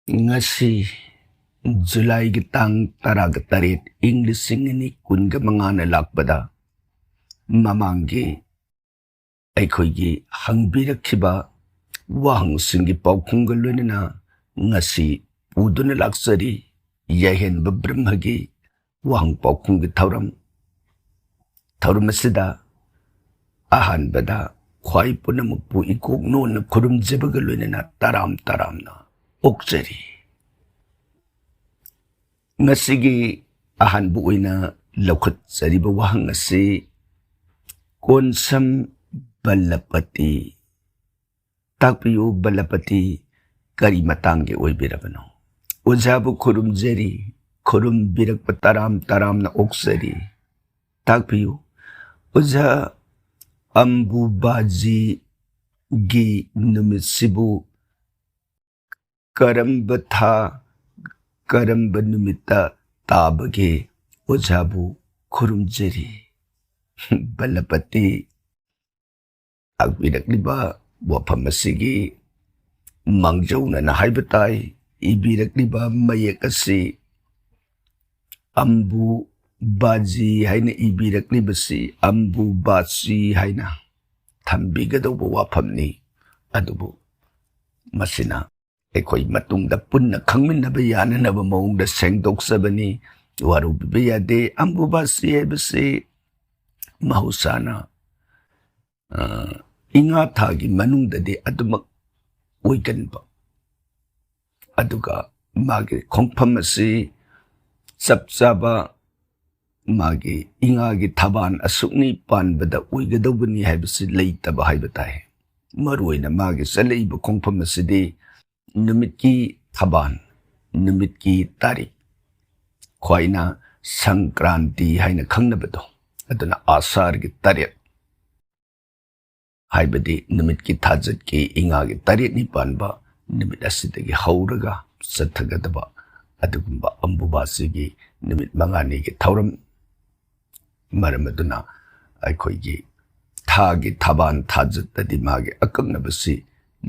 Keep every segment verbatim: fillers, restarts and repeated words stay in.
ꯉꯁꯤ ꯖꯨꯂꯥꯏꯒꯤ ꯇꯥꯡ ꯇꯔꯥꯒ ꯇꯔꯦꯠ, ꯏꯪ ꯂꯤꯁꯤꯡ ꯑꯅꯤ ꯀꯨꯟꯒ ꯃꯉꯥꯅ ꯂꯥꯛꯄꯗ, ꯃꯃꯥꯡꯒꯤ ꯑꯩꯈꯣꯏꯒꯤ ꯍꯪꯕꯤꯔꯛꯈꯤꯕ ꯋꯥꯍꯪꯁꯤꯡꯒꯤ ꯄꯥꯎꯈꯨꯝꯒ ꯂꯣꯏꯅꯅ ꯉꯁꯤ ꯄꯨꯗꯨꯅ ꯂꯥꯛꯆꯔꯤ꯫ ꯌꯥꯏꯍꯦꯟꯕ ꯕ꯭ꯔꯍ꯭ꯃꯒꯤ ꯋꯥꯍꯪ ꯄꯥꯎꯈꯨꯝꯒꯤ ꯊꯧꯔꯝ꯫ ꯊꯧꯔꯝ ꯑꯁꯤꯗ ꯑꯍꯥꯟꯕꯗ ꯈ꯭ꯋꯥꯏ ꯄꯨꯝꯅꯃꯛꯄꯨ ꯏꯀꯣꯛ ꯅꯣꯟꯅ ꯈꯨꯔꯨꯝꯖꯕꯒ ꯂꯣꯏꯅꯅ ꯇꯔꯥꯝ ꯇꯔꯥꯝꯅ ꯑꯣꯛꯆꯔꯤ꯫ ꯉꯁꯤꯒꯤ ꯑꯍꯥꯟꯕ ꯑꯣꯏꯅ ꯂꯧꯈꯠꯆꯔꯤꯕ ꯋꯥꯍꯪ ꯑꯁꯤ ꯀꯣꯟꯁꯝ ꯕꯜꯂꯄꯇꯤ꯫ ꯇꯥꯛꯄꯤꯌꯨ, ꯕꯜꯂꯄꯇꯤ ꯀꯔꯤ ꯃꯇꯥꯡꯒꯤ ꯑꯣꯏꯕꯤꯔꯕꯅꯣ? ꯑꯣꯖꯥꯕꯨ ꯈꯨꯔꯨꯝꯖꯔꯤ, ꯈꯨꯔꯨꯝꯕꯤꯔꯛꯄ ꯇꯔꯥꯝ ꯇꯔꯥꯝꯅ ꯑꯣꯛꯆꯔꯤ꯫ ꯇꯥꯛꯄꯤꯌꯨ, ꯑꯣꯖꯥ, ꯑꯝꯕꯨꯕꯥꯖꯤꯒꯤ ꯅꯨꯃꯤꯠꯁꯤꯕꯨ ꯀꯔꯝꯕ ꯊꯥ, ꯀꯔꯝꯕ ꯅꯨꯃꯤꯠꯇ ꯇꯥꯕꯒꯦ? ꯑꯣꯖꯥꯕꯨ ꯈꯨꯔꯨꯝꯖꯔꯤ꯫ ꯕꯜꯂꯄꯇꯤ ꯇꯥꯛꯄꯤꯔꯛꯂꯤꯕ ꯋꯥꯐꯝ ꯑꯁꯤꯒꯤ ꯃꯥꯡꯖꯧꯅꯅ ꯍꯥꯏꯕ ꯇꯥꯏ, ꯏꯕꯤꯔꯛꯂꯤꯕ ꯃꯌꯦꯛ ꯑꯁꯤ ꯑꯝꯕꯨ ꯕꯥꯖꯤ ꯍꯥꯏꯅ ꯏꯕꯤꯔꯛꯂꯤꯕꯁꯤ ꯑꯝꯕꯨ ꯕꯥꯁꯤ ꯍꯥꯏꯅ ꯊꯝꯕꯤꯒꯗꯧꯕ ꯋꯥꯐꯝꯅꯤ꯫ ꯑꯗꯨꯕꯨ ꯃꯁꯤꯅ ꯑꯩꯈꯣꯏ ꯃꯇꯨꯡꯗ ꯄꯨꯟꯅ ꯈꯪꯃꯤꯟꯅꯕ ꯌꯥꯅꯅꯕ ꯃꯑꯣꯡꯗ ꯁꯦꯡꯗꯣꯛꯆꯕꯅꯤ꯫ ꯋꯥꯔꯧꯕꯤꯕ ꯌꯥꯗꯦ꯫ ꯑꯝꯕꯨ ꯕꯥꯁꯤ ꯍꯥꯏꯕꯁꯤ ꯃꯍꯧꯁꯥꯅ, ꯑ, ꯏꯉꯥ ꯊꯥꯒꯤ ꯃꯅꯨꯡꯗꯗꯤ ꯑꯗꯨꯃꯛ ꯑꯣꯏꯒꯟꯕ, ꯑꯗꯨꯒ ꯃꯥꯒꯤ ꯈꯣꯡꯐꯝ ꯑꯁꯤ ꯆꯞ ꯆꯥꯕ ꯃꯥꯒꯤ ꯏꯉꯥꯒꯤ ꯊꯕꯥꯟ ꯑꯁꯨꯛꯅꯤ ꯄꯥꯟꯕꯗ ꯑꯣꯏꯒꯗꯧꯕꯅꯤ ꯍꯥꯏꯕꯁꯤ ꯂꯩꯇꯕ ꯍꯥꯏꯕ ꯇꯥꯏ꯫ ꯃꯔꯨꯑꯣꯏꯅ ꯃꯥꯒꯤ ꯆꯠꯂꯛꯏꯕ ꯈꯣꯡꯐꯝ ꯑꯁꯤꯗꯤ ꯅꯨꯃꯤꯠꯀꯤ ꯊꯕꯥꯟ, ꯅꯨꯃꯤꯠꯀꯤ ꯇꯥꯔꯤꯛ, ꯈ꯭ꯋꯥꯏꯅ ꯁꯪꯀ꯭ꯔꯥꯟꯇꯤ ꯍꯥꯏꯅ ꯈꯪꯅꯕꯗꯣ, ꯑꯗꯨꯅ ꯑꯁꯥꯔꯒꯤ ꯇꯔꯦꯠ, ꯍꯥꯏꯕꯗꯤ ꯅꯨꯃꯤꯠꯀꯤ ꯊꯥꯖꯠꯀꯤ ꯏꯉꯥꯒꯤ ꯇꯔꯦꯠꯅꯤ ꯄꯥꯟꯕ ꯅꯨꯃꯤꯠ ꯑꯁꯤꯗꯒꯤ ꯍꯧꯔꯒ ꯆꯠꯊꯒꯗꯕ ꯑꯗꯨꯒꯨꯝꯕ ꯑꯝꯕꯨꯕꯥꯁꯤꯒꯤ ꯅꯨꯃꯤꯠ ꯃꯉꯥꯅꯤꯒꯤ ꯊꯧꯔꯝ꯫ ꯃꯔꯝ ꯑꯗꯨꯅ ꯑꯩꯈꯣꯏꯒꯤ ꯊꯥꯒꯤ ꯊꯕꯥꯟ ꯊꯥꯖꯠꯇꯗꯤ ꯃꯥꯒꯤ ꯑꯀꯛꯅꯕꯁꯤ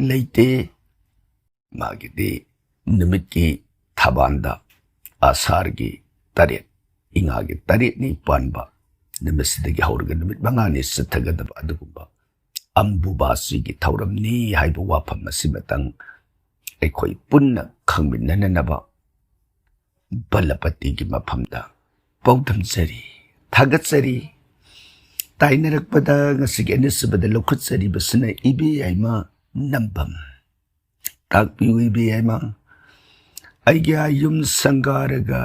ꯂꯩꯇꯦ꯫ ꯃꯥꯒꯤꯗꯤ ꯅꯨꯃꯤꯠꯀꯤ ꯊꯕꯥꯟꯗ ꯑꯁꯥꯔꯒꯤ ꯇꯔꯦꯠ, ꯏꯉꯥꯒꯤ ꯇꯔꯦꯠꯅꯤ ꯄꯥꯟꯕ ꯅꯨꯃꯤꯠꯁꯤꯗꯒꯤ ꯍꯧꯔꯒ ꯅꯨꯃꯤꯠ ꯃꯉꯥꯅꯤ ꯆꯠꯊꯒꯗꯕ ꯑꯗꯨꯒꯨꯝꯕ ꯑꯝꯕꯨꯕꯥꯆꯤꯒꯤ ꯊꯧꯔꯝꯅꯤ ꯍꯥꯏꯕ ꯋꯥꯐꯝ ꯑꯁꯤꯃꯇꯪ ꯑꯩꯈꯣꯏ ꯄꯨꯟꯅ ꯈꯪꯃꯤꯟꯅꯅꯅꯕ ꯕꯂꯄꯇꯤꯒꯤ ꯃꯐꯝꯗ ꯄꯥꯎꯗꯝꯖꯔꯤ, ꯊꯥꯒꯠꯆꯔꯤ꯫ ꯇꯥꯏꯅꯔꯛꯄꯗ ꯉꯁꯤꯒꯤ ꯑꯅꯤꯁꯨꯕꯗ ꯂꯧꯈꯠꯆꯔꯤꯕꯁꯤꯅ ꯏꯕꯦ ꯌꯥꯏꯃ ꯅꯝꯕꯝ꯫ ꯇꯥꯛꯄꯤꯌꯨ ꯏꯕꯦ ꯌꯥꯏꯃ, ꯑꯩꯒꯤ ꯑꯥ ꯌꯨꯝ ꯁꯪꯒꯥꯔꯒ,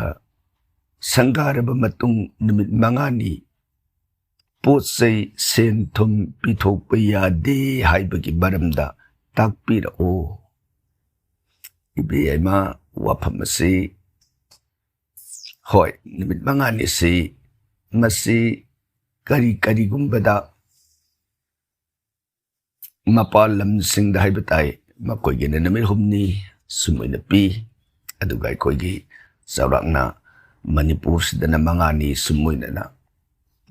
ꯁꯪꯒꯥꯔꯕ ꯃꯇꯨꯡ ꯅꯨꯃꯤꯠ ꯃꯉꯥꯅꯤ ꯄꯣꯠ ꯆꯩ ꯁꯦꯟ ꯊꯨꯝ ꯄꯤꯊꯣꯛꯄ ꯌꯥꯗꯦ ꯍꯥꯏꯕꯒꯤ ꯃꯔꯝꯗ ꯇꯥꯛꯄꯤꯔꯛꯑꯣ꯫ ꯏꯕꯦ ꯌꯥꯏꯃ, ꯋꯥꯐꯝ ꯑꯁꯤ, ꯍꯣꯏ, ꯅꯨꯃꯤꯠ ꯃꯉꯥꯅꯤꯁꯤ ꯃꯁꯤ ꯀꯔꯤ ꯀꯔꯤꯒꯨꯝꯕꯗ ꯃꯄꯥꯟ ꯂꯝꯁꯤꯡꯗ ꯍꯥꯏꯕ ꯇꯥꯏ, ꯃꯈꯣꯏꯒꯤꯅ ꯅꯨꯃꯤꯠ ꯍꯨꯝꯅꯤ ꯁꯨꯝ ꯑꯣꯏꯅ ꯄꯤ, ꯑꯗꯨꯒ ꯑꯩꯈꯣꯏꯒꯤ ꯆꯥꯎꯔꯥꯛꯅ ꯃꯅꯤꯄꯨꯔꯁꯤꯗꯅ ꯃꯉꯥꯅꯤ ꯁꯨꯝ ꯑꯣꯏꯅꯅ꯫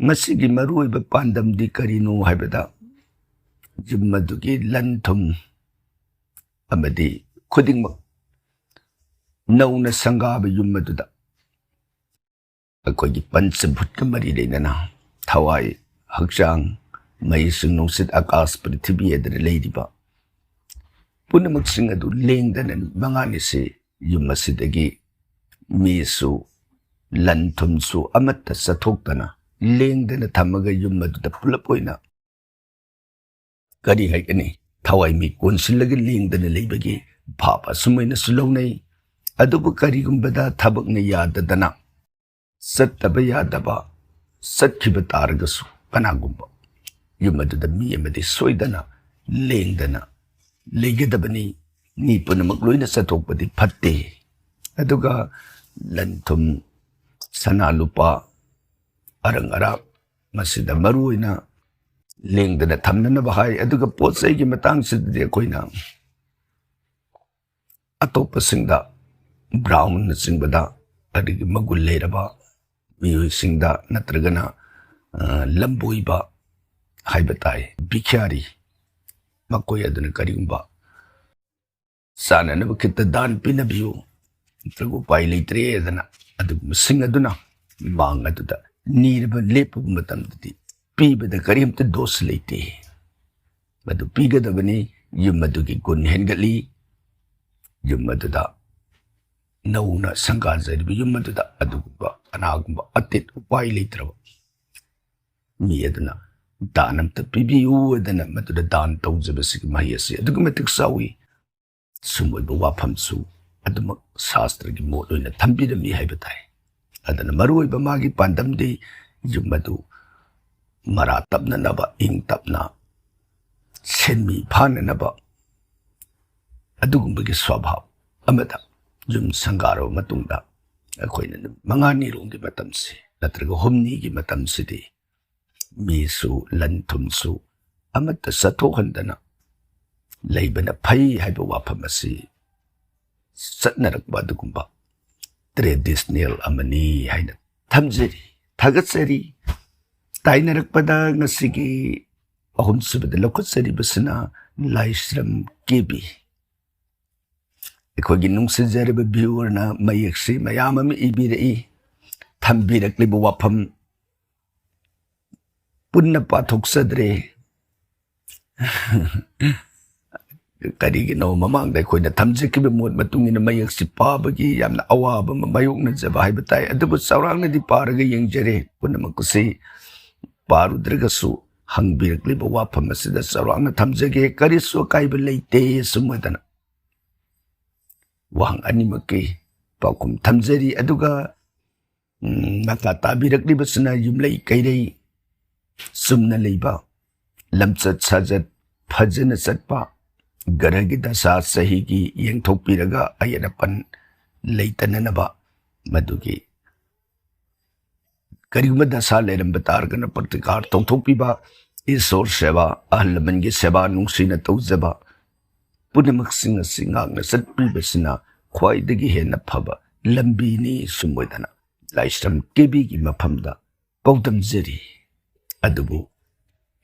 ꯃꯁꯤꯒꯤ ꯃꯔꯨꯑꯣꯏꯕ ꯄꯥꯟꯗꯝꯗꯤ ꯀꯔꯤꯅꯣ ꯍꯥꯏꯕꯗ, ꯌꯨꯝ ꯑꯗꯨꯒꯤ ꯂꯟ ꯊꯨꯝ ꯑꯃꯗꯤ ꯈꯨꯗꯤꯡꯃꯛ ꯅꯧꯅ ꯁꯪꯒꯥꯕ ꯌꯨꯝ ꯑꯗꯨꯗ ꯑꯩꯈꯣꯏꯒꯤ ꯄꯟꯆꯚꯨꯠꯀ ꯃꯔꯤ ꯂꯩꯅꯅ ꯊꯋꯥꯏ, ꯍꯛꯆꯥꯡ, ꯃꯩꯁꯤꯡ, ꯅꯨꯡꯁꯤꯠ, ꯑꯀꯥꯁ, ꯄ꯭ꯔꯤꯊꯤꯕꯤ ꯍꯥꯏꯗꯅ ꯂꯩꯔꯤꯕ ꯄꯨꯝꯅꯃꯛꯁꯤꯡ ꯑꯗꯨ ꯂꯦꯡꯗꯅ ꯅꯨꯃꯤꯠ ꯃꯉꯥꯅꯤꯁꯤ ꯌꯨꯝ ꯑꯁꯤꯗꯒꯤ ꯃꯤꯁꯨ ꯂꯟ ꯊꯨꯝꯁꯨ ꯑꯃꯠꯇ ꯆꯠꯊꯣꯛꯇꯅ ꯂꯦꯡꯗꯅ ꯊꯝꯃꯒ ꯌꯨꯝ ꯑꯗꯨꯗ ꯄꯨꯂꯞ ꯑꯣꯏꯅ ꯀꯔꯤ ꯍꯥꯏꯒꯅꯤ, ꯊꯋꯥꯏ ꯃꯤ ꯀꯣꯟꯁꯤꯜꯂꯒ ꯂꯦꯡꯗꯅ ꯂꯩꯕꯒꯤ ꯚꯥꯕ ꯑꯁꯨꯃꯥꯏꯅꯁꯨ ꯂꯧꯅꯩ꯫ ꯑꯗꯨꯕꯨ ꯀꯔꯤꯒꯨꯝꯕꯗ ꯊꯕꯛꯅ ꯌꯥꯗꯗꯅ ꯆꯠꯇꯕ ꯌꯥꯗꯕ ꯆꯠꯈꯤꯕ ꯇꯥꯔꯒꯁꯨ, ꯀꯅꯥꯒꯨꯝꯕ ꯌꯨꯝ ꯑꯗꯨꯗ ꯃꯤ ꯑꯃꯗꯤ ꯁꯣꯏꯗꯅ ꯂꯦꯡꯗꯅ ꯂꯩꯒꯗꯕꯅꯤ꯫ ꯃꯤ ꯄꯨꯝꯅꯃꯛ ꯂꯣꯏꯅ ꯆꯠꯊꯣꯛꯄꯗꯤ ꯐꯠꯇꯦ꯫ ꯑꯗꯨꯒ ꯂꯟ ꯊꯨꯝ, ꯁꯅꯥ ꯂꯨꯄꯥ, ꯑꯔꯪ ꯑꯔꯥꯛ, ꯃꯁꯤꯗ ꯃꯔꯨ ꯑꯣꯏꯅ ꯂꯦꯡꯗꯅ ꯊꯝꯅꯅꯕ ꯍꯥꯏ꯫ ꯑꯗꯨꯒ ꯄꯣꯠ ꯆꯩꯒꯤ ꯃꯇꯥꯡꯁꯤꯗꯗꯤ ꯑꯩꯈꯣꯏꯅ ꯑꯇꯣꯞꯄꯁꯤꯡꯗ, ꯕ꯭ꯔꯥꯍꯃꯟꯅꯆꯤꯡꯕꯗ, ꯑꯗꯒꯤ ꯃꯒꯨꯟ ꯂꯩꯔꯕ ꯃꯤꯑꯣꯏꯁꯤꯡꯗ ꯅꯠꯇ꯭ꯔꯒꯅ, ꯑ, ꯂꯝꯕꯣꯏꯕ ꯍꯥꯏꯕ ꯇꯥꯏ, ꯚꯤꯈ꯭ꯌꯥꯔꯤ, ꯃꯈꯣꯏ ꯑꯗꯨꯅ ꯀꯔꯤꯒꯨꯝꯕ ꯆꯥꯅꯅꯕ ꯈꯤꯇ ꯗꯥꯟ ꯄꯤꯅꯕꯤꯌꯨ, ꯅꯠꯇ꯭ꯔꯒ ꯎꯄꯥꯏ ꯂꯩꯇ꯭ꯔꯦꯗꯅ ꯑꯗꯨꯒꯨꯝꯕꯁꯤꯡ ꯑꯗꯨꯅ ꯃꯥꯡ ꯑꯗꯨꯗ ꯅꯤꯔꯕ ꯂꯦꯞꯄꯕ ꯃꯇꯝꯗꯗꯤ ꯄꯤꯕꯗ ꯀꯔꯤꯝꯇ ꯗꯣꯁ ꯂꯩꯇꯦ꯫ ꯃꯗꯨ ꯄꯤꯒꯗꯕꯅꯤ꯫ ꯌꯨꯝ ꯑꯗꯨꯒꯤ ꯒꯨꯟ ꯍꯦꯟꯒꯠꯂꯤ꯫ ꯌꯨꯝ ꯑꯗꯨꯗ ꯅꯧꯅ ꯁꯪꯒꯥꯖꯔꯤꯕ ꯌꯨꯝ ꯑꯗꯨꯗ ꯑꯗꯨꯒꯨꯝꯕ ꯀꯅꯥꯒꯨꯝꯕ ꯑꯇꯦꯛ ꯎꯄꯥꯏ ꯂꯩꯇ꯭ꯔꯕ ꯃꯤ ꯑꯗꯨꯅ ꯗꯥꯟ ꯑꯝꯇ ꯄꯤꯕꯤꯌꯨ ꯍꯥꯏꯗꯅ ꯃꯗꯨꯗ ꯗꯥꯟ ꯇꯧꯖꯕꯁꯤꯒꯤ ꯃꯍꯩ ꯑꯁꯤ ꯑꯗꯨꯛꯀꯤ ꯃꯇꯤꯛ ꯆꯥꯎꯏ꯫ ꯁꯨꯝ ꯑꯣꯏꯕ ꯋꯥꯐꯝꯁꯨ ꯑꯗꯨꯃꯛ ꯁꯥꯁꯇ꯭ꯔꯒꯤ ꯃꯣꯠ ꯑꯣꯏꯅ ꯊꯝꯕꯤꯔꯝꯃꯤ ꯍꯥꯏꯕ ꯇꯥꯏ꯫ ꯑꯗꯨꯅ ꯃꯔꯨꯑꯣꯏꯕ ꯃꯥꯒꯤ ꯄꯥꯟꯗꯝꯗꯤ ꯌꯨꯝ ꯑꯗꯨ ꯃꯔꯥ ꯇꯞꯅꯅꯕ, ꯏꯪ ꯇꯞꯅ ꯁꯦꯟꯃꯤ ꯐꯥꯅꯅꯕ ꯑꯗꯨꯒꯨꯝꯕꯒꯤ ꯁ꯭ꯋꯚꯥꯕ ꯑꯃꯗ ꯌꯨꯝ ꯁꯪꯒꯥꯔꯕ ꯃꯇꯨꯡꯗ ꯑꯩꯈꯣꯏꯅ ꯅꯨꯃꯤꯠ ꯃꯉꯥꯅꯤꯔꯣꯝꯒꯤ ꯃꯇꯝꯁꯤ ꯅꯠꯇ꯭ꯔꯒ ꯍꯨꯝꯅꯤꯒꯤ ꯃꯇꯝꯁꯤꯗꯤ ꯃꯤꯁꯨ ꯂꯟ ꯊꯨꯝꯁꯨ ꯑꯃꯠꯇ ꯆꯠꯊꯣꯛꯍꯟꯗꯅ ꯂꯩꯕꯅ ꯐꯩ ꯍꯥꯏꯕ ꯋꯥꯐꯝ ꯑꯁꯤ ꯆꯠꯅꯔꯛꯄ ꯑꯗꯨꯒꯨꯝꯕ ꯇ꯭ꯔꯦꯗꯤꯁꯅꯦꯜ ꯑꯃꯅꯤ ꯍꯥꯏꯅ ꯊꯝꯖꯔꯤ, ꯊꯥꯒꯠꯆꯔꯤ꯫ ꯇꯥꯏꯅꯔꯛꯄꯗ ꯉꯁꯤꯒꯤ ꯑꯍꯨꯝꯁꯨꯕꯗ ꯂꯧꯈꯠꯆꯔꯤꯕꯁꯤꯅ ꯂꯥꯏꯁ꯭ꯔꯝ ꯀꯦ ꯕꯤ꯫ ꯑꯩꯈꯣꯏꯒꯤ ꯅꯨꯡꯁꯤꯖꯔꯕ ꯚ꯭ꯌꯨꯋꯔꯅ ꯃꯌꯦꯛꯁꯤ ꯃꯌꯥꯝ ꯑꯃ ꯏꯕꯤꯔꯛꯏ, ꯊꯝꯕꯤꯔꯛꯂꯤꯕ ꯋꯥꯐꯝ ꯄꯨꯟꯅ ꯄꯥꯊꯣꯛꯆꯗ꯭ꯔꯦ꯫ ꯀꯔꯤꯒꯤꯅꯣ ꯃꯃꯥꯡꯗ ꯑꯩꯈꯣꯏꯅ ꯊꯝꯖꯈꯤꯕ ꯃꯣꯠ ꯃꯇꯨꯡ ꯏꯟꯅ ꯃꯌꯦꯛꯁꯤ ꯄꯥꯕꯒꯤ ꯌꯥꯝꯅ ꯑꯋꯥꯕ ꯑꯃ ꯃꯥꯌꯣꯛꯅꯖꯕ ꯍꯥꯏꯕ ꯇꯥꯏ꯫ ꯑꯗꯨꯕꯨ ꯆꯥꯎꯔꯥꯛꯅꯗꯤ ꯄꯥꯔꯒ ꯌꯦꯡꯖꯔꯦ꯫ ꯄꯨꯝꯅꯃꯛ ꯑꯁꯤ ꯄꯥꯔꯨꯗ꯭ꯔꯒꯁꯨ ꯍꯪꯕꯤꯔꯛꯂꯤꯕ ꯋꯥꯐꯝ ꯑꯁꯤꯗ ꯆꯥꯎꯔꯥꯛꯅ ꯊꯝꯖꯒꯦ꯫ ꯀꯔꯤꯁꯨ ꯑꯀꯥꯏꯕ ꯂꯩꯇꯦ꯫ ꯁꯨꯝ ꯑꯣꯏꯗꯅ ꯋꯥꯍꯪ ꯑꯅꯤꯃꯛꯀꯤ ꯄꯥꯎꯈꯨꯝ ꯊꯝꯖꯔꯤ꯫ ꯑꯗꯨꯒ ꯎꯝ, ꯃꯈꯥ ꯇꯥꯕꯤꯔꯛꯂꯤꯕꯁꯤꯅ ꯌꯨꯝꯂꯩ ꯀꯩꯔꯩ ꯆꯨꯝꯅ ꯂꯩꯕ, ꯂꯝꯆꯠ ꯁꯥꯖꯠ ꯐꯖꯅ ꯆꯠꯄ, ꯒ꯭ꯔꯍꯒꯤ ꯗꯁꯥ ꯆꯍꯤꯒꯤ ꯌꯦꯡꯊꯣꯛꯄꯤꯔꯒ ꯑꯌꯦꯠ ꯑꯄꯟ ꯂꯩꯇꯅꯅꯕ, ꯃꯗꯨꯒꯤ ꯀꯔꯤꯒꯨꯝꯕ ꯗꯁꯥ ꯂꯩꯔꯝꯕ ꯇꯥꯔꯒꯅ ꯄ꯭ꯔꯇꯤꯀꯥꯔ ꯇꯧꯊꯣꯛꯄꯤꯕ, ꯏꯁꯣꯔ ꯁꯦꯕꯥ, ꯑꯍꯜ ꯂꯃꯟꯒꯤ ꯁꯦꯕꯥ ꯅꯨꯡꯁꯤꯅ ꯇꯧꯖꯕ, ꯄꯨꯝꯅꯃꯛꯁꯤꯡ ꯑꯁꯤ ꯉꯥꯛꯅ ꯆꯠꯄꯤꯕꯁꯤꯅ ꯈ꯭ꯋꯥꯏꯗꯒꯤ ꯍꯦꯟꯅ ꯐꯕ ꯂꯝꯕꯤꯅꯤ꯫ ꯁꯨꯝ ꯑꯣꯏꯗꯅ ꯂꯥꯏꯁ꯭ꯔꯝ ꯀꯦ ꯕꯤꯒꯤ ꯃꯐꯝꯗ ꯄꯥꯎꯗꯝꯖꯔꯤ꯫ ꯑꯗꯨꯕꯨ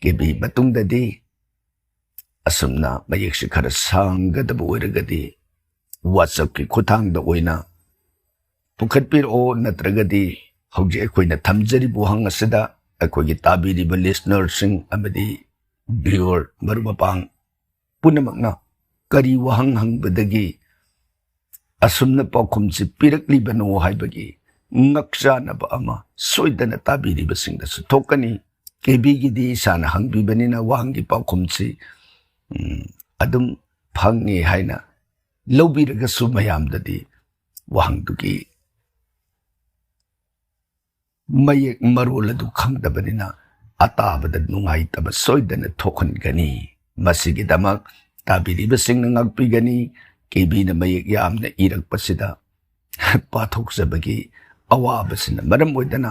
ꯀꯦ ꯕꯤ ꯃꯇꯨꯡꯗꯗꯤ ꯑꯁꯨꯝꯅ ꯃꯌꯦꯛꯁꯤ ꯈꯔ ꯁꯥꯡꯒꯗꯕ ꯑꯣꯏꯔꯒꯗꯤ WhatsApp-ꯀꯤ ꯈꯨꯠꯊꯥꯡꯗ ꯑꯣꯏꯅ ꯄꯨꯈꯠꯄꯤꯔꯛꯑꯣ, ꯅꯠꯇ꯭ꯔꯒꯗꯤ ꯍꯧꯖꯤꯛ ꯑꯩꯈꯣꯏꯅ ꯊꯝꯖꯔꯤꯕ ꯋꯥꯍꯪ ꯑꯁꯤꯗ ꯑꯩꯈꯣꯏꯒꯤ ꯇꯥꯕꯤꯔꯤꯕ listener-ꯁꯤꯡ ꯑꯃꯗꯤ viewer ꯃꯔꯨꯞ ꯃꯄꯥꯡ ꯄꯨꯝꯅꯃꯛꯅ ꯀꯔꯤ ꯋꯥꯍꯪ ꯍꯪꯕꯗꯒꯤ ꯑꯁꯨꯝꯅ ꯄꯥꯎꯈꯨꯝꯁꯤ ꯄꯤꯔꯛꯂꯤꯕꯅꯣ ꯍꯥꯏꯕꯒꯤ ꯉꯛꯆꯥꯅꯕ ꯑꯃ ꯁꯣꯏꯗꯅ ꯇꯥꯕꯤꯔꯤꯕꯁꯤꯡꯗꯁꯨ ꯊꯣꯛꯀꯅꯤ꯫ ꯀꯦꯕꯤꯒꯤꯗꯤ ꯏꯁꯥꯅ ꯍꯪꯕꯤꯕꯅꯤꯅ ꯋꯥꯍꯪꯒꯤ ꯄꯥꯎꯈꯨꯝꯁꯤ, ꯎꯝ, ꯑꯗꯨꯝ ꯐꯪꯉꯦ ꯍꯥꯏꯅ ꯂꯧꯕꯤꯔꯒꯁꯨ ꯃꯌꯥꯝꯗꯗꯤ ꯋꯥꯍꯪꯗꯨꯒꯤ ꯃꯌꯦꯛ ꯃꯔꯣꯜ ꯑꯗꯨ ꯈꯪꯗꯕꯅꯤꯅ ꯑꯇꯥꯕꯗ ꯅꯨꯡꯉꯥꯏꯇꯕ ꯁꯣꯏꯗꯅ ꯊꯣꯛꯍꯟꯒꯅꯤ꯫ ꯃꯁꯤꯒꯤꯗꯃꯛ ꯇꯥꯕꯤꯔꯤꯕꯁꯤꯡꯅ ꯉꯥꯛꯄꯤꯒꯅꯤ꯫ ꯀꯦꯕꯤꯅ ꯃꯌꯦꯛ ꯌꯥꯝꯅ ꯏꯔꯛꯄꯁꯤꯗ ꯄꯥꯊꯣꯛꯆꯕꯒꯤ ꯑꯋꯥꯕꯁꯤꯅ ꯃꯔꯝ ꯑꯣꯏꯗꯅ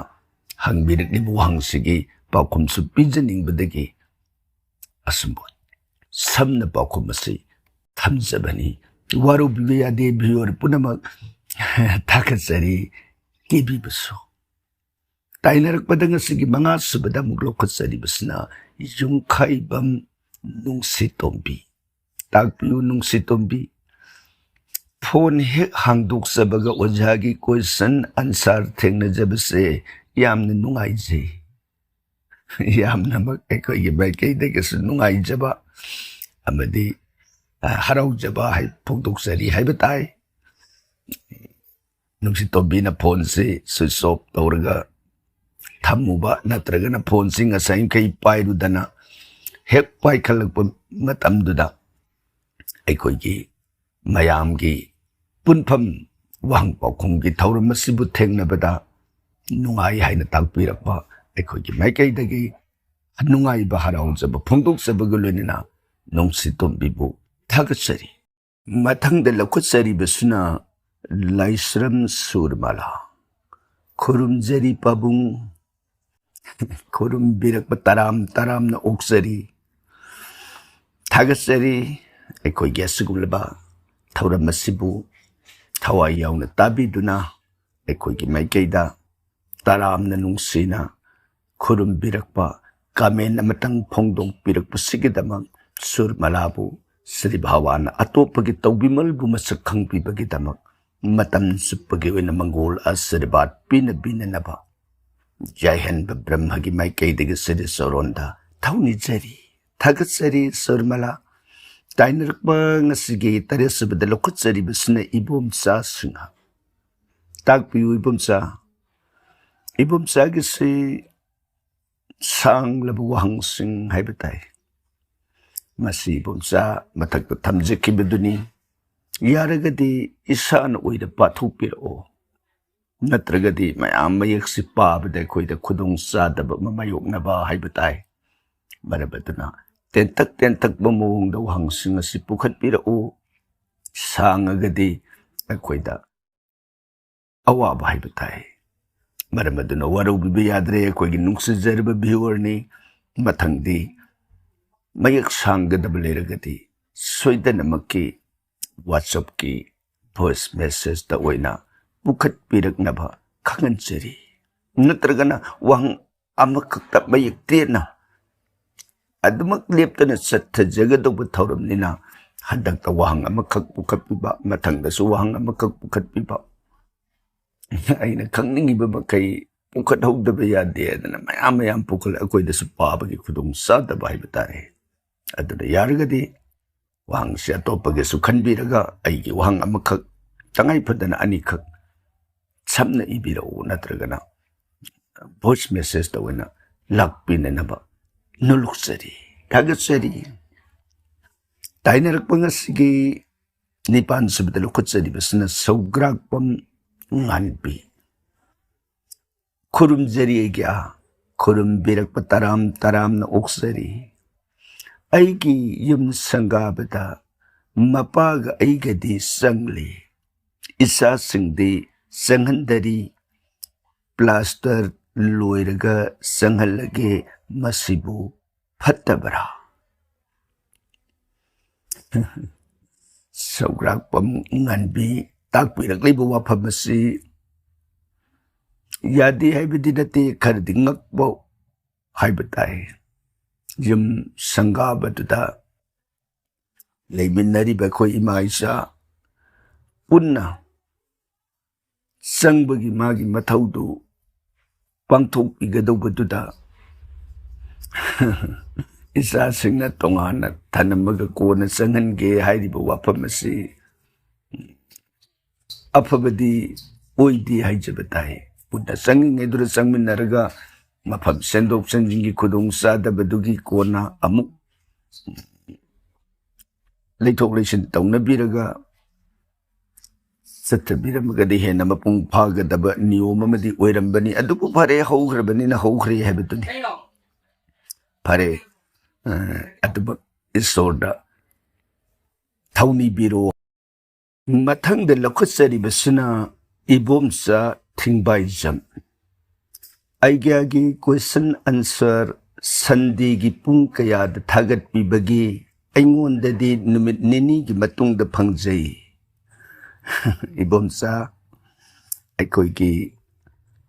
ꯍꯪꯕꯤꯔꯛꯂꯤꯕ ꯋꯥꯍꯪꯁꯤꯒꯤ ꯄꯥꯎꯈꯨꯝꯁꯨ ꯄꯤꯖꯅꯤꯡꯕꯗꯒꯤ ꯑꯁꯨꯝꯕ ꯁꯝꯅ ꯄꯥꯎꯈꯨꯝ ꯑꯁꯤ ꯊꯝꯖꯕꯅꯤ꯫ ꯋꯥꯔꯧꯕꯤꯕ ꯌꯥꯗꯦ, viewer ꯄꯨꯝꯅꯃꯛ ꯊꯥꯒꯠꯆꯔꯤ꯫ ꯀꯦꯕꯤꯕꯨꯁꯨ ꯇꯥꯏꯅꯔꯛꯄꯗ ꯉꯁꯤꯒꯤ ꯃꯉꯥ ꯁꯨꯕꯗ ꯑꯃꯨꯛ ꯂꯧꯈꯠꯆꯔꯤꯕꯁꯤꯅ ꯌꯨꯝꯈꯥꯏꯕꯝ ꯅꯨꯡꯁꯤꯇꯣꯝꯕꯤ꯫ ꯇꯥꯛꯄꯤꯌꯨ ꯅꯨꯡꯁꯤꯇꯣꯝꯕꯤ, phone ꯍꯦꯛ ꯍꯥꯡꯗꯣꯛꯆꯕꯒ ꯑꯣꯖꯥꯒꯤ question answer ꯊꯦꯡꯅꯖꯕꯁꯦ ꯌꯥꯝꯅ ꯅꯨꯡꯉꯥꯏꯖꯩ꯫ ꯌꯥꯝꯅꯃꯛ ꯑꯩꯈꯣꯏꯒꯤ ꯃꯥꯏꯀꯩꯗꯒꯤꯁꯨ ꯅꯨꯡꯉꯥꯏꯖꯕ ꯑꯃꯗꯤ, ꯑ, ꯍꯔꯥꯎꯖꯕ ꯍꯥꯏ-, ꯐꯣꯡꯗꯣꯛꯆꯔꯤ ꯍꯥꯏꯕ ꯇꯥꯏ꯫ ꯅꯨꯡꯁꯤꯇꯣꯝꯕꯤꯅ phone-ꯁꯤ switch off ꯇꯧꯔꯒ ꯊꯝꯃꯨꯕ ꯅꯠꯇ꯭ꯔꯒꯅ phone-ꯁꯤ ꯉꯁꯥꯏ ꯃꯈꯩ ꯄꯥꯏꯔꯨꯗꯅ ꯍꯦꯛ ꯄꯥꯏꯈꯠꯂꯛꯄ ꯃꯇꯝꯗꯨꯗ ꯑꯩꯈꯣꯏꯒꯤ ꯃꯌꯥꯝꯒꯤ ꯄꯨꯟꯐꯝ ꯋꯥꯍꯪ ꯄꯥꯎꯈꯨꯝꯒꯤ ꯊꯧꯔꯝ ꯑꯁꯤꯕꯨ ꯊꯦꯡꯅꯕꯗ ꯅꯨꯡꯉꯥꯏ ꯍꯥꯏꯅ ꯇꯥꯛꯄꯤꯔꯛꯄ ꯑꯩꯈꯣꯏꯒꯤ ꯃꯥꯏꯀꯩꯗꯒꯤ ꯅꯨꯡꯉꯥꯏꯕ ꯍꯔꯥꯎꯖꯕ ꯐꯣꯡꯗꯣꯛꯆꯕꯒ ꯂꯣꯏꯅꯅ ꯅꯨꯡꯁꯤꯇꯣꯝꯕꯤꯕꯨ ꯊꯥꯒꯠꯆꯔꯤ꯫ ꯃꯊꯪꯗ ꯂꯧꯈꯠꯆꯔꯤꯕꯁꯤꯅ ꯂꯥꯏꯁ꯭ꯔꯝ ꯁꯨꯔꯃꯥꯂꯥ꯫ ꯈꯨꯔꯨꯝꯖꯔꯤ ꯄꯥꯕꯨꯡ, ꯈꯨꯔꯨꯝꯕꯤꯔꯛꯄ ꯇꯔꯥꯝ ꯇꯔꯥꯝꯅ ꯑꯣꯛꯆꯔꯤ꯫ ꯊꯥꯒꯠꯆꯔꯤ꯫ ꯑꯩꯈꯣꯏꯒꯤ ꯑꯁꯤꯒꯨꯝꯂꯕ ꯊꯧꯔꯝ ꯑꯁꯤꯕꯨ ꯊꯋꯥꯏ ꯌꯥꯎꯅ ꯇꯥꯕꯤꯗꯨꯅ ꯑꯩꯈꯣꯏꯒꯤ ꯃꯥꯏꯀꯩꯗ ꯇꯔꯥꯝꯅ ꯅꯨꯡꯁꯤꯅ ꯈꯨꯔꯨꯝꯕꯤꯔꯛꯄ, comment ꯑꯃꯇꯪ ꯐꯣꯡꯗꯣꯛꯄꯤꯔꯛꯄꯁꯤꯒꯤꯗꯃꯛ ꯁꯨꯔꯃꯂꯥꯕꯨ ꯁ꯭ꯔꯤ ꯚꯒꯋꯥꯟꯅ ꯑꯇꯣꯞꯄꯒꯤ ꯇꯧꯕꯤꯃꯜꯕꯨ ꯃꯁꯛ ꯈꯪꯕꯤꯕꯒꯤꯗꯃꯛ ꯃꯇꯝ ꯆꯨꯞꯄꯒꯤ ꯑꯣꯏꯅ ꯃꯪꯒꯣꯜ ꯑꯥꯁꯤꯔꯕꯥꯗ ꯄꯤꯅ ꯄꯤꯅꯅꯕ ꯌꯥꯏꯍꯟꯕ ꯕ꯭ꯔꯍ꯭ꯃꯒꯤ ꯃꯥꯏꯀꯩꯗꯒꯤ ꯁ꯭ꯔꯤ ꯆꯔꯣꯟꯗ ꯊꯧꯅꯤꯖꯔꯤ, ꯊꯥꯒꯠꯆꯔꯤ꯫ ꯁꯨꯔꯃꯂꯥ, ꯇꯥꯏꯅꯔꯛꯄ ꯉꯁꯤꯒꯤ ꯇꯔꯦꯠ ꯁꯨꯕꯗ ꯂꯧꯈꯠꯆꯔꯤꯕꯁꯤꯅ ꯏꯕꯣꯝꯆꯥ ꯁꯤꯡꯍ꯫ ꯇꯥꯛꯄꯤꯌꯨ ꯏꯕꯣꯝꯆꯥ꯫ ꯏꯕꯣꯝꯆꯥꯒꯤꯁꯤ ꯁꯥꯡꯂꯕ ꯋꯥꯍꯪꯁꯤꯡ ꯍꯥꯏꯕ ꯇꯥꯏ꯫ ꯃꯁꯤ ꯏꯕꯣꯝꯆꯥ ꯃꯊꯛꯇ ꯊꯝꯖꯈꯤꯕꯗꯨꯅꯤ꯫ ꯌꯥꯔꯒꯗꯤ ꯏꯁꯥꯅ ꯑꯣꯏꯅ ꯄꯥꯊꯣꯛꯄꯤꯔꯛꯑꯣ꯫ ꯅꯠꯇ꯭ꯔꯒꯗꯤ ꯃꯌꯥꯝ ꯃꯌꯦꯛꯁꯤ ꯄꯥꯕꯗ ꯑꯩꯈꯣꯏꯗ ꯈꯨꯗꯣꯡ ꯆꯥꯗꯕ ꯑꯃ ꯃꯥꯌꯣꯛꯅꯕ ꯍꯥꯏꯕ ꯇꯥꯏ꯫ ꯃꯔꯝ ꯑꯗꯨꯅ ꯇꯦꯟꯇꯛ ꯇꯦꯟꯇꯛꯄ ꯃꯑꯣꯡꯗ ꯋꯥꯍꯪꯁꯤꯡ ꯑꯁꯤ ꯄꯨꯈꯠꯄꯤꯔꯛꯎ꯫ ꯁꯥꯡꯉꯒꯗꯤ ꯑꯩꯈꯣꯏꯗ ꯑꯋꯥꯕ ꯍꯥꯏꯕ ꯇꯥꯏ꯫ ꯃꯔꯝ ꯑꯗꯨꯅ ꯋꯥꯔꯧꯕꯤꯕ ꯌꯥꯗ꯭ꯔꯦ, ꯑꯩꯈꯣꯏꯒꯤ ꯅꯨꯡꯁꯤꯖꯔꯕ ꯚꯤꯌꯨꯋꯔꯅꯤ꯫ ꯃꯊꯪꯗꯤ ꯃꯌꯦꯛ ꯁꯥꯡꯒꯗꯕ ꯂꯩꯔꯒꯗꯤ ꯁꯣꯏꯗꯅꯃꯛꯀꯤ WhatsApp-ꯀꯤ ꯚꯣꯏꯁ ꯃꯦꯁꯦꯖꯇ ꯑꯣꯏꯅ ꯄꯨꯈꯠꯄꯤꯔꯛꯅꯕ ꯈꯪꯍꯟꯖꯔꯤ꯫ ꯅꯠꯇ꯭ꯔꯒꯅ ꯋꯥꯍꯪ ꯑꯃꯈꯛꯇ ꯃꯌꯦꯛ ꯇꯦꯟꯅ ꯑꯗꯨꯃꯛ ꯂꯦꯞꯇꯅ ꯆꯠꯊꯖꯒꯗꯧꯕ ꯊꯧꯔꯝꯅꯤꯅ ꯍꯟꯗꯛꯇ ꯋꯥꯍꯪ ꯑꯃꯈꯛ ꯄꯨꯈꯠꯄꯤꯕ, ꯃꯊꯪꯗꯁꯨ ꯋꯥꯍꯪ ꯑꯃꯈꯛ ꯄꯨꯈꯠꯄꯤꯕ, ꯑꯩꯅ ꯈꯪꯅꯤꯡꯉꯤꯕ ꯃꯈꯩ ꯄꯨꯈꯠꯍꯧꯗꯕ ꯌꯥꯗꯦ ꯍꯥꯏꯗꯅ ꯃꯌꯥꯝ ꯃꯌꯥꯝ ꯄꯨꯈꯠꯂ ꯑꯩꯈꯣꯏꯗꯁꯨ ꯄꯥꯕꯒꯤ ꯈꯨꯗꯣꯡꯆꯥꯗꯕ ꯍꯥꯏꯕ ꯇꯥꯔꯦ꯫ ꯑꯗꯨꯅ ꯌꯥꯔꯒꯗꯤ ꯋꯥꯍꯪꯁꯤ ꯑꯇꯣꯞꯄꯒꯤꯁꯨ ꯈꯟꯕꯤꯔꯒ ꯑꯩꯒꯤ ꯋꯥꯍꯪ ꯑꯃꯈꯛ, ꯇꯉꯥꯏ ꯐꯗꯅ ꯑꯅꯤꯈꯛ ꯁꯝꯅ ꯏꯕꯤꯔꯛꯎ, ꯅꯠꯇ꯭ꯔꯒꯅ ꯚꯣꯏꯁ ꯃꯦꯁꯦꯖꯇ ꯑꯣꯏꯅ ꯂꯥꯛꯄꯤꯅꯅꯕ ꯅꯣꯂꯨꯛꯆꯔꯤ, ꯊꯥꯒꯠꯆꯔꯤ꯫ ꯇꯥꯏꯅꯔꯛꯄ ꯉꯁꯤꯒꯤ ꯅꯤꯄꯥꯟ ꯁꯨꯕꯗ ꯂꯧꯈꯠꯆꯔꯤꯕꯁꯤꯅ ꯁꯧꯒ꯭ꯔꯥꯛꯄꯝ ꯉꯥꯟꯕꯤ꯫ ꯈꯨꯔꯨꯝꯖꯔꯤ ꯑꯩꯒꯤ ꯑꯥ, ꯈꯨꯔꯨꯝꯕꯤꯔꯛꯄ ꯇꯔꯥꯝ ꯇꯔꯥꯝꯅ ꯑꯣꯛꯆꯔꯤ꯫ ꯑꯩꯒꯤ ꯌꯨꯝ ꯁꯪꯒꯥꯕꯗ ꯃꯄꯥꯒ ꯑꯩꯒꯗꯤ ꯆꯪꯂꯤ, ꯏꯆꯥꯁꯤꯡꯗꯤ ꯆꯪꯍꯟꯗꯔꯤ꯫ ꯄ꯭ꯂꯥꯁꯇꯔ ꯂꯣꯏꯔꯒ ꯆꯪꯍꯜꯂꯒꯦ, ꯃꯁꯤꯕꯨ ꯐꯠꯇꯕ꯭ꯔꯥ? ꯁꯧꯒ꯭ꯔꯥꯛꯄꯝ ꯉꯥꯟꯕꯤ ꯇꯥꯛꯄꯤꯔꯛꯂꯤꯕ ꯋꯥꯐꯝ ꯑꯁꯤ ꯌꯥꯗꯦ ꯍꯥꯏꯕꯗꯤ ꯅꯠꯇꯦ, ꯈꯔꯗꯤ ꯉꯛꯄ ꯍꯥꯏꯕ ꯇꯥꯏ꯫ ꯌꯨꯝ ꯁꯪꯒꯥꯕꯗꯨꯗ ꯂꯩꯃꯤꯟꯅꯔꯤꯕ ꯑꯩꯈꯣꯏ ꯏꯃꯥ ꯏꯆꯥ ꯄꯨꯟꯅ ꯆꯪꯕꯒꯤ ꯃꯥꯒꯤ ꯃꯊꯧꯗꯨ ꯄꯥꯡꯊꯣꯛꯄꯤꯒꯗꯧꯕꯗꯨꯗ ꯏꯆꯥꯁꯤꯡꯅ ꯇꯣꯉꯥꯟꯅ ꯊꯅꯝꯃꯒ ꯀꯣꯟꯅ ꯆꯪꯍꯟꯒꯦ ꯍꯥꯏꯔꯤꯕ ꯋꯥꯐꯝ ꯑꯁꯤ ꯑꯐꯕꯗꯤ ꯑꯣꯏꯗꯦ ꯍꯥꯏꯖꯕ ꯇꯥꯏ꯫ ꯄꯨꯟꯅ ꯆꯪꯉꯤꯉꯩꯗꯨꯗ ꯆꯪꯃꯤꯟꯅꯔꯒ ꯃꯐꯝ ꯁꯦꯝꯗꯣꯛ ꯁꯦꯝꯖꯤꯟꯒꯤ ꯈꯨꯗꯣꯡ ꯆꯥꯗꯕꯗꯨꯒꯤ ꯀꯣꯟꯅ ꯑꯃꯨꯛ ꯂꯩꯊꯣꯛ ꯂꯩꯁꯤꯟ ꯇꯧꯅꯕꯤꯔꯒ ꯆꯠꯊꯕꯤꯔꯝꯃꯒꯗꯤ ꯍꯦꯟꯅ ꯃꯄꯨꯡ ꯐꯥꯒꯗꯕ ꯅꯤꯌꯣꯝ ꯑꯃꯗꯤ ꯑꯣꯏꯔꯝꯕꯅꯤ꯫ ꯑꯗꯨꯕꯨ ꯐꯔꯦ, ꯍꯧꯈ꯭ꯔꯕꯅꯤꯅ ꯍꯧꯈ꯭ꯔꯦ ꯍꯥꯏꯕꯗꯨꯅꯤ꯫ ꯐꯔꯦ, ꯑ, ꯑꯗꯨꯃꯛ ꯏꯁꯣꯔꯗ ꯊꯧꯅꯤꯕꯤꯔꯣ꯫ ꯃꯊꯪꯗ ꯂꯧꯈꯠꯆꯔꯤꯕꯁꯤꯅ ꯏꯕꯣꯝꯆꯥ ꯊꯤꯡꯕꯥꯏꯖꯝ꯫ ꯑꯩꯒꯤ ꯀꯣꯏꯁꯟ ꯑꯟꯁꯔ ꯁꯟꯗꯦꯒꯤ ꯄꯨꯡ ꯀꯌꯥꯗ ꯊꯥꯒꯠꯄꯤꯕꯒꯦ? ꯑꯩꯉꯣꯟꯗꯗꯤ ꯅꯨꯃꯤꯠ ꯅꯤꯅꯤꯒꯤ ꯃꯇꯨꯡꯗ ꯐꯪꯖꯩ꯫ ꯏꯕꯣꯝꯆꯥ, ꯑꯩꯈꯣꯏꯒꯤ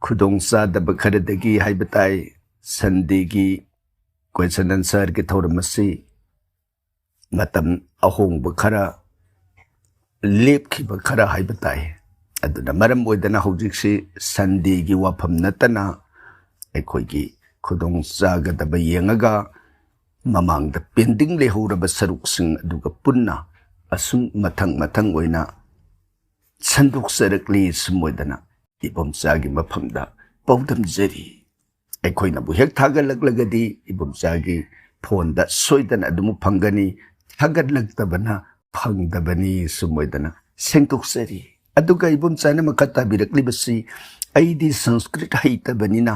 ꯈꯨꯗꯣꯡꯆꯥꯗꯕ ꯈꯔꯗꯒꯤ ꯍꯥꯏꯕ ꯇꯥꯏ, ꯁꯟꯗꯦꯒꯤ ꯀꯣꯏꯁꯟ ꯑꯟꯁꯔꯒꯤ ꯊꯧꯔꯝ ꯑꯁꯤ ꯃꯇꯝ ꯑꯍꯣꯡꯕ ꯈꯔ, ꯂꯦꯞꯈꯤꯕ ꯈꯔ ꯍꯥꯏꯕ ꯇꯥꯏ꯫ ꯑꯗꯨꯅ ꯃꯔꯝ ꯑꯣꯏꯗꯅ ꯍꯧꯖꯤꯛꯁꯤ ꯁꯟꯗꯦꯒꯤ ꯋꯥꯐꯝ ꯅꯠꯇꯅ ꯑꯩꯈꯣꯏꯒꯤ ꯈꯨꯗꯣꯡ ꯆꯥꯒꯗꯕ ꯌꯦꯡꯉꯒ ꯃꯃꯥꯡꯗ ꯄꯦꯟꯗꯤꯡ ꯂꯩꯍꯧꯔꯕ ꯁꯔꯨꯛꯁꯤꯡ ꯑꯗꯨꯒ ꯄꯨꯟꯅ ꯑꯁꯨꯝ ꯃꯊꯪ ꯃꯊꯪ ꯑꯣꯏꯅ ꯁꯟꯗꯣꯛꯆꯔꯛꯂꯤ꯫ ꯁꯨꯝ ꯑꯣꯏꯗꯅ ꯏꯕꯣꯝꯆꯥꯒꯤ ꯃꯐꯝꯗ ꯄꯥꯎꯗꯝꯖꯔꯤ꯫ ꯑꯩꯈꯣꯏꯅꯕꯨ ꯍꯦꯛ ꯊꯥꯒꯠꯂꯛꯂꯒꯗꯤ ꯏꯕꯣꯝꯆꯥꯒꯤ ꯐꯣꯟꯗ ꯁꯣꯏꯗꯅ ꯑꯗꯨꯃꯛ ꯐꯪꯒꯅꯤ, ꯊꯥꯒꯠꯂꯛꯇꯕꯅ ꯐꯪꯗꯕꯅꯤ꯫ ꯁꯨꯝ ꯑꯣꯏꯗꯅ ꯁꯦꯡꯗꯣꯛꯆꯔꯤ꯫ ꯑꯗꯨꯒ ꯏꯕꯣꯝꯆꯥꯅ ꯃꯈꯥ ꯇꯥꯕꯤꯔꯛꯂꯤꯕꯁꯤ, "ꯑꯩꯗꯤ ꯁꯪꯁꯀ꯭ꯔꯤꯠ ꯍꯩꯇꯕꯅꯤꯅ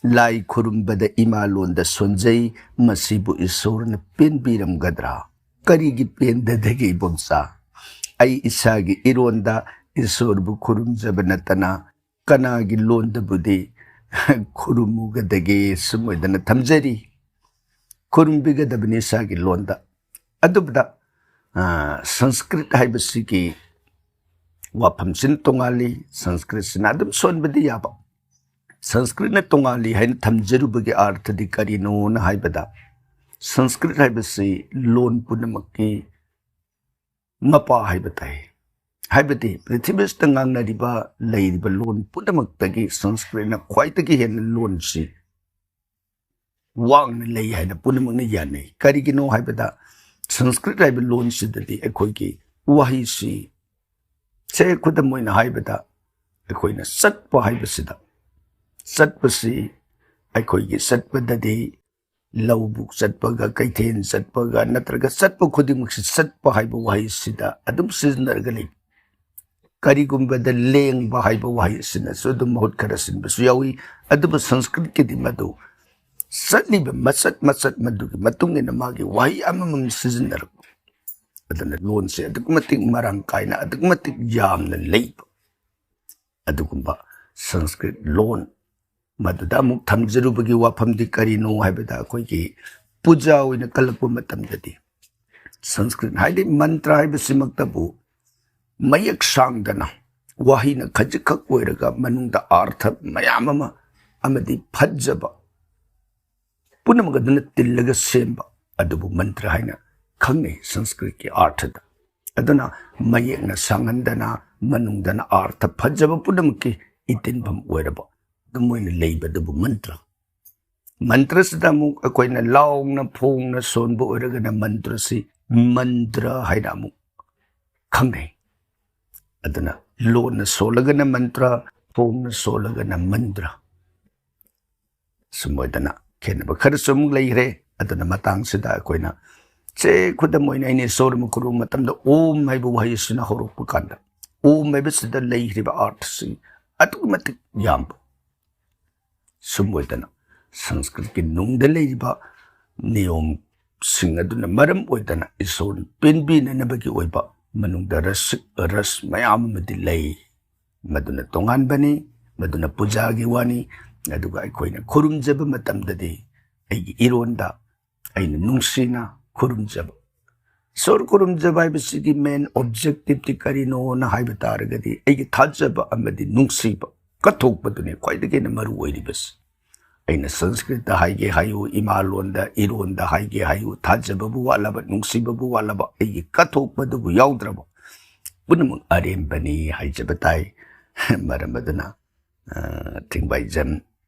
ꯂꯥꯏ ꯈꯨꯔꯨꯝꯕꯗ ꯏꯃꯥ ꯂꯣꯟꯗ ꯁꯣꯟꯖꯩ, ꯃꯁꯤꯕꯨ ꯏꯁꯣꯔꯅ ꯄꯦꯟꯕꯤꯔꯝꯒꯗ꯭ꯔꯥ?" ꯀꯔꯤꯒꯤ ꯄꯦꯟꯗꯗꯒꯦ ꯏꯕꯣꯝꯆꯥ? ꯑꯩ ꯏꯁꯥꯒꯤ ꯏꯔꯣꯟꯗ ꯏꯁꯣꯔꯕꯨ ꯈꯨꯔꯨꯝꯖꯕ ꯅꯠꯇꯅ ꯀꯅꯥꯒꯤ ꯂꯣꯟꯗꯕꯨꯗꯤ ꯈꯨꯔꯨꯝꯃꯨꯒꯗꯒꯦ? ꯁꯨꯝ ꯑꯣꯏꯗꯅ ꯊꯝꯖꯔꯤ꯫ ꯈꯨꯔꯨꯝꯕꯤꯒꯗꯕꯅꯤ ꯏꯁꯥꯒꯤ ꯂꯣꯟꯗ꯫ ꯑꯗꯨꯕꯨꯗ, ꯑ, ꯁꯪꯁꯀ꯭ꯔꯤꯠ ꯍꯥꯏꯕꯁꯤꯒꯤ ꯋꯥꯐꯝꯁꯤꯅ ꯇꯣꯉꯥꯜꯂꯤ, ꯁꯪꯁꯀ꯭ꯔꯤꯠꯁꯤꯅ ꯑꯗꯨꯝ ꯁꯣꯟꯕꯗꯤ ꯌꯥꯕ꯫ ꯁꯪꯁꯀ꯭ꯔꯤꯠꯅ ꯇꯣꯉꯥꯜꯂꯤ ꯍꯥꯏꯅ ꯊꯝꯖꯔꯨꯕꯒꯤ ꯑꯥꯔꯊꯗꯤ ꯀꯔꯤꯅꯣꯅ ꯍꯥꯏꯕꯗ, ꯁꯪꯁꯀ꯭ꯔꯤꯠ ꯍꯥꯏꯕꯁꯤ ꯂꯣꯟ ꯄꯨꯝꯅꯃꯛꯀꯤ ꯃꯄꯥ ꯍꯥꯏꯕ ꯇꯥꯏ꯫ ꯍꯥꯏꯕꯗꯤ ꯄ꯭ꯔꯤꯊꯤꯕꯤꯁꯤꯗ ꯉꯥꯡꯅꯔꯤꯕ, ꯂꯩꯔꯤꯕ ꯂꯣꯟ ꯄꯨꯝꯅꯃꯛꯇꯒꯤ ꯁꯪꯁꯀ꯭ꯔꯤꯠꯅ ꯈ꯭ꯋꯥꯏꯗꯒꯤ ꯍꯦꯟꯅ ꯂꯣꯟꯁꯤ ꯋꯥꯡꯅ ꯂꯩ ꯍꯥꯏꯅ ꯄꯨꯝꯅꯃꯛꯅ ꯌꯥꯅꯩ꯫ ꯀꯔꯤꯒꯤꯅꯣ ꯍꯥꯏꯕꯗ ꯁꯪꯁꯀ꯭ꯔꯤꯠ ꯍꯥꯏꯕ ꯂꯣꯟꯁꯤꯗꯗꯤ ꯑꯩꯈꯣꯏꯒꯤ ꯋꯥꯍꯩꯁꯤ, ꯁꯦ ꯈꯨꯗꯝ ꯑꯣꯏꯅ ꯍꯥꯏꯕꯗ, ꯑꯩꯈꯣꯏꯅ ꯆꯠꯄ ꯍꯥꯏꯕꯁꯤꯗ, ꯆꯠꯄꯁꯤ ꯑꯩꯈꯣꯏꯒꯤ ꯆꯠꯄꯗꯗꯤ ꯂꯧꯕꯨꯛ ꯆꯠꯄꯒ, ꯀꯩꯊꯦꯜ ꯆꯠꯄꯒ, ꯅꯠꯇ꯭ꯔꯒ ꯆꯠꯄ ꯈꯨꯗꯤꯡꯃꯛꯁꯤ ꯆꯠꯄ ꯍꯥꯏꯕ ꯋꯥꯍꯩꯁꯤꯗ ꯑꯗꯨꯝ ꯁꯤꯖꯤꯟꯅꯔꯒ ꯂꯩ꯫ ꯀꯔꯤꯒꯨꯝꯕꯗ ꯂꯦꯡꯕ ꯍꯥꯏꯕ ꯋꯥꯍꯩ ꯑꯁꯤꯅꯁꯨ ꯑꯗꯨꯝ ꯃꯍꯨꯠ ꯈꯔ ꯁꯤꯟꯕꯁꯨ ꯌꯥꯎꯏ꯫ ꯑꯗꯨꯕꯨ ꯁꯪꯁꯀ꯭ꯔꯤꯠꯀꯤꯗꯤ ꯃꯗꯨ ꯆꯠꯂꯤꯕ ꯃꯆꯠ ꯃꯆꯠ ꯃꯗꯨꯒꯤ ꯃꯇꯨꯡ ꯏꯟꯅ ꯃꯥꯒꯤ ꯋꯥꯍꯩ ꯑꯃꯃꯝ ꯁꯤꯖꯤꯟꯅꯔꯛꯄ꯫ ꯑꯗꯨꯅ ꯂꯣꯟꯁꯦ ꯑꯗꯨꯛꯀꯤ ꯃꯇꯤꯛ ꯃꯔꯥꯡ ꯀꯥꯏꯅ, ꯑꯗꯨꯛꯀꯤ ꯃꯇꯤꯛ ꯌꯥꯝꯅ ꯂꯩꯕ ꯑꯗꯨꯒꯨꯝꯕ ꯁꯪꯁꯀ꯭ꯔꯤꯠ ꯂꯣꯟ ꯃꯗꯨꯗ ꯑꯃꯨꯛ ꯊꯝꯖꯔꯨꯕꯒꯤ ꯋꯥꯐꯝꯗꯤ ꯀꯔꯤꯅꯣ ꯍꯥꯏꯕꯗ, ꯑꯩꯈꯣꯏꯒꯤ ꯄꯨꯖꯥ ꯑꯣꯏꯅ ꯀꯜꯂꯛꯄ ꯃꯇꯝꯗꯗꯤ ꯁꯪꯁꯀ꯭ꯔꯤꯠ ꯍꯥꯏꯗꯤ ꯃꯟꯇ꯭ꯔ ꯍꯥꯏꯕꯁꯤꯃꯛꯇꯕꯨ ꯃꯌꯦꯛ ꯁꯥꯡꯗꯅ ꯋꯥꯍꯩꯅ ꯈꯖꯤꯛꯈꯛ ꯑꯣꯏꯔꯒ ꯃꯅꯨꯡꯗ ꯑꯥꯔꯊ ꯃꯌꯥꯝ ꯑꯃ ꯑꯃꯗꯤ ꯐꯖꯕ ꯄꯨꯝꯅꯃꯛ ꯑꯗꯨꯅ ꯇꯤꯜꯂꯒ ꯁꯦꯝꯕ ꯑꯗꯨꯕꯨ ꯃꯟꯇ꯭ꯔ ꯍꯥꯏꯅ ꯈꯪꯅꯩ ꯁꯪꯁꯀ꯭ꯔꯤꯠꯀꯤ ꯑꯥꯔꯊꯗ꯫ ꯑꯗꯨꯅ ꯃꯌꯦꯛꯅ ꯁꯥꯡꯍꯟꯗꯅ ꯃꯅꯨꯡꯗꯅ ꯑꯥꯔꯊ ꯐꯖꯕ ꯄꯨꯝꯅꯃꯛꯀꯤ ꯏꯇꯤꯟꯐꯝ ꯑꯣꯏꯔꯕ ꯑꯗꯨꯝ ꯑꯣꯏꯅ ꯂꯩꯕ ꯑꯗꯨꯕꯨ ꯃꯟꯇ꯭ꯔ꯫ ꯃꯟꯇ꯭ꯔꯁꯤꯗ ꯑꯃꯨꯛ ꯑꯩꯈꯣꯏꯅ ꯂꯥꯎꯅ ꯐꯣꯡꯅ ꯁꯣꯟꯕ ꯑꯣꯏꯔꯒꯅ ꯃꯟꯇ꯭ꯔꯁꯤ ꯃꯟꯇ꯭ꯔ ꯍꯥꯏꯅ ꯑꯃꯨꯛ ꯈꯪꯅꯩ꯫ ꯑꯗꯨꯅ ꯂꯣꯟꯅ ꯁꯣꯜꯂꯒꯅ ꯃꯟꯇ꯭ꯔ, ꯐꯣꯡꯅ ꯁꯣꯜꯂꯒꯅ ꯃꯟꯇ꯭ꯔ꯫ ꯁꯨꯝ ꯑꯣꯏꯗꯅ ꯈꯦꯠꯅꯕ ꯈꯔꯁꯨ ꯑꯃꯨꯛ ꯂꯩꯈ꯭ꯔꯦ꯫ ꯑꯗꯨꯅ ꯃꯇꯥꯡꯁꯤꯗ ꯑꯩꯈꯣꯏꯅ, ꯁꯦ ꯈꯨꯗꯝ ꯑꯣꯏꯅ ꯑꯩꯅ ꯏꯁꯣꯔ ꯑꯃ ꯈꯨꯔꯨꯝꯕ ꯃꯇꯝꯗ ꯑꯣꯝ ꯍꯥꯏꯕ ꯋꯥꯍꯩ ꯑꯁꯤꯅ ꯍꯧꯔꯛꯄ ꯀꯥꯟꯗ ꯑꯣꯝ ꯍꯥꯏꯕꯁꯤꯗ ꯂꯩꯈ꯭ꯔꯤꯕ ꯑꯥꯔꯊꯁꯤ ꯑꯗꯨꯛꯀꯤ ꯃꯇꯤꯛ ꯌꯥꯝꯕ꯫ ꯁꯨꯝ ꯑꯣꯏꯗꯅ ꯁꯪꯁꯀ꯭ꯔꯤꯠꯀꯤ ꯅꯨꯡꯗ ꯂꯩꯔꯤꯕ ꯅꯤꯌꯣꯝꯁꯤꯡ ꯑꯗꯨꯅ ꯃꯔꯝ ꯑꯣꯏꯗꯅ ꯏꯁꯣꯔ ꯄꯦꯟꯕꯤꯅꯅꯕꯒꯤ ꯑꯣꯏꯕ ꯃꯅꯨꯡꯗ ꯔꯁ, ꯔꯁ ꯃꯌꯥꯝ ꯑꯃꯗꯤ ꯂꯩ꯫ ꯃꯗꯨꯅ ꯇꯣꯉꯥꯟꯕꯅꯤ, ꯃꯗꯨꯅ ꯄꯨꯖꯥꯒꯤ ꯋꯥꯅꯤ꯫ ꯑꯗꯨꯒ ꯑꯩꯈꯣꯏꯅ ꯈꯨꯔꯨꯝꯖꯕ ꯃꯇꯝꯗꯗꯤ ꯑꯩꯒꯤ ꯏꯔꯣꯟꯗ ꯑꯩꯅ ꯅꯨꯡꯁꯤꯅ ꯈꯨꯔꯨꯝꯖꯕ꯫ ꯏꯁꯣꯔ ꯈꯨꯔꯨꯝꯖꯕ ꯍꯥꯏꯕꯁꯤꯒꯤ ꯃꯦꯟ ꯑꯣꯕꯖꯦꯛꯇꯤꯞꯇꯤ ꯀꯔꯤꯅꯣꯅ ꯍꯥꯏꯕ ꯇꯥꯔꯒꯗꯤ, ꯑꯩꯒꯤ ꯊꯥꯖꯕ ꯑꯃꯗꯤ ꯅꯨꯡꯁꯤꯕ ꯀꯠꯊꯣꯛꯄꯗꯨꯅꯤ ꯈ꯭ꯋꯥꯏꯗꯒꯤ ꯍꯦꯟꯅ ꯃꯔꯨ ꯑꯣꯏꯔꯤꯕꯁꯤ꯫ ꯑꯩꯅ ꯁꯪꯁꯀ꯭ꯔꯤꯠꯇ ꯍꯥꯏꯒꯦ ꯍꯥꯏꯌꯨ, ꯏꯃꯥ ꯂꯣꯟꯗ, ꯏꯔꯣꯟꯗ ꯍꯥꯏꯒꯦ ꯍꯥꯏꯌꯨ, ꯊꯥꯖꯕꯕꯨ ꯋꯥꯠꯂꯕ, ꯅꯨꯡꯁꯤꯕꯕꯨ ꯋꯥꯠꯂꯕ, ꯑꯩꯒꯤ ꯀꯠꯊꯣꯛꯄꯗꯨꯕꯨ ꯌꯥꯎꯗ꯭ꯔꯕ, ꯄꯨꯝꯅꯃꯛ ꯑꯔꯦꯝꯕꯅꯤ ꯍꯥꯏꯖꯕ ꯇꯥꯏ꯫ ꯃꯔꯝ ꯑꯗꯨꯅ, ꯑ, ꯊꯤꯡꯕꯥꯏꯖꯝ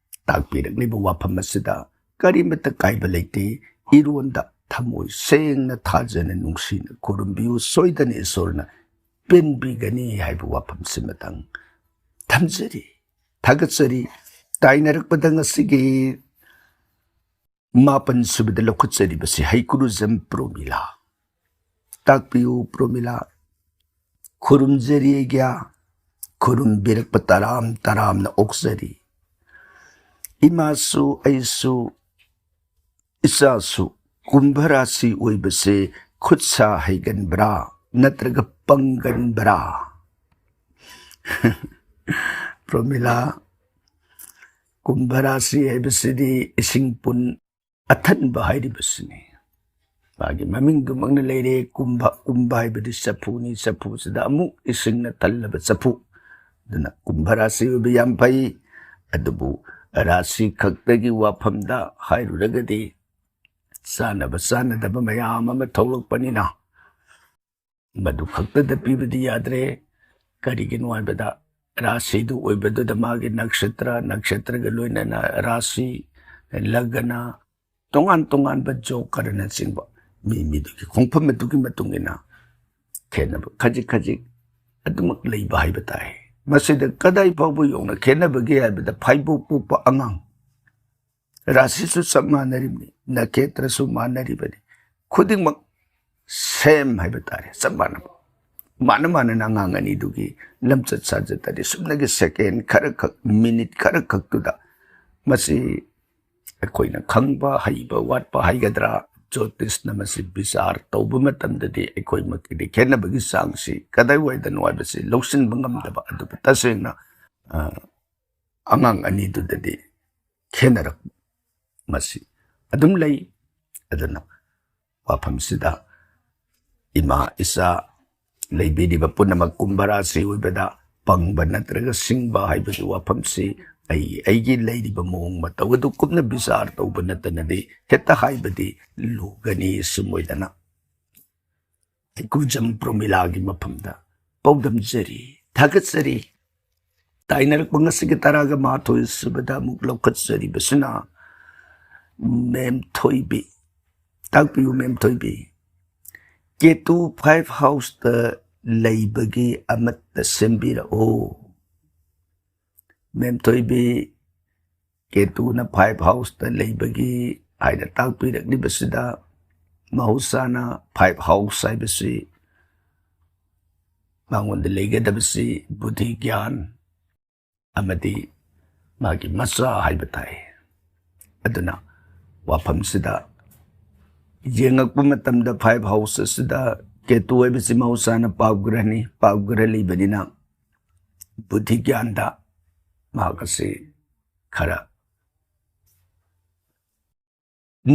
ꯇꯥꯛꯄꯤꯔꯛꯂꯤꯕ ꯋꯥꯐꯝ ꯑꯁꯤꯗ ꯀꯔꯤꯃꯠꯇ ꯀꯥꯏꯕ ꯂꯩꯇꯦ꯫ ꯏꯔꯣꯟꯗ ꯊꯃꯣꯏ ꯁꯦꯡꯅ ꯊꯥꯖꯅ ꯅꯨꯡꯁꯤꯅ ꯈꯨꯔꯨꯝꯕꯤꯌꯨ, ꯁꯣꯏꯗꯅ ꯏꯁꯣꯔꯅ ꯄꯦꯟꯕꯤꯒꯅꯤ ꯍꯥꯏꯕ ꯋꯥꯐꯝꯁꯤꯃꯇꯪ ꯊꯝꯖꯔꯤ꯫ ꯊꯥꯒꯠꯆꯔꯤ꯫ ꯇꯥꯏꯅꯔꯛꯄꯗ ꯉꯁꯤꯒꯤ ꯃꯥꯄꯟ ꯁꯨꯕꯗ ꯂꯧꯈꯠꯆꯔꯤꯕꯁꯤ ꯍꯩꯀ꯭ꯔꯨꯖꯝ ꯄ꯭ꯔꯣꯃꯤꯂꯥ꯫ ꯇꯥꯛꯄꯤꯌꯨ ꯄ꯭ꯔꯣꯃꯤꯂꯥ꯫ ꯈꯨꯔꯨꯝꯖꯔꯤ ꯑꯩꯒ꯭ꯌꯥ꯫ ꯈꯨꯔꯨꯝꯕꯤꯔꯛꯄ ꯇꯔꯥꯝ ꯇꯔꯥꯝꯅ ꯑꯣꯛꯆꯔꯤ꯫ ꯏꯃꯥꯁꯨ ꯑꯩꯁꯨ ꯏꯆꯥꯁꯨ ꯀꯨꯝꯚ ꯔꯥꯁꯤ ꯑꯣꯏꯕꯁꯦ ꯈꯨꯠ ꯁꯥ ꯍꯩꯒꯟꯕ꯭ꯔꯥ ꯅꯠꯇ꯭ꯔꯒ ꯄꯪꯒꯟꯕ꯭ꯔꯥ? ꯄ꯭ꯔꯣꯃꯤꯂꯥ, ꯀꯨꯝꯚ ꯔꯥꯁꯤ ꯍꯥꯏꯕꯁꯤꯗꯤ ꯏꯁꯤꯡ ꯄꯨꯟ ꯑꯊꯟꯕ ꯍꯥꯏꯔꯤꯕꯁꯤꯅꯤ꯫ ꯃꯥꯒꯤ ꯃꯃꯤꯡꯗꯨꯃꯛꯅ ꯂꯩꯔꯦ, ꯀꯨꯝꯚ꯫ ꯀꯨꯝꯚ ꯍꯥꯏꯕꯗꯤ ꯆꯐꯨꯅꯤ, ꯆꯐꯨꯁꯤꯗ ꯑꯃꯨꯛ ꯏꯁꯤꯡꯅ ꯊꯜꯂꯕ ꯆꯐꯨ꯫ ꯑꯗꯨꯅ ꯀꯨꯝꯚ ꯔꯥꯁꯤ ꯑꯣꯏꯕ ꯌꯥꯝ ꯐꯩ꯫ ꯑꯗꯨꯕꯨ ꯔꯥꯁꯤ ꯈꯛꯇꯒꯤ ꯋꯥꯐꯝꯗ ꯍꯥꯏꯔꯨꯔꯒꯗꯤ ꯆꯥꯅꯕ ꯆꯥꯅꯗꯕ ꯃꯌꯥꯝ ꯑꯃ ꯊꯣꯛꯂꯛꯄꯅꯤꯅ ꯃꯗꯨ ꯈꯛꯇꯗ ꯄꯤꯕꯗꯤ ꯌꯥꯗ꯭ꯔꯦ꯫ ꯀꯔꯤꯒꯤꯅꯣ ꯍꯥꯏꯕꯗ ꯔꯥꯁꯤꯗꯨ ꯑꯣꯏꯕꯗꯨꯗ ꯃꯥꯒꯤ ꯅꯛꯁꯇ꯭ꯔ, ꯅꯛꯁꯇ꯭ꯔꯒ ꯂꯣꯏꯅꯅ ꯔꯥꯁꯤ, ꯂꯒꯅ, ꯇꯣꯉꯥꯟ ꯇꯣꯉꯥꯟꯕ ꯖꯣꯀꯔꯅꯆꯤꯡꯕ ꯃꯤ ꯃꯤꯗꯨꯒꯤ ꯈꯣꯡꯐꯝ ꯑꯗꯨꯒꯤ ꯃꯇꯨꯡ ꯏꯟꯅ ꯈꯦꯠꯅꯕ ꯈꯖꯤꯛ ꯈꯖꯤꯛ ꯑꯗꯨꯃꯛ ꯂꯩꯕ ꯍꯥꯏꯕ ꯇꯥꯏ꯫ ꯃꯁꯤꯗ ꯀꯗꯥꯏ ꯐꯥꯎꯕ ꯌꯧꯅ ꯈꯦꯠꯅꯕꯒꯦ ꯍꯥꯏꯕꯗ ꯐꯥꯏꯕꯣꯛ ꯄꯣꯛꯄ ꯑꯉꯥꯡ, ꯔꯥꯁꯤꯁꯨ ꯆꯞ ꯃꯥꯟꯅꯔꯤꯕꯅꯤ, ꯅꯈꯦꯇ꯭ꯔꯁꯨ ꯃꯥꯟꯅꯔꯤꯕꯅꯤ, ꯈꯨꯗꯤꯡꯃꯛ ꯁꯦꯝ ꯍꯥꯏꯕ ꯇꯥꯔꯦ, ꯆꯞ ꯃꯥꯟꯅꯕ꯫ ꯃꯥꯅ ꯃꯥꯅꯅ ꯑꯉꯥꯡ ꯑꯅꯤꯗꯨꯒꯤ ꯂꯝꯆꯠ ꯁꯥꯖꯠ ꯑꯗꯤ ꯁꯨꯞꯅꯒꯤ ꯁꯦꯀꯦꯟ ꯈꯔꯈꯛ, ꯃꯤꯅꯤꯠ ꯈꯔꯈꯛꯇꯨꯗ ꯃꯁꯤ ꯑꯩꯈꯣꯏꯅ ꯈꯪꯕ ꯍꯩꯕ ꯋꯥꯠꯄ ꯍꯥꯏꯒꯗ꯭ꯔꯥ, ꯖꯣꯇꯤꯁꯅ ꯃꯁꯤ ꯕꯤꯆꯥꯔ ꯇꯧꯕ ꯃꯇꯝꯗꯗꯤ ꯑꯩꯈꯣꯏꯃꯛꯀꯤꯗꯤ ꯈꯦꯠꯅꯕꯒꯤ ꯆꯥꯡꯁꯤ ꯀꯗꯥꯏꯋꯥꯏꯗꯅꯣ ꯍꯥꯏꯕꯁꯤ ꯂꯧꯁꯤꯟꯕ ꯉꯝꯗꯕ꯫ ꯑꯗꯨꯕꯨ ꯇꯁꯦꯡꯅ, ꯑ, ꯑꯉꯥꯡ ꯑꯅꯤꯗꯨꯗꯗꯤ ꯈꯦꯠꯅꯔꯛ ꯃꯁꯤ ꯑꯗꯨꯝ ꯂꯩ꯫ ꯑꯗꯨꯅ ꯋꯥꯐꯝꯁꯤꯗ ꯏꯃꯥ ꯏꯆꯥ ꯂꯩꯕꯤꯔꯤꯕ ꯄꯨꯝꯅꯃꯛ ꯀꯨꯝꯚ ꯔꯥꯁꯤ ꯑꯣꯏꯕꯗ ꯄꯪꯕ ꯅꯠꯇ꯭ꯔꯒ ꯁꯤꯡꯕ ꯍꯥꯏꯕꯒꯤ ꯋꯥꯐꯝꯁꯤ ꯑꯩ ꯑꯩꯒꯤ ꯂꯩꯔꯤꯕ ꯃꯑꯣꯡ ꯃꯇꯧ ꯑꯗꯨ ꯀꯨꯞꯅ ꯕꯤꯆꯥꯔ ꯇꯧꯕ ꯅꯠꯇꯅꯗꯤ ꯍꯦꯛꯇ ꯍꯥꯏꯕꯗꯤ ꯂꯨꯒꯅꯤ꯫ ꯁꯨꯝ ꯑꯣꯏꯗꯅ ꯑꯩꯀꯨꯖꯝ ꯄ꯭ꯔꯣꯃꯤꯂꯥꯒꯤ ꯃꯐꯝꯗ ꯄꯥꯎꯗꯝꯖꯔꯤ, ꯊꯥꯒꯠꯆꯔꯤ꯫ ꯇꯥꯏꯅꯔꯛꯄ ꯉꯁꯤꯒꯤ ꯇꯔꯥꯒ ꯃꯥꯊꯣꯏ ꯁꯨꯕꯗ ꯑꯃꯨꯛ ꯂꯧꯈꯠꯆꯔꯤꯕꯁꯤꯅ ꯃꯦꯝ ꯊꯣꯏꯕꯤ꯫ ꯇꯥꯛꯄꯤꯌꯨ ꯃꯦꯝ ꯊꯣꯏꯕꯤ, ꯀꯦꯇꯨ ꯐꯥꯏꯚ ꯍꯥꯎꯁꯇ ꯂꯩꯕꯒꯤ ꯑꯃꯠꯇ ꯁꯦꯝꯕꯤꯔꯛꯑꯣ꯫ ꯃꯦꯝ ꯊꯣꯏꯕꯤ, ꯀꯦꯇꯨꯅ ꯐꯥꯏꯚ ꯍꯥꯎꯁꯇ ꯂꯩꯕꯒꯤ ꯍꯥꯏꯅ ꯇꯥꯛꯄꯤꯔꯛꯂꯤꯕꯁꯤꯗ ꯃꯍꯧꯁꯥꯅ ꯐꯥꯏꯚ ꯍꯥꯎꯁ ꯍꯥꯏꯕꯁꯤ ꯃꯉꯣꯟꯗ ꯂꯩꯒꯗꯕꯁꯤ ꯕꯨꯙꯤ ꯒ꯭ꯌꯥꯟ ꯑꯃꯗꯤ ꯃꯥꯒꯤ ꯃꯆꯥ ꯍꯥꯏꯕ ꯇꯥꯏ꯫ ꯑꯗꯨꯅ ꯋꯥꯐꯝꯁꯤꯗ ꯌꯦꯡꯉꯛꯄ ꯃꯇꯝꯗ ꯐꯥꯏꯚ ꯍꯥꯎꯁ ꯑꯁꯤꯗ ꯀꯦꯇꯨ ꯍꯥꯏꯕꯁꯤ ꯃꯍꯧꯁꯥꯅ ꯄꯥꯞꯒ꯭ꯔꯍꯅꯤ꯫ ꯄꯥꯞꯒ꯭ꯔꯍ ꯂꯩꯕꯅꯤꯅ ꯕꯨꯙꯤ ꯒ꯭ꯌꯥꯟꯗ ꯃꯍꯥꯛ ꯑꯁꯤ ꯈꯔ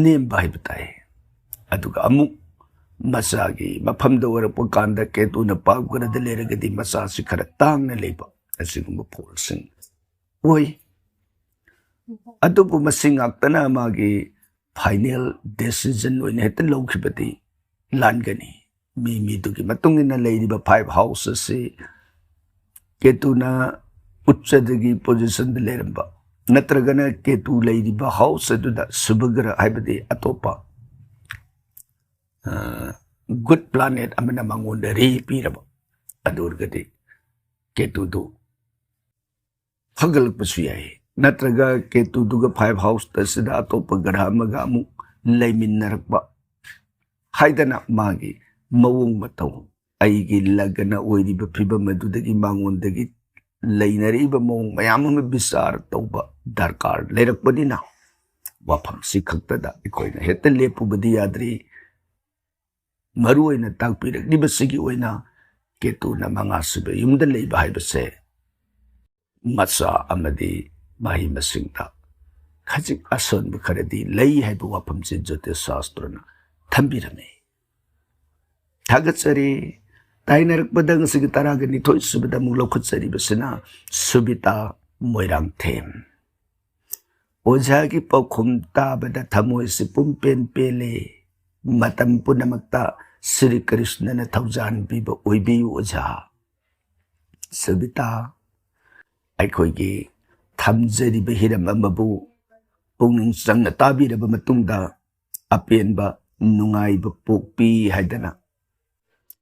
ꯅꯦꯝꯕ ꯍꯥꯏꯕ ꯇꯥꯏ꯫ ꯑꯗꯨꯒ ꯑꯃꯨꯛ ꯃꯆꯥꯒꯤ ꯃꯐꯝꯗ ꯑꯣꯏꯔꯛꯄ ꯀꯥꯟꯗ ꯀꯦꯇꯨꯅ ꯄꯥꯞꯒ꯭ꯔꯍꯗ ꯂꯩꯔꯒꯗꯤ ꯃꯆꯥꯁꯤ ꯈꯔ ꯇꯥꯡꯅ ꯂꯩꯕ, ꯑꯁꯤꯒꯨꯝꯕ ꯐꯣꯜꯁꯤꯡ ꯑꯣꯏ꯫ ꯑꯗꯨꯕꯨ ꯃꯁꯤ ꯉꯥꯛꯇꯅ ꯃꯥꯒꯤ ꯐꯥꯏꯅꯦꯜ ꯗꯦꯁꯤꯖꯟ ꯑꯣꯏꯅ ꯍꯦꯛꯇ ꯂꯧꯈꯤꯕꯗꯤ ꯂꯥꯟꯒꯅꯤ꯫ ꯃꯤ ꯃꯤꯗꯨꯒꯤ ꯃꯇꯨꯡ ꯏꯟꯅ ꯂꯩꯔꯤꯕ ꯐꯥꯏꯚ ꯍꯥꯎꯁ ꯑꯁꯤ ꯀꯦꯇꯨꯅ ꯎꯠꯆꯗꯒꯤ ꯄꯣꯖꯤꯁꯟꯗ ꯂꯩꯔꯝꯕ ꯅꯠꯇ꯭ꯔꯒꯅ ꯀꯦꯇꯨ ꯂꯩꯔꯤꯕ ꯍꯥꯎꯁ ꯑꯗꯨꯗ ꯁꯨꯚꯒ꯭ꯔꯍ ꯍꯥꯏꯕꯗꯤ ꯑꯇꯣꯞꯄ ꯒꯨꯗ ꯄ꯭ꯂꯥꯅꯦꯠ ꯑꯃꯅ ꯃꯉꯣꯟꯗ ꯔꯦ ꯄꯤꯔꯕ ꯑꯗꯨ ꯑꯣꯏꯔꯒꯗꯤ ꯀꯦꯇꯨꯗꯨ ꯐꯒꯠꯂꯛꯄꯁꯨ ꯌꯥꯏ꯫ ꯅꯠꯇ꯭ꯔꯒ ꯀꯦꯇꯨꯗꯨꯒ ꯐꯥꯏꯚ ꯍꯥꯎꯁꯇ ꯁꯤꯗ ꯑꯇꯣꯞꯄ ꯒ꯭ꯔꯍ ꯑꯃꯒ ꯑꯃꯨꯛ ꯂꯩꯃꯤꯟꯅꯔꯛꯄ ꯍꯥꯏꯗꯅ ꯃꯥꯒꯤ ꯃꯑꯣꯡ ꯃꯇꯧ, ꯑꯩꯒꯤ ꯂꯒꯅ ꯑꯣꯏꯔꯤꯕ ꯐꯤꯕꯝ ꯑꯗꯨꯗꯒꯤ ꯃꯉꯣꯟꯗꯒꯤ ꯂꯩꯅꯔꯛꯏꯕ ꯃꯑꯣꯡ ꯃꯌꯥꯝ ꯑꯃ ꯕꯤꯆꯥꯔ ꯇꯧꯕ ꯗꯔꯀꯥꯔ ꯂꯩꯔꯛꯄꯅꯤꯅ ꯋꯥꯐꯝꯁꯤ ꯈꯛꯇꯗ ꯑꯩꯈꯣꯏꯅ ꯍꯦꯛꯇ ꯂꯦꯞꯄꯨꯕꯗꯤ ꯌꯥꯗ꯭ꯔꯤ꯫ ꯃꯔꯨ ꯑꯣꯏꯅ ꯇꯥꯛꯄꯤꯔꯛꯂꯤꯕꯁꯤꯒꯤ ꯑꯣꯏꯅ ꯀꯦꯇꯨꯅ ꯃꯉꯥꯁꯨꯕ ꯌꯨꯝꯗ ꯂꯩꯕ ꯍꯥꯏꯕꯁꯦ ꯃꯆꯥ ꯑꯃꯗꯤ ꯃꯍꯩ ꯃꯁꯤꯡꯗ ꯈꯖꯤꯛ ꯑꯁꯣꯟꯕ ꯈꯔꯗꯤ ꯂꯩ ꯍꯥꯏꯕ ꯋꯥꯐꯝꯁꯤ ꯖ꯭ꯌꯣꯇꯤꯁ ꯁꯥꯁꯇ꯭ꯔꯅ ꯊꯝꯕꯤꯔꯝꯃꯤ꯫ ꯊꯥꯒꯠꯆꯔꯤ꯫ ꯇꯥꯏꯅꯔꯛꯄꯗ ꯉꯁꯤꯒꯤ ꯇꯔꯥꯒ ꯅꯤꯊꯣꯏ ꯁꯨꯕꯗ ꯑꯃꯨꯛ ꯂꯧꯈꯠꯆꯔꯤꯕꯁꯤꯅ ꯁꯨꯕꯤꯇꯥ ꯃꯣꯏꯔꯥꯡꯊꯦꯝ꯫ ꯑꯣꯖꯥꯒꯤ ꯄꯥꯎꯈꯨꯝ ꯇꯥꯕꯗ ꯊꯃꯣꯏꯁꯤ ꯄꯨꯝꯄꯦꯟ ꯄꯦꯜꯂꯦ꯫ ꯃꯇꯝ ꯄꯨꯝꯅꯃꯛꯇ ꯁ꯭ꯔꯤ ꯀ꯭ꯔꯤꯁꯅꯅ ꯊꯧꯖꯥꯟ ꯄꯤꯕ ꯑꯣꯏꯕꯤꯌꯨ ꯑꯣꯖꯥ꯫ ꯁꯕꯤꯇꯥ, ꯑꯩꯈꯣꯏꯒꯤ ꯊꯝꯖꯔꯤꯕ ꯍꯤꯔꯝ ꯑꯃꯕꯨ ꯄꯨꯛꯅꯤꯡ ꯆꯪꯅ ꯇꯥꯕꯤꯔꯕ ꯃꯇꯨꯡꯗ ꯑꯄꯦꯟꯕ ꯅꯨꯡꯉꯥꯏꯕ ꯄꯣꯛꯄꯤ ꯍꯥꯏꯗꯅ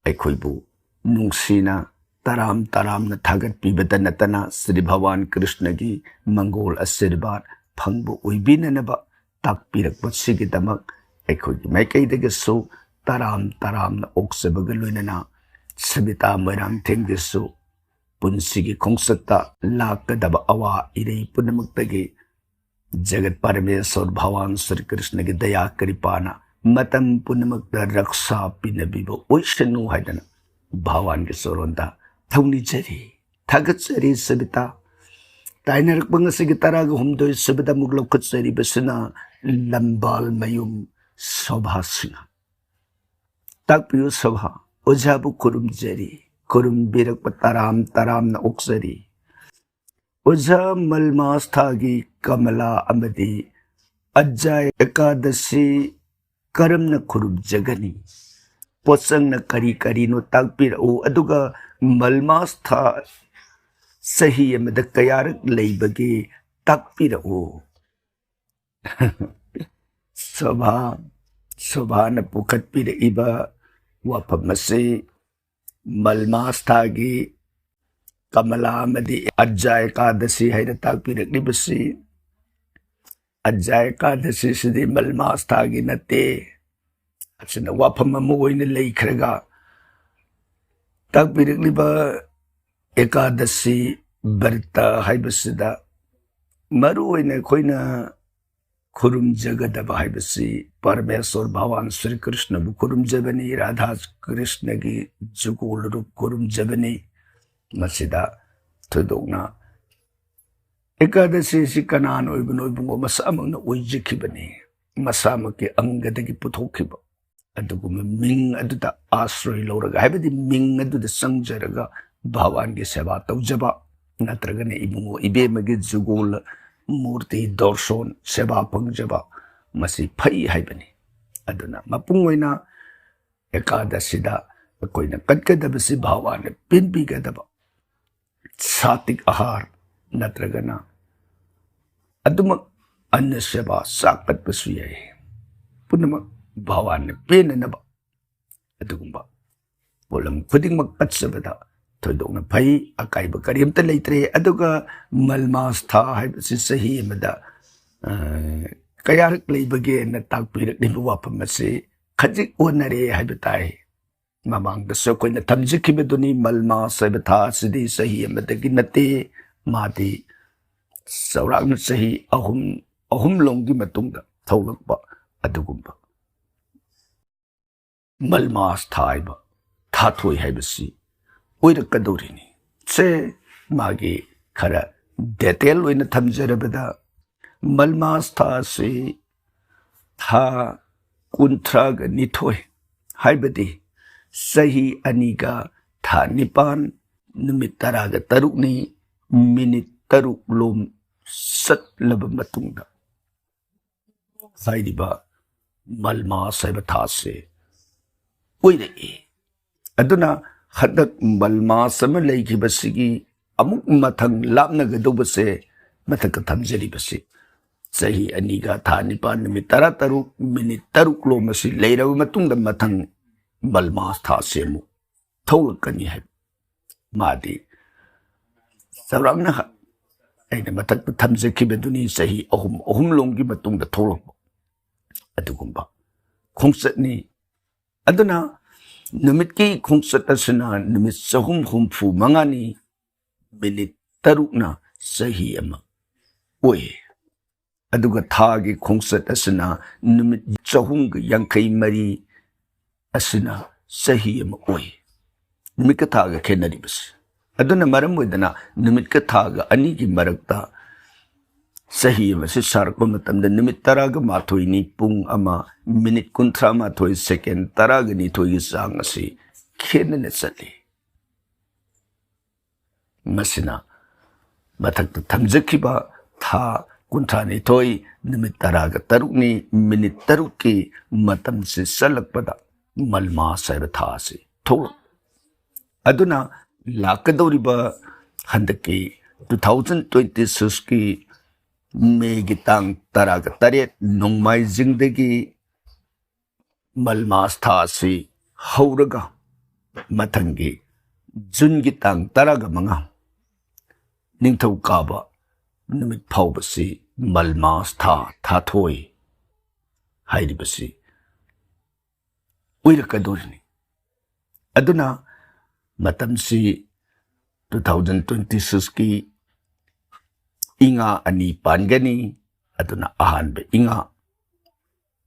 ꯑꯩꯈꯣꯏꯕꯨ ꯅꯨꯡꯁꯤꯅ ꯇꯔꯥꯝ ꯇꯔꯥꯝꯅ ꯊꯥꯒꯠꯄꯤꯕꯇ ꯅꯠꯇꯅ ꯁ꯭ꯔꯤ ꯚꯒꯋꯥꯟ ꯀ꯭ꯔꯤꯁꯅꯒꯤ ꯃꯪꯒꯣꯜ ꯑꯁꯤꯔꯕꯥꯗ ꯐꯪꯕ ꯑꯣꯏꯕꯤꯅꯅꯕ ꯇꯥꯛꯄꯤꯔꯛꯄꯁꯤꯒꯤꯗꯃꯛ ꯑꯩꯈꯣꯏꯒꯤ ꯃꯥꯏꯀꯩꯗꯒꯤꯁꯨ ꯇꯔꯥꯝ ꯇꯔꯥꯝꯅ ꯑꯣꯛꯆꯕꯒ ꯂꯣꯏꯅꯅ ꯁꯕꯤꯇꯥ ꯃꯣꯏꯔꯥꯡꯊꯦꯝꯒꯤꯁꯨ ꯄꯨꯟꯁꯤꯒꯤ ꯈꯣꯡꯆꯠꯇ ꯂꯥꯛꯀꯗꯕ ꯑꯋꯥ ꯏꯔꯩ ꯄꯨꯝꯅꯃꯛꯇꯒꯤ ꯖꯒꯠ ꯄꯔꯃꯦꯁꯣꯔ ꯚꯒꯋꯥꯟ ꯁ꯭ꯔꯤ ꯀ꯭ꯔꯤꯁꯅꯒꯤ ꯗꯌꯥ ꯀ꯭ꯔꯤꯄꯥꯅ ꯃꯇꯝ ꯄꯨꯝꯅꯃꯛꯇ ꯔꯛꯁꯥ ꯄꯤꯅꯕꯤꯕ ꯑꯣꯏꯁꯅꯨ ꯍꯥꯏꯗꯅ ꯚꯒꯋꯥꯟꯒꯤ ꯆꯔꯣꯟꯗ ꯊꯧꯅꯤꯖꯔꯤ, ꯊꯥꯒꯠꯆꯔꯤ꯫ ꯁꯕꯤꯇꯥ, ꯇꯥꯏꯅꯔꯛꯄ ꯉꯁꯤꯒꯤ ꯇꯔꯥꯒ ꯍꯨꯝꯗꯣꯏ ꯁꯨꯕꯗ ꯑꯃꯨꯛ ꯂꯧꯈꯠꯆꯔꯤꯕꯁꯤꯅ ꯂꯝꯕꯥꯜ ꯃꯌꯨꯝ ꯁꯣꯚꯥ ꯁꯤꯡꯍ꯫ ꯇꯥꯛꯄꯤꯌꯨ ꯁꯣꯚꯥ, ꯑꯣꯖꯥꯕꯨ ꯈꯨꯔꯨꯝꯖꯔꯤ, ꯈꯨꯔꯨꯝꯕꯤꯔꯛꯄ ꯇꯔꯥꯝ ꯇꯔꯥꯝꯅ ꯑꯣꯛꯆꯔꯤ꯫ ꯑꯣꯖꯥ, ꯃꯜꯃꯥꯁ ꯊꯥꯒꯤ ꯀꯃꯂꯥ ꯑꯃꯗꯤ ꯑꯖꯥ ꯑꯦꯀꯥꯗꯁꯤ ꯀꯔꯝꯅ ꯈꯨꯔꯨꯝꯖꯒꯅꯤ? ꯄꯣꯠꯆꯪꯅ ꯀꯔꯤ ꯀꯔꯤꯅꯣ ꯇꯥꯛꯄꯤꯔꯛꯎ, ꯑꯗꯨꯒ ꯃꯜꯃꯥꯁ ꯊꯥ ꯆꯍꯤ ꯑꯃꯗ ꯀꯌꯥꯔꯛ ꯂꯩꯕꯒꯦ ꯇꯥꯛꯄꯤꯔꯛꯎ꯫ ꯁꯣꯚꯥ, ꯁꯣꯚꯥꯅ ꯄꯨꯈꯠꯄꯤꯔꯛꯏꯕ ꯋꯥꯐꯝ ꯑꯁꯤ ꯃꯜꯃꯥꯁ ꯊꯥꯒꯤ ꯀꯃꯂꯥ ꯑꯃꯗꯤ ꯑꯖꯥ ꯑꯦꯀꯥꯗꯁꯤ ꯍꯥꯏꯅ ꯇꯥꯛꯄꯤꯔꯛꯂꯤꯕꯁꯤ, ꯑꯖꯥ ꯑꯦꯀꯥꯗꯁꯤꯁꯤꯗꯤ ꯃꯜꯃꯥꯁ ꯊꯥꯒꯤ ꯅꯠꯇꯦ꯫ ꯑꯁꯤꯅ ꯋꯥꯐꯝ ꯑꯃ ꯑꯣꯏꯅ ꯂꯩꯈ꯭ꯔꯒ, ꯇꯥꯛꯄꯤꯔꯛꯂꯤꯕ ꯑꯦꯀꯥꯗꯁꯤ ꯕ꯭ꯔꯇ ꯍꯥꯏꯕꯁꯤꯗ ꯃꯔꯨ ꯑꯣꯏꯅ ꯑꯩꯈꯣꯏꯅ ꯈꯨꯔꯨꯝꯖꯒꯗꯕ ꯍꯥꯏꯕꯁꯤ ꯄꯔꯃꯦꯁꯣꯔ ꯚꯒꯋꯥꯟ ꯁ꯭ꯔꯤ ꯀ꯭ꯔꯤꯁꯅꯕꯨ ꯈꯨꯔꯨꯝꯖꯕꯅꯤ, ꯔꯥꯙꯥ ꯀ꯭ꯔꯤꯁꯅꯒꯤ ꯖꯨꯒꯣꯜ ꯔꯨꯞ ꯈꯨꯔꯨꯝꯖꯕꯅꯤ꯫ ꯃꯁꯤꯗ ꯊꯣꯏꯗꯣꯛꯅ ꯑꯦꯀꯥꯗꯁꯤ ꯑꯁꯤ ꯀꯅꯥꯅ ꯑꯣꯏꯕꯅꯣ? ꯏꯕꯨꯡꯉꯣ, ꯃꯁꯥꯃꯛꯅ ꯑꯣꯏꯖꯈꯤꯕꯅꯤ, ꯃꯁꯥꯃꯛꯀꯤ ꯑꯪꯒꯗꯒꯤ ꯄꯨꯊꯣꯛꯈꯤꯕ꯫ ꯑꯗꯨꯒꯨꯝꯕ ꯃꯤꯡ ꯑꯗꯨꯗ ꯑꯥꯁ꯭ꯔꯣꯏ ꯂꯧꯔꯒ, ꯍꯥꯏꯕꯗꯤ ꯃꯤꯡ ꯑꯗꯨꯗ ꯆꯪꯖꯔꯒ ꯚꯒꯋꯥꯟꯒꯤ ꯁꯦꯕꯥ ꯇꯧꯖꯕ, ꯅꯠꯇ꯭ꯔꯒꯅ ꯏꯕꯨꯡꯉꯣ ꯏꯕꯦꯝꯃꯒꯤ ꯖꯨꯒꯣꯜ ꯃꯨꯔꯇꯤ ꯗꯣꯔꯁꯣꯟ ꯁꯦꯕꯥ ꯐꯪꯖꯕ, ꯃꯁꯤ ꯐꯩ ꯍꯥꯏꯕꯅꯤ꯫ ꯑꯗꯨꯅ ꯃꯄꯨꯡ ꯑꯣꯏꯅ ꯑꯦꯀꯥꯗꯁꯤꯗ ꯑꯩꯈꯣꯏꯅ ꯀꯠꯀꯗꯕꯁꯤ ꯚꯒꯋꯥꯟꯅ ꯄꯦꯟꯕꯤꯒꯗꯕ ꯁꯥꯇꯤꯛ ꯑꯍꯥꯔ ꯅꯠꯇ꯭ꯔꯒꯅ ꯑꯗꯨꯃꯛ ꯑꯟꯅ ꯁꯦꯕꯥ, ꯆꯥꯛ ꯀꯠꯄꯁꯨ ꯌꯥꯏ꯫ ꯄꯨꯝꯅꯃꯛ ꯚꯒꯋꯥꯟꯅ ꯄꯦꯟꯅꯅꯕ ꯑꯗꯨꯒꯨꯝꯕ ꯄꯣꯠꯂꯝ ꯈꯨꯗꯤꯡꯃꯛ ꯀꯠꯆꯕꯗ ꯊꯣꯏꯗꯣꯛꯅ ꯐꯩ, ꯑꯀꯥꯏꯕ ꯀꯔꯤꯝꯇ ꯂꯩꯇ꯭ꯔꯦ꯫ ꯑꯗꯨꯒ ꯃꯜꯃꯥꯁꯊꯥ ꯍꯥꯏꯕꯁꯤ ꯆꯍꯤ ꯑꯃꯗ, ꯑ, ꯀꯌꯥꯔꯛ ꯂꯩꯕꯒꯦꯅ ꯇꯥꯛꯄꯤꯔꯛꯂꯤꯕ ꯋꯥꯐꯝ ꯑꯁꯤ ꯈꯖꯤꯛ ꯑꯣꯟꯅꯔꯦ ꯍꯥꯏꯕ ꯇꯥꯏ꯫ ꯃꯃꯥꯡꯗꯁꯨ ꯑꯩꯈꯣꯏꯅ ꯊꯝꯖꯈꯤꯕꯗꯨꯅꯤ, ꯃꯜꯃꯥꯁ ꯍꯥꯏꯕ ꯊꯥ ꯑꯁꯤꯗꯤ ꯆꯍꯤ ꯑꯃꯗꯒꯤ ꯅꯠꯇꯦ, ꯃꯥꯗꯤ ꯆꯥꯎꯔꯥꯛꯅ ꯆꯍꯤ ꯑꯍꯨꯝ, ꯑꯍꯨꯝꯂꯣꯝꯒꯤ ꯃꯇꯨꯡꯗ ꯊꯣꯛꯂꯛꯄ ꯑꯗꯨꯒꯨꯝꯕ ꯃꯜꯃꯥꯁ ꯊꯥ ꯍꯥꯏꯕ ꯊꯥꯊꯣꯏ ꯍꯥꯏꯕꯁꯤ ꯑꯣꯏꯔꯛꯀꯗꯧꯔꯤꯅꯤ꯫ ꯁꯦ, ꯃꯥꯒꯤ ꯈꯔ ꯗꯦꯇꯦꯜ ꯑꯣꯏꯅ ꯊꯝꯖꯔꯕꯗ, ꯃꯜꯃꯥꯁ ꯊꯥ ꯑꯁꯤ ꯊꯥ ꯀꯨꯟꯊ꯭ꯔꯥꯒ ꯅꯤꯊꯣꯏ, ꯍꯥꯏꯕꯗꯤ ꯆꯍꯤ ꯑꯅꯤꯒ ꯊꯥ ꯅꯤꯄꯥꯟ, ꯅꯨꯃꯤꯠ ꯇꯔꯥꯒ ꯇꯔꯨꯛꯅꯤ, ꯃꯤꯅꯤꯠ ꯇꯔꯨꯛ ꯂꯣꯝ ꯆꯠꯂꯕ ꯃꯇꯨꯡꯗ ꯍꯥꯏꯔꯤꯕ ꯃꯜꯃꯥꯁ ꯍꯥꯏꯕ ꯊꯥꯁꯦ ꯑꯣꯏꯔꯛꯏ꯫ ꯑꯗꯨꯅ ꯍꯟꯗꯛ ꯃꯜꯃꯥꯁ ꯑꯃ ꯂꯩꯈꯤꯕꯁꯤꯒꯤ ꯑꯃꯨꯛ ꯃꯊꯪ ꯂꯥꯞꯅꯒꯗꯧꯕꯁꯦ, ꯃꯊꯛꯇ ꯊꯝꯖꯔꯤꯕꯁꯤ ꯆꯍꯤ ꯑꯅꯤꯒ ꯊꯥ ꯅꯤꯄꯥꯟ ꯅꯨꯃꯤꯠ ꯇꯔꯥꯇꯔꯨꯛ ꯃꯤꯅꯤꯠ ꯇꯔꯨꯛ ꯂꯣꯝ ꯑꯁꯤ ꯂꯩꯔꯕ ꯃꯇꯨꯡꯗ ꯃꯊꯪ ꯃꯜꯃꯥꯁ ꯊꯥꯁꯦ ꯑꯃꯨꯛ ꯊꯣꯛꯂꯛꯀꯅꯤ ꯍꯥꯏꯕ꯫ ꯃꯥꯗꯤ ꯆꯥꯎꯔꯥꯛꯅ ꯑꯩꯅ ꯃꯊꯛꯇ ꯊꯝꯖꯈꯤꯕꯗꯨꯅꯤ, ꯆꯍꯤ ꯑꯍꯨꯝ, ꯑꯍꯨꯝꯂꯣꯝꯒꯤ ꯃꯇꯨꯡꯗ ꯊꯣꯛꯂꯛꯄ ꯑꯗꯨꯒꯨꯝꯕ ꯈꯣꯡꯆꯠꯅꯤ꯫ ꯑꯗꯨꯅ ꯅꯨꯃꯤꯠꯀꯤ ꯈꯣꯡꯆꯠ ꯑꯁꯤꯅ ꯅꯨꯃꯤꯠ ꯆꯍꯨꯝ ꯍꯨꯝꯐꯨ ꯃꯉꯥꯅꯤ, ꯃꯤꯅꯤꯠ ꯇꯔꯨꯛꯅ ꯆꯍꯤ ꯑꯃ ꯑꯣꯏ꯫ ꯑꯗꯨꯒ ꯊꯥꯒꯤ ꯈꯣꯡꯆꯠ ꯑꯁꯤꯅ ꯅꯨꯃꯤꯠ ꯆꯍꯨꯝꯒ ꯌꯥꯡꯈꯩ ꯃꯔꯤ ꯑꯁꯤꯅ ꯆꯍꯤ ꯑꯃ ꯑꯣꯏ꯫ ꯅꯨꯃꯤꯠꯀ ꯊꯥꯒ ꯈꯦꯠꯅꯔꯤꯕꯁꯦ꯫ ꯑꯗꯨꯅ ꯃꯔꯝ ꯑꯣꯏꯗꯅ ꯅꯨꯃꯤꯠꯀ ꯊꯥꯒ ꯑꯅꯤꯒꯤ ꯃꯔꯛꯇ ꯆꯍꯤ ꯑꯃꯁꯤ ꯁꯥꯔꯛꯄ ꯃꯇꯝꯗ ꯅꯨꯃꯤꯠ ꯇꯔꯥꯒ ꯃꯥꯊꯣꯏꯅꯤ, ꯄꯨꯡ ꯑꯃ, ꯃꯤꯅꯤꯠ ꯀꯨꯟꯊ꯭ꯔꯥ ꯃꯥꯊꯣꯏ, ꯁꯦꯀꯦꯟ ꯇꯔꯥꯒ ꯅꯤꯊꯣꯏꯒꯤ ꯆꯥꯡ ꯑꯁꯤ ꯈꯦꯠꯅꯅ ꯆꯠꯂꯤ꯫ ꯃꯁꯤꯅ ꯃꯊꯛꯇ ꯊꯝꯖꯈꯤꯕ ꯊꯥ ꯀꯨꯟꯊ꯭ꯔꯥꯅꯤꯊꯣꯏ, ꯅꯨꯃꯤꯠ ꯇꯔꯥꯒ ꯇꯔꯨꯛꯅꯤ, ꯃꯤꯅꯤꯠ ꯇꯔꯨꯛꯀꯤ ꯃꯇꯝꯁꯤ ꯆꯠꯂꯛꯄꯗ ꯃꯜꯃꯥꯁ ꯍꯥꯏꯕ ꯊꯥ ꯑꯁꯤ ꯊꯣꯛꯂꯛ꯫ ꯑꯗꯨꯅ ꯂꯥꯛꯀꯗꯧꯔꯤꯕ ꯍꯟꯗꯛꯀꯤ two thousand twenty sixꯀꯤ ꯃꯦꯒꯤ ꯇꯥꯡ ꯇꯔꯥꯒ ꯇꯔꯦꯠ ꯅꯣꯡꯃꯥꯏꯖꯤꯡꯗꯒꯤ ꯃꯜꯃꯥꯁ ꯊꯥ ꯑꯁꯤ ꯍꯧꯔꯒ ꯃꯊꯪꯒꯤ ꯖꯨꯟꯒꯤ ꯇꯥꯡ ꯇꯔꯥꯒ ꯃꯉꯥ ꯅꯤꯡꯊꯧꯀꯥꯕ ꯅꯨꯃꯤꯠ ꯐꯥꯎꯕꯁꯤ ꯃꯜꯃꯥꯁ ꯊꯥ, ꯊꯥꯊꯣꯏ ꯍꯥꯏꯔꯤꯕꯁꯤ ꯑꯣꯏꯔꯛꯀꯗꯧꯔꯤꯅꯤ꯫ ꯑꯗꯨꯅ ꯃꯇꯝꯁꯤ two thousand twenty sixꯀꯤ ꯏꯉꯥ ꯑꯅꯤ ꯄꯥꯟꯒꯅꯤ꯫ ꯑꯗꯨꯅ ꯑꯍꯥꯟꯕ ꯏꯉꯥ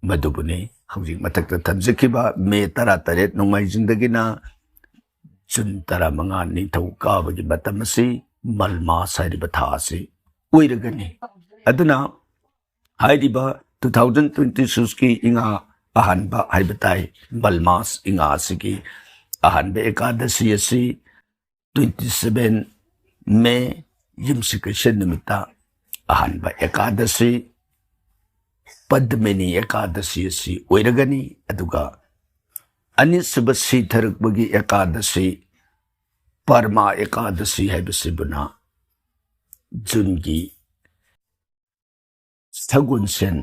ꯃꯗꯨꯕꯨꯅꯤ ꯍꯧꯖꯤꯛ ꯃꯊꯛꯇ ꯊꯝꯖꯈꯤꯕ ꯃꯦ ꯇꯔꯥꯇꯔꯦꯠ ꯅꯣꯡꯃꯥꯏꯖꯤꯡꯗꯒꯤꯅ ꯖꯨꯟ ꯇꯔꯥꯃꯉꯥ ꯅꯤꯡꯊꯧꯀꯥꯕꯒꯤ ꯃꯇꯝ ꯑꯁꯤ ꯃꯜꯃꯥꯁ ꯍꯥꯏꯔꯤꯕ ꯊꯥ ꯑꯁꯤ ꯑꯣꯏꯔꯒꯅꯤ꯫ ꯑꯗꯨꯅ ꯍꯥꯏꯔꯤꯕ two thousand twenty sixꯀꯤ ꯏꯉꯥ ꯑꯍꯥꯟꯕ ꯍꯥꯏꯕ ꯇꯥꯏ, ꯃꯜꯃꯥꯁ ꯏꯉꯥ ꯑꯁꯤꯒꯤ ꯑꯍꯥꯟꯕ ꯑꯦꯀꯥꯗꯁꯤ ꯑꯁꯤ twenty seven ꯃꯦ, ꯌꯨꯝꯁꯀꯩꯁ ꯅꯨꯃꯤꯠꯇ ꯑꯍꯥꯟꯕ ꯑꯦꯀꯥꯗꯁꯤ, ꯄꯗꯃꯤꯅꯤ ꯑꯦꯀꯥꯗꯁꯤ ꯑꯁꯤ ꯑꯣꯏꯔꯒꯅꯤ꯫ ꯑꯗꯨꯒ ꯑꯅꯤꯁꯨꯕ ꯁꯤꯊꯔꯛꯄꯒꯤ ꯑꯦꯀꯥꯗꯁꯤ, ꯄꯔꯃꯥ ꯑꯦꯀꯥꯗꯁꯤ ꯍꯥꯏꯕꯁꯤꯕꯨꯅ ꯖꯨꯟꯒꯤ ꯁꯒꯣꯜꯁꯦꯟ,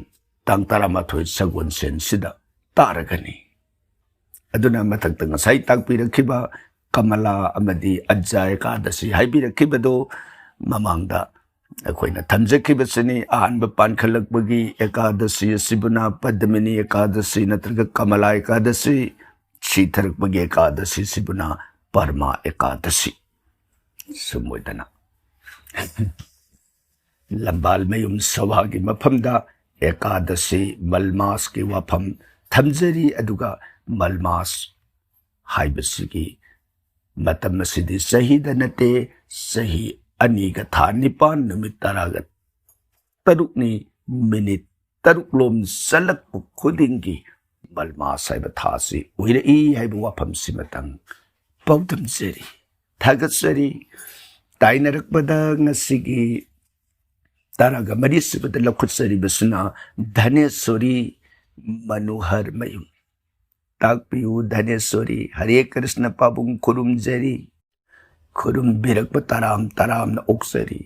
ꯇꯥꯡ ꯇꯔꯥꯃꯥꯊꯣꯏ ꯁꯒꯣꯜꯁꯦꯟꯁꯤꯗ ꯇꯥꯔꯒꯅꯤ꯫ ꯑꯗꯨꯅ ꯃꯊꯛꯇ ꯉꯁꯥꯏ ꯇꯥꯛꯄꯤꯔꯛꯈꯤꯕ ꯀꯃꯂꯥ ꯑꯃꯗꯤ ꯑꯖ꯭ꯖꯥ ꯑꯦꯀꯥꯗꯁꯤ ꯍꯥꯏꯕꯤꯔꯛꯈꯤꯕꯗꯨ ꯃꯃꯥꯡꯗ ꯑꯩꯈꯣꯏꯅ ꯊꯝꯖꯈꯤꯕꯁꯤꯅꯤ꯫ ꯑꯍꯥꯟꯕ ꯄꯥꯟꯈꯠꯂꯛꯄꯒꯤ ꯑꯦꯀꯥꯗꯁꯤ ꯑꯁꯤꯕꯨꯅ ꯄꯗꯃꯤꯅꯤ ꯑꯦꯀꯥꯗꯁꯤ ꯅꯠꯇ꯭ꯔꯒ ꯀꯃꯂꯥ ꯑꯦꯀꯥꯗꯁꯤ, ꯁꯤꯊꯔꯛꯄꯒꯤ ꯑꯦꯀꯥꯗꯁꯤꯁꯤꯕꯨꯅ ꯄꯔꯃꯥ ꯑꯦꯀꯥꯗꯁꯤ꯫ ꯁꯨꯝ ꯑꯣꯏꯗꯅ ꯂꯝꯕꯥꯜ ꯃꯌꯨꯝ ꯁꯚꯥꯒꯤ ꯃꯐꯝꯗ ꯑꯦꯀꯥꯗꯁꯤ ꯃꯜꯃꯥꯁꯀꯤ ꯋꯥꯐꯝ ꯊꯝꯖꯔꯤ꯫ ꯑꯗꯨꯒ ꯃꯜꯃꯥꯁ ꯍꯥꯏꯕꯁꯤꯒꯤ ꯃꯇꯝ ꯑꯁꯤꯗꯤ ꯆꯍꯤꯗ ꯅꯠꯇꯦ, ꯆꯍꯤ ꯑꯅꯤꯒ ꯊꯥ ꯅꯤꯄꯥꯟ, ꯅꯨꯃꯤꯠ ꯇꯔꯥꯒ ꯇꯔꯨꯛꯅꯤ, ꯃꯤꯅꯤꯠ ꯇꯔꯨꯛ ꯂꯣꯝ ꯆꯠꯂꯛꯄ ꯈꯨꯗꯤꯡꯒꯤ ꯃꯜꯃꯥꯁ ꯍꯥꯏꯕ ꯊꯥ ꯑꯁꯤ ꯑꯣꯏꯔꯛꯏ ꯍꯥꯏꯕ ꯋꯥꯐꯝꯁꯤꯃꯇꯪ ꯄꯥꯎꯗꯝꯖꯔꯤ, ꯊꯥꯒꯠꯆꯔꯤ꯫ ꯇꯥꯏꯅꯔꯛꯄꯗ ꯉꯁꯤꯒꯤ ꯇꯔꯥꯒ ꯃꯔꯤ ꯁꯨꯕꯗ ꯂꯧꯈꯠꯆꯔꯤꯕꯁꯤꯅ ꯙꯅꯦꯁꯣꯔꯤ ꯃꯅꯣꯍꯔ ꯃꯌꯨꯝ꯫ ꯇꯥꯛꯄꯤꯌꯨ ꯙꯅꯦꯁꯣꯔꯤ꯫ ꯍꯔꯦ ꯀ꯭ꯔꯤꯁꯅ ꯄꯥꯕꯨꯡ ꯈꯨꯔꯨꯝꯖꯔꯤ꯫ ꯈꯨꯔꯨꯝꯕꯤꯔꯛꯄ ꯇꯔꯥꯝ ꯇꯔꯥꯝꯅ ꯑꯣꯛꯆꯔꯤ꯫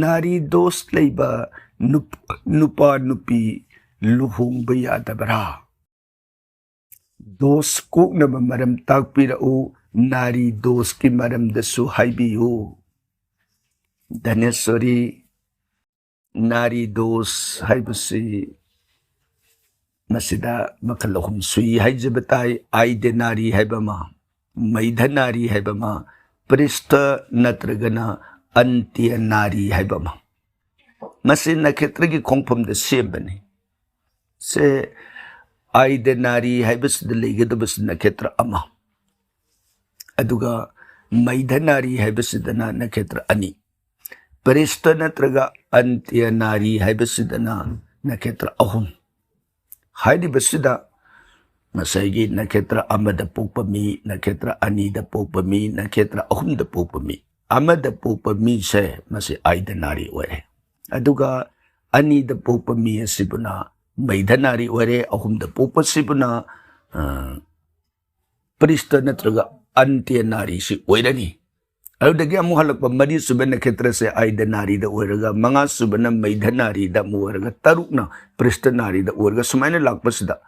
ꯅꯥꯔꯤ ꯗꯣꯁ ꯂꯩꯕ ꯅꯨꯞ-, ꯅꯨꯄꯥ ꯅꯨꯄꯤ ꯂꯨꯍꯣꯡꯕ ꯌꯥꯗꯕ꯭ꯔꯥ? ꯗꯣꯁ ꯀꯣꯛꯅꯕ ꯃꯔꯝ ꯇꯥꯛꯄꯤꯔꯛꯎ꯫ ꯅꯥꯔꯤ ꯗꯣꯁꯀꯤ ꯃꯔꯝꯗꯁꯨ ꯍꯥꯏꯕꯤꯌꯨ꯫ ꯙꯅꯦꯁꯣꯔꯤ, ꯅꯥꯔꯤ ꯗꯣꯁ ꯍꯥꯏꯕꯁꯤ ꯃꯁꯤꯗ ꯃꯈꯜ ꯑꯍꯨꯝ ꯁꯨꯏ ꯍꯥꯏꯖꯕ ꯇꯥꯏ꯫ ꯑꯥꯏꯗ ꯅꯥꯔꯤ ꯍꯥꯏꯕ ꯑꯃ, ꯃꯩꯙ ꯅꯥꯔꯤ ꯍꯥꯏꯕ ꯑꯃ, ꯄ꯭ꯔꯤꯁꯇ ꯅꯠꯇ꯭ꯔꯒꯅ ꯑꯟꯇ꯭ꯌ ꯅꯥꯔꯤ ꯍꯥꯏꯕ ꯑꯃ꯫ ꯃꯁꯤ ꯅꯈꯦꯇ꯭ꯔꯒꯤ ꯈꯣꯡꯐꯝꯗ ꯁꯦꯝꯕꯅꯤ꯫ ꯁꯦ, ꯑꯥꯏꯗ ꯅꯥꯔꯤ ꯍꯥꯏꯕꯁꯤꯗ ꯂꯩꯒꯗꯕꯁꯤ ꯅꯈꯦꯇ꯭ꯔ ꯑꯃ, ꯑꯗꯨꯒ ꯃꯩꯙ ꯅꯥꯔꯤ ꯍꯥꯏꯕꯁꯤꯗꯅ ꯅꯈꯦꯇ꯭ꯔ ꯑꯅꯤ, ꯄ꯭ꯔꯤꯁꯇ ꯅꯠꯇ꯭ꯔꯒ ꯑꯟꯇ꯭ꯌ ꯅꯥꯔꯤ ꯍꯥꯏꯕꯁꯤꯗꯅ ꯅꯈꯦꯇ꯭ꯔ ꯑꯍꯨꯝ꯫ ꯍꯥꯏꯔꯤꯕꯁꯤꯗ ꯉꯁꯥꯏꯒꯤ ꯅꯈꯦꯇ꯭ꯔ ꯑꯃꯗ ꯄꯣꯛꯄ ꯃꯤ, ꯅꯈꯦꯇ꯭ꯔ ꯑꯅꯤꯗ ꯄꯣꯛꯄ ꯃꯤ, ꯅꯈꯦꯇ꯭ꯔ ꯑꯍꯨꯝꯗ ꯄꯣꯛꯄ ꯃꯤ, ꯑꯃꯗ ꯄꯣꯛꯄ ꯃꯤꯁꯦ ꯃꯁꯤ ꯑꯥꯏꯗ ꯅꯥꯔꯤ ꯑꯣꯏꯔꯦ꯫ ꯑꯗꯨꯒ ꯑꯅꯤꯗ ꯄꯣꯛꯄ ꯃꯤ ꯑꯁꯤꯕꯨꯅ ꯃꯩꯙ ꯅꯥꯔꯤ ꯑꯣꯏꯔꯦ, ꯑꯍꯨꯝꯗ ꯄꯣꯛꯄꯁꯤꯕꯨꯅ, ꯑ, ꯄ꯭ꯔꯤꯁꯇ ꯅꯠꯇ꯭ꯔꯒ ꯑꯟꯇ꯭ꯌ ꯅꯥꯔꯤꯁꯤ ꯑꯣꯏꯔꯅꯤ꯫ ꯑꯗꯨꯗꯒꯤ ꯑꯃꯨꯛ ꯍꯜꯂꯛꯄ ꯃꯔꯤ ꯁꯨꯕ ꯅꯈꯦꯇ꯭ꯔꯁꯦ ꯑꯥꯏꯗ ꯅꯥꯔꯤꯗ ꯑꯣꯏꯔꯒ, ꯃꯉꯥ ꯁꯨꯕꯅ ꯃꯩꯙ ꯅꯥꯔꯤꯗ ꯑꯃꯨꯛ ꯑꯣꯏꯔꯒ, ꯇꯔꯨꯛꯅ ꯄ꯭ꯔꯤꯁꯇ ꯅꯥꯔꯤꯗ ꯑꯣꯏꯔꯒ, ꯁꯨꯃꯥꯏꯅ ꯂꯥꯛꯄꯁꯤꯗ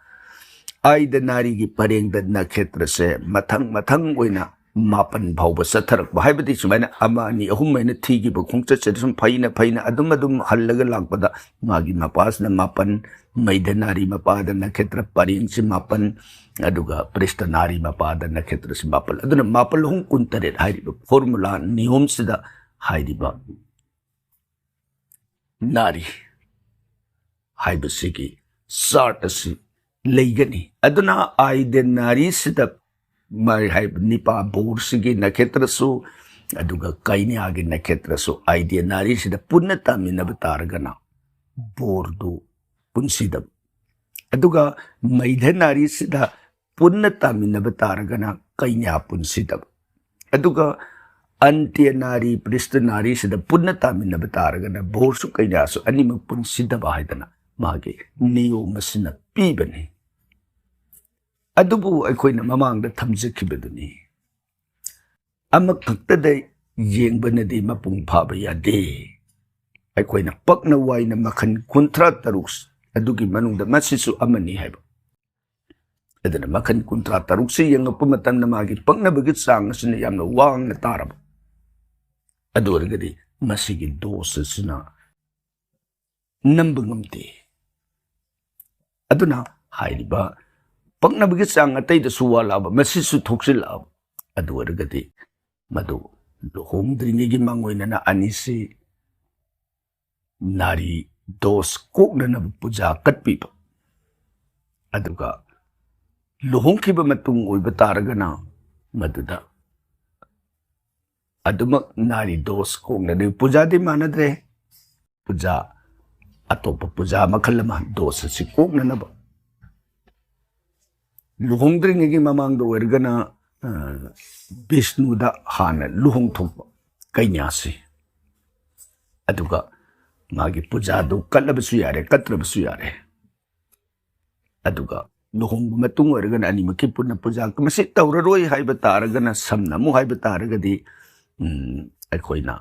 ꯑꯥꯏꯗ ꯅꯥꯔꯤꯒꯤ ꯄꯔꯦꯡꯗ ꯅꯈꯦꯇ꯭ꯔꯁꯦ ꯃꯊꯪ ꯃꯊꯪ ꯑꯣꯏꯅ ꯃꯥꯄꯟ ꯐꯥꯎꯕ ꯆꯠꯊꯔꯛꯄ, ꯍꯥꯏꯕꯗꯤ ꯁꯨꯃꯥꯏꯅ ꯑꯃ, ꯑꯅꯤ, ꯑꯍꯨꯝ ꯍꯥꯏꯅ ꯊꯤꯈꯤꯕ ꯈꯣꯡꯆꯠꯁꯦ ꯁꯨꯝ ꯐꯩꯅ ꯐꯩꯅ ꯑꯗꯨꯝ ꯑꯗꯨꯝ ꯍꯜꯂꯒ ꯂꯥꯛꯄꯗ ꯃꯥꯒꯤ ꯃꯄꯥꯁꯤꯅ ꯃꯥꯄꯟ, ꯃꯩꯙ ꯅꯥꯔꯤ ꯃꯄꯥꯗ ꯅꯈꯦꯇ꯭ꯔ ꯄꯔꯦꯡꯁꯤ ꯃꯥꯄꯟ, ꯑꯗꯨꯒ ꯄ꯭ꯔꯤꯁꯇ ꯅꯥꯔꯤ ꯃꯄꯥꯗ ꯅꯈꯦꯇ꯭ꯔꯁꯤ ꯃꯥꯄꯟ꯫ ꯑꯗꯨꯅ ꯃꯥꯄꯜ ꯑꯍꯨꯝ ꯀꯨꯟꯇꯔꯦꯠ ꯍꯥꯏꯔꯤꯕ ꯐꯣꯔꯃꯨꯂꯥ ꯅꯤꯌꯣꯝꯁꯤꯗ ꯍꯥꯏꯔꯤꯕ ꯅꯥꯔꯤ ꯍꯥꯏꯕꯁꯤꯒꯤ ꯆꯥꯔꯠ ꯑꯁꯤ ꯂꯩꯒꯅꯤ꯫ ꯑꯗꯨꯅ ꯑꯥꯏꯗ ꯅꯥꯔꯤꯁꯤꯗ ꯃꯥꯏ ꯍꯥꯏꯕ ꯅꯤꯄꯥ ꯕꯣꯔꯁꯤꯒꯤ ꯅꯈꯦꯇ꯭ꯔꯁꯨ, ꯑꯗꯨꯒ ꯀꯩꯅ꯭ꯌꯥꯒꯤ ꯅꯈꯦꯇ꯭ꯔꯁꯨ ꯑꯥꯏꯗ ꯅꯥꯔꯤꯁꯤꯗ ꯄꯨꯟꯅ ꯇꯥꯃꯤꯟꯅꯕ ꯇꯥꯔꯒꯅ ꯕꯣꯔꯗꯨ ꯄꯨꯟꯁꯤꯗꯕ, ꯑꯗꯨꯒ ꯃꯩꯙ ꯅꯥꯔꯤꯁꯤꯗ ꯄꯨꯟꯅ ꯇꯥꯃꯤꯟꯅꯕ ꯇꯥꯔꯒꯅ ꯀꯩꯅ꯭ꯌꯥ ꯄꯨꯟꯁꯤꯗꯕ, ꯑꯗꯨꯒ ꯑꯟꯇ꯭ꯌ ꯅꯥꯔꯤ, ꯄ꯭ꯔꯤꯁꯊ ꯅꯥꯔꯤꯁꯤꯗ ꯄꯨꯟꯅ ꯇꯥꯃꯤꯟꯅꯕ ꯇꯥꯔꯒꯅ ꯚꯣꯔꯁꯨ ꯀꯩꯅꯥꯁꯨ ꯑꯅꯤꯃꯛ ꯄꯨꯟꯁꯤꯗꯕ ꯍꯥꯏꯗꯅ ꯃꯥꯒꯤ ꯅꯤꯌꯣꯝ ꯑꯁꯤꯅ ꯄꯤꯕꯅꯤ꯫ ꯑꯗꯨꯕꯨ ꯑꯩꯈꯣꯏꯅ ꯃꯃꯥꯡꯗ ꯊꯝꯖꯈꯤꯕꯗꯨꯅꯤ, ꯑꯃꯈꯛꯇꯗ ꯌꯦꯡꯕꯅꯗꯤ ꯃꯄꯨꯡ ꯐꯥꯕ ꯌꯥꯗꯦ꯫ ꯑꯩꯈꯣꯏꯅ ꯄꯛꯅ ꯋꯥꯏꯅ ꯃꯈꯜ ꯀꯨꯟꯊ꯭ꯔꯥ ꯇꯔꯨꯛ ꯑꯗꯨꯒꯤ ꯃꯅꯨꯡꯗ ꯃꯁꯤꯁꯨ ꯑꯃꯅꯤ ꯍꯥꯏꯕ꯫ ꯑꯗꯨꯅ ꯃꯈꯜ ꯀꯨꯟꯊ꯭ꯔꯥ ꯇꯔꯨꯛꯁꯤ ꯌꯦꯡꯉꯛꯄ ꯃꯇꯝꯗ ꯃꯥꯒꯤ ꯄꯛꯅꯕꯒꯤ ꯆꯥꯡ ꯑꯁꯤꯅ ꯌꯥꯝꯅ ꯋꯥꯡꯅ ꯇꯥꯔꯕ꯫ ꯑꯗꯨ ꯑꯣꯏꯔꯒꯗꯤ ꯃꯁꯤꯒꯤ ꯗꯣꯁ ꯑꯁꯤꯅ ꯅꯝꯕ ꯉꯝꯗꯦ꯫ ꯑꯗꯨꯅ ꯍꯥꯏꯔꯤꯕ ꯄꯛꯅꯕꯒꯤ ꯆꯥꯡ ꯑꯇꯩꯗꯁꯨ ꯋꯥꯠꯂꯛꯑꯕ, ꯃꯁꯤꯁꯨ ꯊꯣꯛꯆꯤꯜꯂꯛꯑꯕ꯫ ꯑꯗꯨ ꯑꯣꯏꯔꯒꯗꯤ ꯃꯗꯨ ꯂꯨꯍꯣꯡꯗ꯭ꯔꯤꯉꯩꯒꯤ ꯃꯥꯡꯑꯣꯏꯅꯅ ꯑꯅꯤꯁꯤ ꯅꯥꯔꯤ ꯗꯣꯁ ꯀꯣꯛꯅꯅꯕ ꯄꯨꯖꯥ ꯀꯠꯄꯤꯕ, ꯑꯗꯨꯒ ꯂꯨꯍꯣꯡꯈꯤꯕ ꯃꯇꯨꯡ ꯑꯣꯏꯕ ꯇꯥꯔꯒꯅ ꯃꯗꯨꯗ ꯑꯗꯨꯃꯛ ꯅꯥꯔꯤ ꯗꯣꯁ ꯀꯣꯛꯅꯅꯕ ꯄꯨꯖꯥꯗꯤ ꯃꯥꯟꯅꯗ꯭ꯔꯦ꯫ ꯄꯨꯖꯥ, ꯑꯇꯣꯞꯄ ꯄꯨꯖꯥ ꯃꯈꯜ ꯑꯃ ꯗꯣꯁ ꯑꯁꯤ ꯀꯣꯛꯅꯅꯕ꯫ ꯂꯨꯍꯣꯡꯗ꯭ꯔꯤꯉꯩꯒꯤ ꯃꯃꯥꯡꯗ ꯑꯣꯏꯔꯒꯅ, ꯑ, ꯕꯤꯁꯅꯨꯗ ꯍꯥꯟꯅ ꯂꯨꯍꯣꯡꯊꯣꯛꯄ ꯀꯩꯅꯥꯁꯤ, ꯑꯗꯨꯒ ꯃꯥꯒꯤ ꯄꯨꯖꯥꯗꯨ ꯀꯠꯂꯕꯁꯨ ꯌꯥꯔꯦ, ꯀꯠꯇ꯭ꯔꯕꯁꯨ ꯌꯥꯔꯦ꯫ ꯑꯗꯨꯒ ꯂꯨꯍꯣꯡꯕ ꯃꯇꯨꯡ ꯑꯣꯏꯔꯒꯅ ꯑꯅꯤꯃꯛꯀꯤ ꯄꯨꯟꯅ ꯄꯨꯖꯥ ꯃꯁꯤ ꯇꯧꯔꯔꯣꯏ ꯍꯥꯏꯕ ꯇꯥꯔꯒꯅ, ꯁꯝꯅ ꯑꯃꯨꯛ ꯍꯥꯏꯕ ꯇꯥꯔꯒꯗꯤ, ꯎꯝ, ꯑꯩꯈꯣꯏꯅ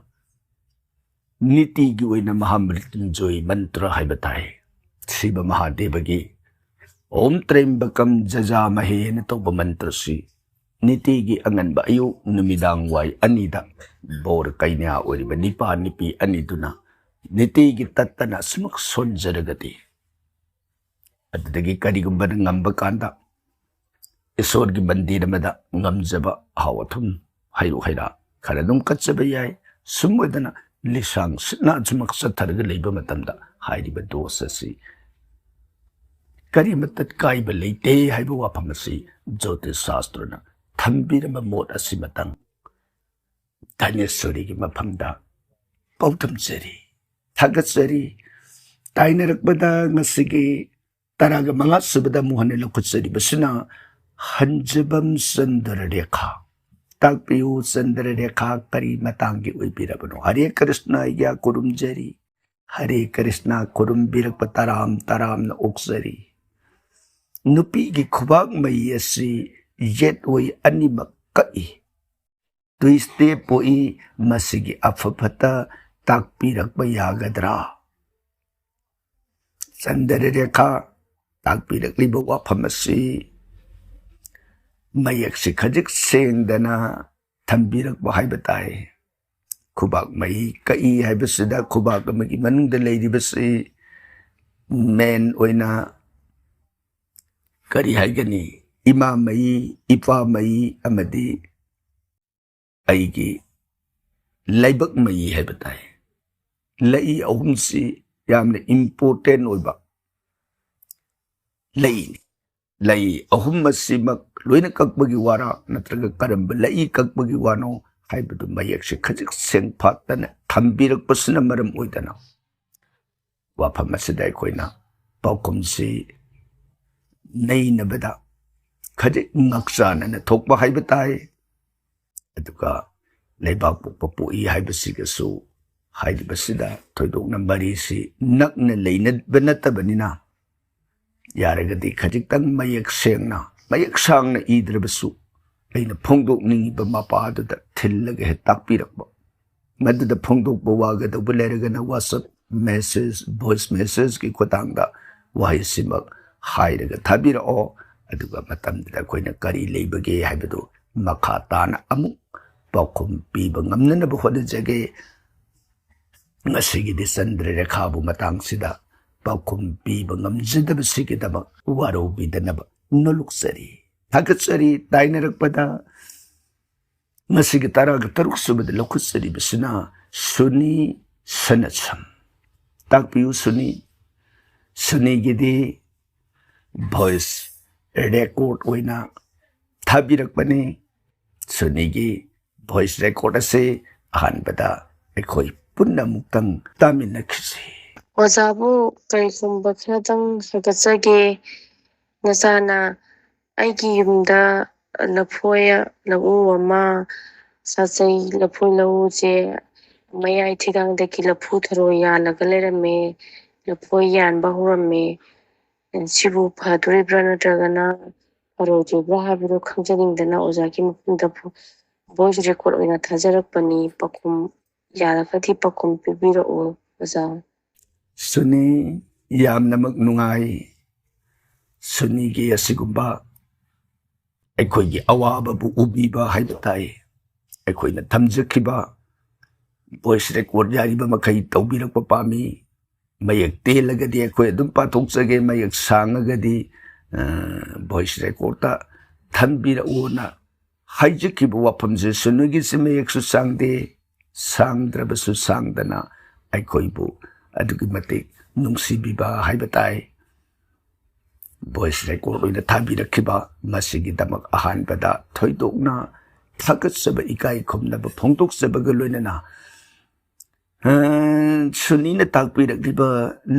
ꯅꯤꯇꯤꯒꯤ ꯑꯣꯏꯅ ꯃꯍꯥꯃ꯭ꯔꯤꯇ꯭ꯌꯨꯟꯖꯣꯏ ꯃꯟꯇ꯭ꯔ ꯍꯥꯏꯕ ꯇꯥꯏ꯫ ꯁꯤꯕ ꯃꯍꯥꯗꯦꯕꯒꯤ "ꯑꯣꯝ ꯇ꯭ꯔꯌꯝꯕꯀꯝ ꯖꯖꯥꯃꯍꯦꯅ ꯇꯧꯕ ꯃꯟꯇ꯭ꯔꯁꯤ ꯅꯤꯇꯤꯒꯤ ꯑꯉꯟꯕ ꯑꯌꯨꯛ ꯅꯨꯃꯤꯗꯥꯡ ꯋꯥꯏ ꯑꯅꯤꯗ ꯕꯣꯔ ꯀꯩꯅꯥ ꯑꯣꯏꯔꯤꯕ ꯅꯤꯄꯥ ꯅꯤꯄꯤ ꯑꯅꯤꯗꯨꯅ ꯅꯤꯇꯤꯒꯤ ꯇꯠꯇꯅ ꯑꯁꯨꯃꯛ ꯁꯣꯟꯖꯔꯒꯗꯤ, ꯑꯗꯨꯗꯒꯤ ꯀꯔꯤꯒꯨꯝꯕ ꯉꯝꯕ ꯀꯥꯟꯗ ꯏꯁꯣꯔꯒꯤ ꯃꯟꯗꯤꯔ ꯑꯃꯗ ꯉꯝꯖꯕ ꯑꯍꯥꯎ ꯑꯊꯨꯝ, ꯍꯩꯔꯨꯛ ꯍꯩꯔꯥ ꯈꯔ ꯑꯗꯨꯝ ꯀꯠꯆꯕ ꯌꯥꯏ꯫ ꯁꯨꯝ ꯑꯣꯏꯗꯅ ꯂꯤꯁꯥꯡ ꯁꯤꯠꯅ ꯑꯁꯨꯃꯛ ꯆꯠꯊꯔꯒ ꯂꯩꯕ ꯃꯇꯝꯗ ꯍꯥꯏꯔꯤꯕ ꯗꯣꯁ ꯑꯁꯤ ꯀꯔꯤꯃꯠꯇ ꯀꯥꯏꯕ ꯂꯩꯇꯦ ꯍꯥꯏꯕ ꯋꯥꯐꯝ ꯑꯁꯤ ꯖ꯭ꯌꯣꯇꯤꯁ ꯁꯥꯁꯇ꯭ꯔꯅ ꯊꯝꯕꯤꯔꯝꯕ ꯃꯣꯠ ꯑꯁꯤꯃꯇꯪ ꯙꯅꯦꯁ꯭ꯋꯔꯤꯒꯤ ꯃꯐꯝꯗ ꯄꯥꯎꯗꯝꯖꯔꯤ, ꯊꯥꯒꯠꯆꯔꯤ꯫ ꯇꯥꯏꯅꯔꯛꯄꯗ ꯉꯁꯤꯒꯤ ꯇꯔꯥꯒ ꯃꯉꯥ ꯁꯨꯕꯗ ꯑꯃꯨꯛ ꯍꯟꯅ ꯂꯧꯈꯠꯆꯔꯤꯕꯁꯤꯅ ꯍꯟꯖꯕꯝ ꯆꯟꯗ꯭ꯔ ꯔꯦꯈꯥ꯫ ꯇꯥꯛꯄꯤꯌꯨ, ꯆꯟꯗ꯭ꯔ ꯔꯦꯈꯥ ꯀꯔꯤ ꯃꯇꯥꯡꯒꯤ ꯑꯣꯏꯕꯤꯔꯕꯅꯣ? ꯍꯔꯦ ꯀ꯭ꯔꯤꯁꯅ, ꯑꯩꯒ꯭ꯌꯥ ꯈꯨꯔꯨꯝꯖꯔꯤ꯫ ꯍꯔꯦ ꯀ꯭ꯔꯤꯁꯅ, ꯈꯨꯔꯨꯝꯕꯤꯔꯛꯄ ꯇꯔꯥꯝ ꯇꯔꯥꯝꯅ ꯑꯣꯛꯆꯔꯤ꯫ ꯅꯨꯄꯤꯒꯤ ꯈꯨꯕꯥꯛ ꯃꯩ ꯑꯁꯤ ꯌꯦꯠ ꯑꯣꯏ ꯑꯅꯤꯃꯛ ꯀꯛꯏ꯫ ꯇꯨꯏꯁꯇꯦ ꯄꯣꯛꯏ, ꯃꯁꯤꯒꯤ ꯑꯐ ꯐꯠꯇ ꯇꯥꯛꯄꯤꯔꯛꯄ ꯌꯥꯒꯗ꯭ꯔꯥ? ꯆꯟꯗ꯭ꯔ ꯔꯦꯈꯥ ꯇꯥꯛꯄꯤꯔꯛꯂꯤꯕ ꯋꯥꯐꯝ ꯑꯁꯤ ꯃꯌꯦꯛꯁꯤ ꯈꯖꯤꯛ ꯁꯦꯡꯗꯅ ꯊꯝꯕꯤꯔꯛꯄ ꯍꯥꯏꯕ ꯇꯥꯏ꯫ ꯈꯨꯕꯥꯛ ꯃꯩ ꯀꯛꯏ ꯍꯥꯏꯕꯁꯤꯗ ꯈꯨꯕꯥꯛ ꯑꯃꯒꯤ ꯃꯅꯨꯡꯗ ꯂꯩꯔꯤꯕꯁꯤ ꯃꯦꯟ ꯑꯣꯏꯅ ꯀꯔꯤ ꯍꯥꯏꯒꯅꯤ? ꯏꯃꯥ ꯃꯩ, ꯏꯄꯥ ꯃꯩ ꯑꯃꯗꯤ ꯑꯩꯒꯤ ꯂꯥꯏꯕꯛ ꯃꯩ ꯍꯥꯏꯕ ꯇꯥꯏ꯫ ꯂꯩ ꯑꯍꯨꯝꯁꯤ ꯌꯥꯝꯅ ꯏꯝꯄꯣꯔꯇꯦꯟ ꯑꯣꯏꯕ ꯂꯩꯅꯤ꯫ ꯂꯩ ꯑꯍꯨꯝ ꯑꯁꯤꯃꯛ ꯂꯣꯏꯅ ꯀꯛꯄꯒꯤ ꯋꯥꯔꯥ, ꯅꯠꯇ꯭ꯔꯒ ꯀꯔꯝꯕ ꯂꯩ ꯀꯛꯄꯒꯤ ꯋꯥꯅꯣ ꯍꯥꯏꯕꯗꯨ ꯃꯌꯦꯛꯁꯦ ꯈꯖꯤꯛ ꯁꯦꯡꯐꯥꯠꯇꯅ ꯊꯝꯕꯤꯔꯛꯄꯁꯤꯅ ꯃꯔꯝ ꯑꯣꯏꯗꯅ, ꯋꯥꯐꯝ ꯑꯁꯤꯗ ꯑꯩꯈꯣꯏꯅ ꯄꯥꯎꯈꯨꯝꯁꯤ ꯅꯩꯅꯕꯗ ꯈꯖꯤꯛ ꯉꯥꯛꯆꯥꯅꯅ ꯊꯣꯛꯄ ꯍꯥꯏꯕ ꯇꯥꯏ꯫ ꯑꯗꯨꯒ ꯂꯩꯕꯥꯛ ꯄꯣꯛꯄ ꯄꯣꯛꯏ ꯍꯥꯏꯕꯁꯤꯒꯁꯨ ꯍꯥꯏꯔꯤꯕꯁꯤꯗ ꯊꯣꯏꯗꯣꯛꯅ ꯃꯔꯤꯁꯤ ꯅꯛꯅ ꯂꯩꯅꯕ ꯅꯠꯇꯕꯅꯤꯅ, ꯌꯥꯔꯒꯗꯤ ꯈꯖꯤꯛꯇꯪ ꯃꯌꯦꯛ ꯁꯦꯡꯅ, ꯃꯌꯦꯛ ꯁꯥꯡꯅ ꯏꯗ꯭ꯔꯕꯁꯨ, ꯑꯩꯅ ꯐꯣꯡꯗꯣꯛꯅꯤꯡꯉꯤꯕ ꯃꯄꯥꯗꯨꯗ ꯊꯤꯜꯂꯒ ꯍꯦꯛ ꯇꯥꯛꯄꯤꯔꯛꯄ꯫ ꯃꯗꯨꯗ ꯐꯣꯡꯗꯣꯛꯄ ꯋꯥꯒꯗꯧꯕ ꯂꯩꯔꯒꯅ WhatsApp message, voice messageꯀꯤ ꯈꯨꯠꯊꯥꯡꯗ ꯋꯥꯍꯩꯁꯤꯃꯛ ꯍꯥꯏꯔꯒ ꯊꯥꯕꯤꯔꯛꯑꯣ꯫ ꯑꯗꯨꯒ ꯃꯇꯝꯗꯨꯗ ꯑꯩꯈꯣꯏꯅ ꯀꯔꯤ ꯂꯩꯕꯒꯦ ꯍꯥꯏꯕꯗꯨ ꯃꯈꯥ ꯇꯥꯅ ꯑꯃꯨꯛ ꯄꯥꯎꯈꯨꯝ ꯄꯤꯕ ꯉꯝꯅꯅꯕ ꯍꯣꯠꯅꯖꯒꯦ꯫ ꯉꯁꯤꯒꯤꯗꯤ ꯆꯟꯗ꯭ꯔ ꯔꯦꯈꯥꯕꯨ ꯃꯇꯥꯡꯁꯤꯗ ꯄꯥꯎꯈꯨꯝ ꯄꯤꯕ ꯉꯝꯖꯗꯕꯁꯤꯒꯤꯗꯃꯛ ꯋꯥꯔꯧꯕꯤꯗꯅꯕ ꯅꯣꯂꯨꯛꯆꯔꯤ, ꯊꯥꯒꯠꯆꯔꯤ꯫ ꯇꯥꯏꯅꯔꯛꯄꯗ ꯉꯁꯤꯒꯤ ꯇꯔꯥꯒ ꯇꯔꯨꯛ ꯁꯨꯕꯗ ꯂꯧꯈꯠꯆꯔꯤꯕꯁꯤꯅ ꯁꯨꯅꯤ ꯁꯅꯠꯁꯝ꯫ ꯇꯥꯛꯄꯤꯌꯨ ꯁꯨꯅꯤ꯫ ꯁꯨꯅꯤꯒꯤꯗꯤ voice record ꯑꯣꯏꯅ ꯊꯥꯕꯤꯔꯛꯄꯅꯤ꯫ ꯁꯨꯅꯤꯒꯤ voice record ꯑꯁꯤ ꯑꯍꯥꯟꯕꯗ ꯑꯩꯈꯣꯏ ꯄꯨꯟꯅ ꯑꯃꯨꯛꯇꯪ ꯇꯥꯃꯤꯟꯅꯈꯤꯁꯤ꯫ ꯑꯣꯖꯥꯕꯨ ꯀꯔꯤꯒꯨꯝꯕ ꯈꯔꯗꯪ ꯍꯥꯏꯒꯠꯆꯒꯦ꯫ ꯅꯆꯥꯅ ꯑꯩꯒꯤ ꯌꯨꯝꯗ ꯂꯐꯣꯏ ꯂꯧꯎ ꯑꯃ ꯁꯥꯆꯩ꯫ ꯂꯐꯣꯏ ꯂꯧꯎꯁꯦ ꯃꯌꯥꯏ ꯊꯤꯒꯥꯡꯗꯒꯤ ꯂꯐꯨ ꯊꯔꯣ ꯌꯥꯜꯂꯒ ꯂꯩꯔꯝꯃꯦ꯫ ꯂꯐꯣꯏ ꯌꯥꯟꯕ ꯍꯧꯔꯝꯃꯦ꯫ ꯁꯤꯕꯨ ꯐꯗꯣꯔꯤꯕ꯭ꯔꯥ ꯅꯠꯇ꯭ꯔꯒꯅ ꯐꯔꯣꯏꯗꯣꯔꯤꯕ꯭ꯔꯥ ꯍꯥꯏꯕꯗꯨ ꯈꯪꯖꯅꯤꯡꯗꯅ ꯑꯣꯖꯥꯒꯤ ꯃꯐꯝꯗ ꯚꯣꯏꯁ ꯔꯦꯀꯣꯔꯠ ꯑꯣꯏꯅ ꯊꯥꯖꯔꯛꯄꯅꯤ꯫ ꯄꯥꯎꯈꯨꯝ ꯌꯥꯔꯒꯗꯤ ꯄꯥꯎꯈꯨꯝ ꯄꯤꯕꯤꯔꯛꯎ ꯑꯣꯖꯥ꯫ ꯁꯨꯅꯤ, ꯌꯥꯝꯅꯃꯛ ꯅꯨꯡꯉꯥꯏ꯫ ꯁꯨꯅꯤꯒꯤ ꯑꯁꯤꯒꯨꯝꯕ ꯑꯩꯈꯣꯏꯒꯤ ꯑꯋꯥꯕꯕꯨ ꯎꯕꯤꯕ ꯍꯥꯏꯕ ꯇꯥꯏ꯫ ꯑꯩꯈꯣꯏꯅ ꯊꯝꯖꯈꯤꯕ ꯚꯣꯏꯁ ꯔꯦꯀꯣꯔꯠ ꯌꯥꯔꯤꯕ ꯃꯈꯩ ꯇꯧꯕꯤꯔꯛꯄ ꯄꯥꯝꯃꯤ꯫ ꯃꯌꯦꯛ ꯇꯦꯜꯂꯒꯗꯤ ꯑꯩꯈꯣꯏ ꯑꯗꯨꯝ ꯄꯥꯊꯣꯛꯆꯒꯦ, ꯃꯌꯦꯛ ꯁꯥꯡꯉꯒꯗꯤ ꯚꯣꯏꯁ ꯔꯦꯀꯣꯔꯠꯇ ꯊꯝꯕꯤꯔꯛꯎꯅ ꯍꯥꯏꯖꯈꯤꯕ ꯋꯥꯐꯝꯁꯦ ꯁꯨꯅꯤꯒꯤꯁꯦ ꯃꯌꯦꯛꯁꯨ ꯁꯥꯡꯗꯦ, ꯁꯥꯡꯗ꯭ꯔꯕꯁꯨ ꯁꯥꯡꯗꯅ ꯑꯩꯈꯣꯏꯕꯨ ꯑꯗꯨꯛꯀꯤ ꯃꯇꯤꯛ ꯅꯨꯡꯁꯤꯕꯤꯕ ꯍꯥꯏꯕ ꯇꯥꯏ꯫ ꯚꯣꯏꯁ ꯔꯦꯀꯣꯔꯠ ꯑꯣꯏꯅ ꯊꯥꯕꯤꯔꯛꯈꯤꯕ ꯃꯁꯤꯒꯤꯗꯃꯛ ꯑꯍꯥꯟꯕꯗ ꯊꯣꯏꯗꯣꯛꯅ ꯊꯥꯒꯠꯆꯕ, ꯏꯀꯥꯏ ꯈꯨꯝꯅꯕ ꯐꯣꯡꯗꯣꯛꯆꯕꯒ ꯂꯣꯏꯅꯅ, ꯑ, ꯁꯨꯅꯤꯅ ꯇꯥꯛꯄꯤꯔꯛꯂꯤꯕ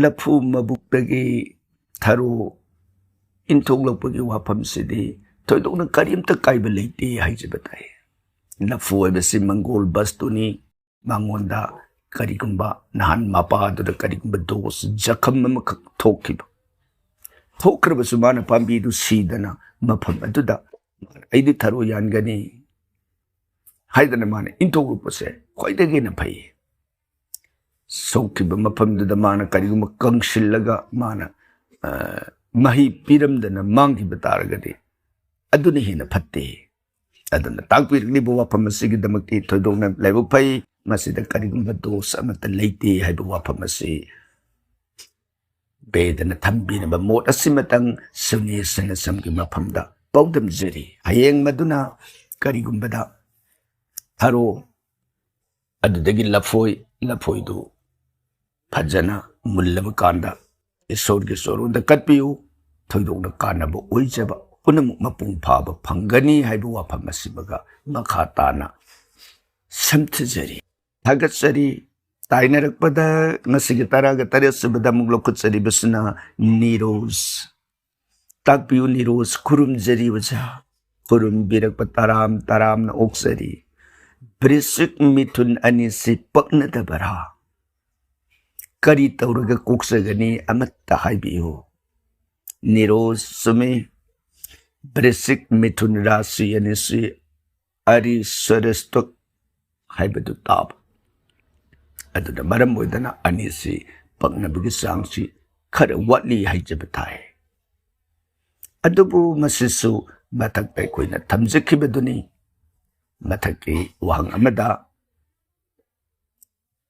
ꯂꯐꯨ ꯃꯕꯨꯛꯇꯒꯤ ꯊꯔꯣ ꯏꯟꯊꯣꯛꯂꯛꯄꯒꯤ ꯋꯥꯐꯝꯁꯤꯗꯤ ꯊꯣꯏꯗꯣꯛꯅ ꯀꯔꯤꯝꯇ ꯀꯥꯏꯕ ꯂꯩꯇꯦ ꯍꯥꯏꯖꯕ ꯇꯥꯏ꯫ ꯂꯐꯨ ꯍꯥꯏꯕꯁꯤ ꯃꯪꯒꯣꯜ ꯕꯁꯇꯨꯅꯤ꯫ ꯃꯉꯣꯟꯗ ꯀꯔꯤꯒꯨꯝꯕ ꯅꯍꯥꯟ ꯃꯄꯥꯗꯨꯗ ꯀꯔꯤꯒꯨꯝꯕ ꯗꯣꯁ, ꯖꯈꯝ ꯑꯃꯈꯛ ꯊꯣꯛꯈꯤꯕ, ꯊꯣꯛꯈ꯭ꯔꯕꯁꯨ ꯃꯥꯅ ꯄꯥꯝꯕꯤꯗꯨ ꯁꯤꯗꯅ ꯃꯐꯝ ꯑꯗꯨꯗ "ꯑꯩꯗꯤ ꯊꯔꯣ ꯌꯥꯟꯒꯅꯤ" ꯍꯥꯏꯗꯅ ꯃꯥꯅ ꯏꯟꯊꯣꯛꯂꯛꯄꯁꯦ ꯈ꯭ꯋꯥꯏꯗꯒꯤ ꯍꯦꯟꯅ ꯐꯩ꯫ ꯁꯣꯛꯈꯤꯕ ꯃꯐꯝꯗꯨꯗ ꯃꯥꯅ ꯀꯔꯤꯒꯨꯝꯕ ꯀꯪꯁꯤꯜꯂꯒ ꯃꯥꯅ, ꯑ, ꯃꯍꯩ ꯄꯤꯔꯝꯗꯅ ꯃꯥꯡꯈꯤꯕ ꯇꯥꯔꯒꯗꯤ ꯑꯗꯨꯅ ꯍꯦꯟꯅ ꯐꯠꯇꯦ꯫ ꯑꯗꯨꯅ ꯇꯥꯛꯄꯤꯔꯛꯂꯤꯕ ꯋꯥꯐꯝ ꯑꯁꯤꯒꯤꯗꯃꯛꯇꯤ ꯊꯣꯏꯗꯣꯛꯅ ꯂꯥꯏꯕꯛ ꯐꯩ꯫ ꯃꯁꯤꯗ ꯀꯔꯤꯒꯨꯝꯕ ꯗꯣꯁ ꯑꯃꯠꯇ ꯂꯩꯇꯦ ꯍꯥꯏꯕ ꯋꯥꯐꯝ ꯑꯁꯤ ꯕꯦꯗꯅ ꯊꯝꯕꯤꯔꯕ ꯃꯣꯠ ꯑꯁꯤꯃꯇꯪ ꯁꯨꯅꯤ ꯁꯅꯁꯝꯒꯤ ꯃꯐꯝꯗ ꯄꯥꯎꯗꯝꯖꯔꯤ꯫ ꯍꯌꯦꯡ ꯃꯗꯨꯅ ꯀꯔꯤꯒꯨꯝꯕꯗ ꯊꯔꯣ, ꯑꯗꯨꯗꯒꯤ ꯂꯐꯣꯏ, ꯂꯐꯣꯏꯗꯨ ꯐꯖꯅ ꯃꯨꯜꯂꯕ ꯀꯥꯟꯗ ꯏꯁꯣꯔꯒꯤ ꯆꯣꯔꯣꯟꯗ ꯀꯠꯄꯤꯌꯨ꯫ ꯊꯣꯏꯗꯣꯛꯅ ꯀꯥꯟꯅꯕ ꯑꯣꯏꯖꯕ ꯄꯨꯝꯅꯃꯛ ꯃꯄꯨꯡ ꯐꯥꯕ ꯐꯪꯒꯅꯤ ꯍꯥꯏꯕ ꯋꯥꯐꯝ ꯑꯁꯤꯃꯒ ꯃꯈꯥ ꯇꯥꯅ ꯁꯝꯊꯖꯔꯤ꯫ ꯊꯥꯒꯠꯆꯔꯤ꯫ ꯇꯥꯏꯅꯔꯛꯄꯗ ꯉꯁꯤꯒꯤ ꯇꯔꯥꯒ ꯇꯔꯦꯠ ꯁꯨꯕꯗ ꯑꯃꯨꯛ ꯂꯧꯈꯠꯆꯔꯤꯕꯁꯤꯅ ꯅꯤꯔꯣꯖ꯫ ꯇꯥꯛꯄꯤꯌꯨ ꯅꯤꯔꯣꯖ, ꯈꯨꯔꯨꯝꯖꯔꯤ ꯑꯣꯖꯥ꯫ ꯈꯨꯔꯨꯝꯕꯤꯔꯛꯄ ꯇꯔꯥꯝ ꯇꯔꯥꯝꯅ ꯑꯣꯛꯆꯔꯤ꯫ ꯕ꯭ꯔꯤꯁꯤꯛ ꯃꯤꯊꯨꯟ ꯑꯅꯤꯁꯤ ꯄꯛꯅꯗꯕꯔꯥ? ꯀꯔꯤ ꯇꯧꯔꯒ ꯀꯣꯛꯆꯒꯅꯤ? ꯑꯃꯠꯇ ꯍꯥꯏꯕꯤꯌꯨ꯫ ꯅꯤꯔꯣ, ꯆꯨꯝꯃꯤ꯫ ꯕ꯭ꯔꯤꯁꯤꯛ ꯃꯤꯊꯨꯟ ꯔꯥꯁꯤ ꯑꯅꯤꯁꯤ ꯑꯔꯤ ꯁꯔꯦꯁꯇꯨꯛ ꯍꯥꯏꯕꯗꯨ ꯇꯥꯕ꯫ ꯑꯗꯨꯅ ꯃꯔꯝ ꯑꯣꯏꯗꯅ ꯑꯅꯤꯁꯤ ꯄꯛꯅꯕꯒꯤ ꯆꯥꯡꯁꯤ ꯈꯔ ꯋꯥꯠꯂꯤ ꯍꯥꯏꯖꯕ ꯇꯥꯏ꯫ ꯑꯗꯨꯕꯨ ꯃꯁꯤꯁꯨ ꯃꯊꯛꯇ ꯑꯩꯈꯣꯏꯅ ꯊꯝꯖꯈꯤꯕꯗꯨꯅꯤ꯫ ꯃꯊꯛꯀꯤ ꯋꯥꯍꯪ ꯑꯃꯗ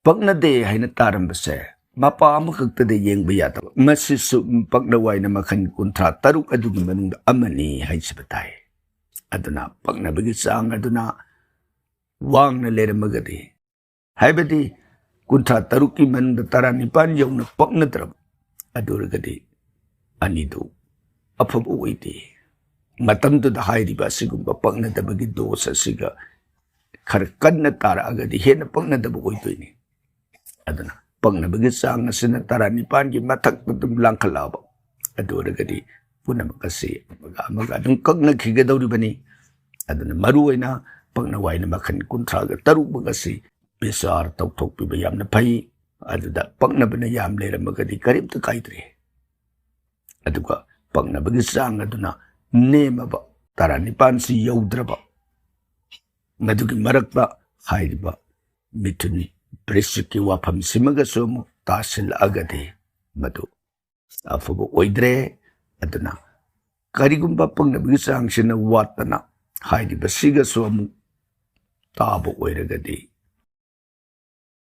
ꯄꯛꯅꯗꯦ ꯍꯥꯏꯅ ꯇꯥꯔꯝꯕꯁꯦ ꯃꯄꯥ ꯑꯃꯈꯛꯇꯗ ꯌꯦꯡꯕ ꯌꯥꯗꯕ꯫ ꯃꯁꯤꯁꯨ ꯄꯛꯅ ꯋꯥꯏꯅ ꯃꯈꯜ ꯀꯨꯟꯊ꯭ꯔꯥ ꯇꯔꯨꯛ ꯑꯗꯨꯒꯤ ꯃꯅꯨꯡꯗ ꯑꯃꯅꯤ ꯍꯥꯏꯖꯕ ꯇꯥꯏ꯫ ꯑꯗꯨꯅ ꯄꯛꯅꯕꯒꯤ ꯆꯥꯡ ꯑꯗꯨꯅ ꯋꯥꯡꯅ ꯂꯩꯔꯝꯃꯒꯗꯤ, ꯍꯥꯏꯕꯗꯤ ꯀꯨꯟꯊ꯭ꯔꯥ ꯇꯔꯨꯛꯀꯤ ꯃꯅꯨꯡꯗ ꯇꯔꯥꯅꯤꯄꯥꯟ ꯌꯧꯅ ꯄꯛꯅꯗ꯭ꯔꯕ, ꯑꯗꯨ ꯑꯣꯏꯔꯒꯗꯤ ꯑꯅꯤꯗꯨ ꯑꯐꯕ ꯑꯣꯏꯗꯦ꯫ ꯃꯇꯝꯗꯨꯗ ꯍꯥꯏꯔꯤꯕ ꯑꯁꯤꯒꯨꯝꯕ ꯄꯛꯅꯗꯕꯒꯤ ꯗꯣꯁ ꯑꯁꯤꯒ ꯈꯔ ꯀꯟꯅ ꯇꯥꯔꯛꯑꯒꯗꯤ ꯍꯦꯟꯅ ꯄꯛꯅꯗꯕ ꯑꯣꯏꯗꯣꯏꯅꯤ꯫ ꯑꯗꯨꯅ ꯄꯛꯅꯕꯒꯤ ꯆꯥꯡ ꯑꯁꯤꯅ ꯇꯔꯥꯅꯤꯄꯥꯟꯒꯤ ꯃꯊꯛꯇ ꯑꯗꯨꯝ ꯂꯥꯡꯈꯠꯂꯛꯑꯕ, ꯑꯗꯨ ꯑꯣꯏꯔꯒꯗꯤ ꯄꯨꯝꯅꯃꯛ ꯑꯁꯤ ꯑꯃꯒ ꯑꯃꯒ ꯑꯗꯨꯝ ꯀꯛꯅꯈꯤꯒꯗꯧꯔꯤꯕꯅꯤ꯫ ꯑꯗꯨꯅ ꯃꯔꯨꯑꯣꯏꯅ ꯄꯛꯅ ꯋꯥꯏꯅ ꯃꯈꯜ ꯀꯨꯟꯊ꯭ꯔꯥꯒ ꯇꯔꯨꯛꯃꯛ ꯑꯁꯤ ꯕꯤꯆꯥꯔ ꯇꯧꯊꯣꯛꯄꯤꯕ ꯌꯥꯝꯅ ꯐꯩ꯫ ꯑꯗꯨꯗ ꯄꯛꯅꯕꯅ ꯌꯥꯝ ꯂꯩꯔꯝꯃꯒꯗꯤ ꯀꯔꯤꯝꯇ ꯀꯥꯏꯗ꯭ꯔꯦ꯫ ꯑꯗꯨꯒ ꯄꯛꯅꯕꯒꯤ ꯆꯥꯡ ꯑꯗꯨꯅ ꯅꯦꯝꯃꯕ, ꯇꯔꯥꯅꯤꯄꯥꯟꯁꯤ ꯌꯧꯗ꯭ꯔꯕ, ꯃꯗꯨꯒꯤ ꯃꯔꯛꯇ ꯍꯥꯏꯔꯤꯕ ꯃꯤꯊꯨꯟ ꯕ꯭ꯔꯤꯁꯤꯛꯀꯤ ꯋꯥꯐꯝꯁꯤꯃꯒꯁꯨ ꯑꯃꯨꯛ ꯇꯥꯁꯤꯜꯂꯛꯑꯒꯗꯤ ꯃꯗꯨ ꯑꯐꯕ ꯑꯣꯏꯗ꯭ꯔꯦ꯫ ꯑꯗꯨꯅ ꯀꯔꯤꯒꯨꯝꯕ ꯄꯛꯅꯕꯒꯤ ꯆꯥꯡꯁꯤꯅ ꯋꯥꯠꯇꯅ ꯍꯥꯏꯔꯤꯕꯁꯤꯒꯁꯨ ꯑꯃꯨꯛ ꯇꯥꯕ ꯑꯣꯏꯔꯒꯗꯤ,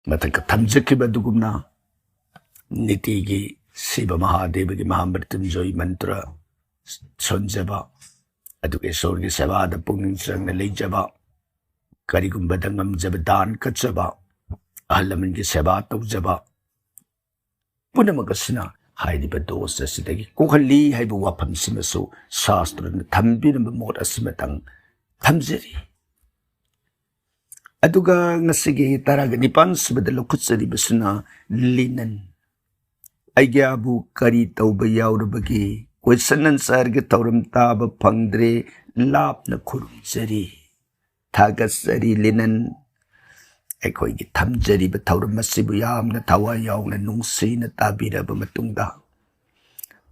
ꯃꯊꯛꯇ ꯊꯝꯖꯈꯤꯕ ꯑꯗꯨꯒꯨꯝꯅ ꯅꯤꯇꯤꯒꯤ ꯁꯤꯕ ꯃꯍꯥꯗꯦꯕꯒꯤ ꯃꯍꯥꯃ꯭ꯔꯤꯇꯨꯟꯖꯣꯏ ꯃꯟꯇ꯭ꯔ ꯁꯣꯟꯖꯕ, ꯑꯗꯨꯒ ꯏꯁꯣꯔꯒꯤ ꯁꯦꯕꯥꯗ ꯄꯨꯛꯅꯤꯡ ꯆꯪꯅ ꯂꯩꯖꯕ, ꯀꯔꯤꯒꯨꯝꯕꯗ ꯉꯝꯖꯕ ꯗꯥꯟ ꯀꯠꯆꯕ, ꯑꯍꯜ ꯂꯃꯟꯒꯤ ꯁꯦꯕꯥ ꯇꯧꯖꯕ, ꯄꯨꯝꯅꯃꯛ ꯑꯁꯤꯅ ꯍꯥꯏꯔꯤꯕ ꯗꯣꯁ ꯑꯁꯤꯗꯒꯤ ꯀꯣꯛꯍꯜꯂꯤ ꯍꯥꯏꯕ ꯋꯥꯐꯝꯁꯤꯃꯁꯨ ꯁꯥꯁꯇ꯭ꯔꯅ ꯊꯝꯕꯤꯔꯝꯕ ꯃꯣꯠ ꯑꯁꯤꯃꯇꯪ ꯊꯝꯖꯔꯤ꯫ ꯑꯗꯨꯒ ꯉꯁꯤꯒꯤ ꯇꯔꯥꯒ ꯅꯤꯄꯥꯟ ꯁꯨꯕꯗ ꯂꯧꯈꯠꯆꯔꯤꯕꯁꯤꯅ ꯂꯤꯅꯟ꯫ ꯑꯩꯒꯤꯕꯨ ꯀꯔꯤ ꯇꯧꯕ ꯌꯥꯎꯔꯕꯒꯦ? ꯀꯣꯏꯁꯟ ꯑꯟꯁꯔꯒꯤ ꯊꯧꯔꯝ ꯇꯥꯕ ꯐꯪꯗ꯭ꯔꯦ꯫ ꯂꯥꯞꯅ ꯈꯨꯔꯨꯝꯖꯔꯤ꯫ ꯊꯥꯒꯠꯆꯔꯤ ꯂꯤꯅꯟ꯫ ꯑꯩꯈꯣꯏꯒꯤ ꯊꯝꯖꯔꯤꯕ ꯊꯧꯔꯝ ꯑꯁꯤꯕꯨ ꯌꯥꯝꯅ ꯊꯋꯥꯏ ꯌꯥꯎꯅ ꯅꯨꯡꯁꯤꯅ ꯇꯥꯕꯤꯔꯕ ꯃꯇꯨꯡꯗ,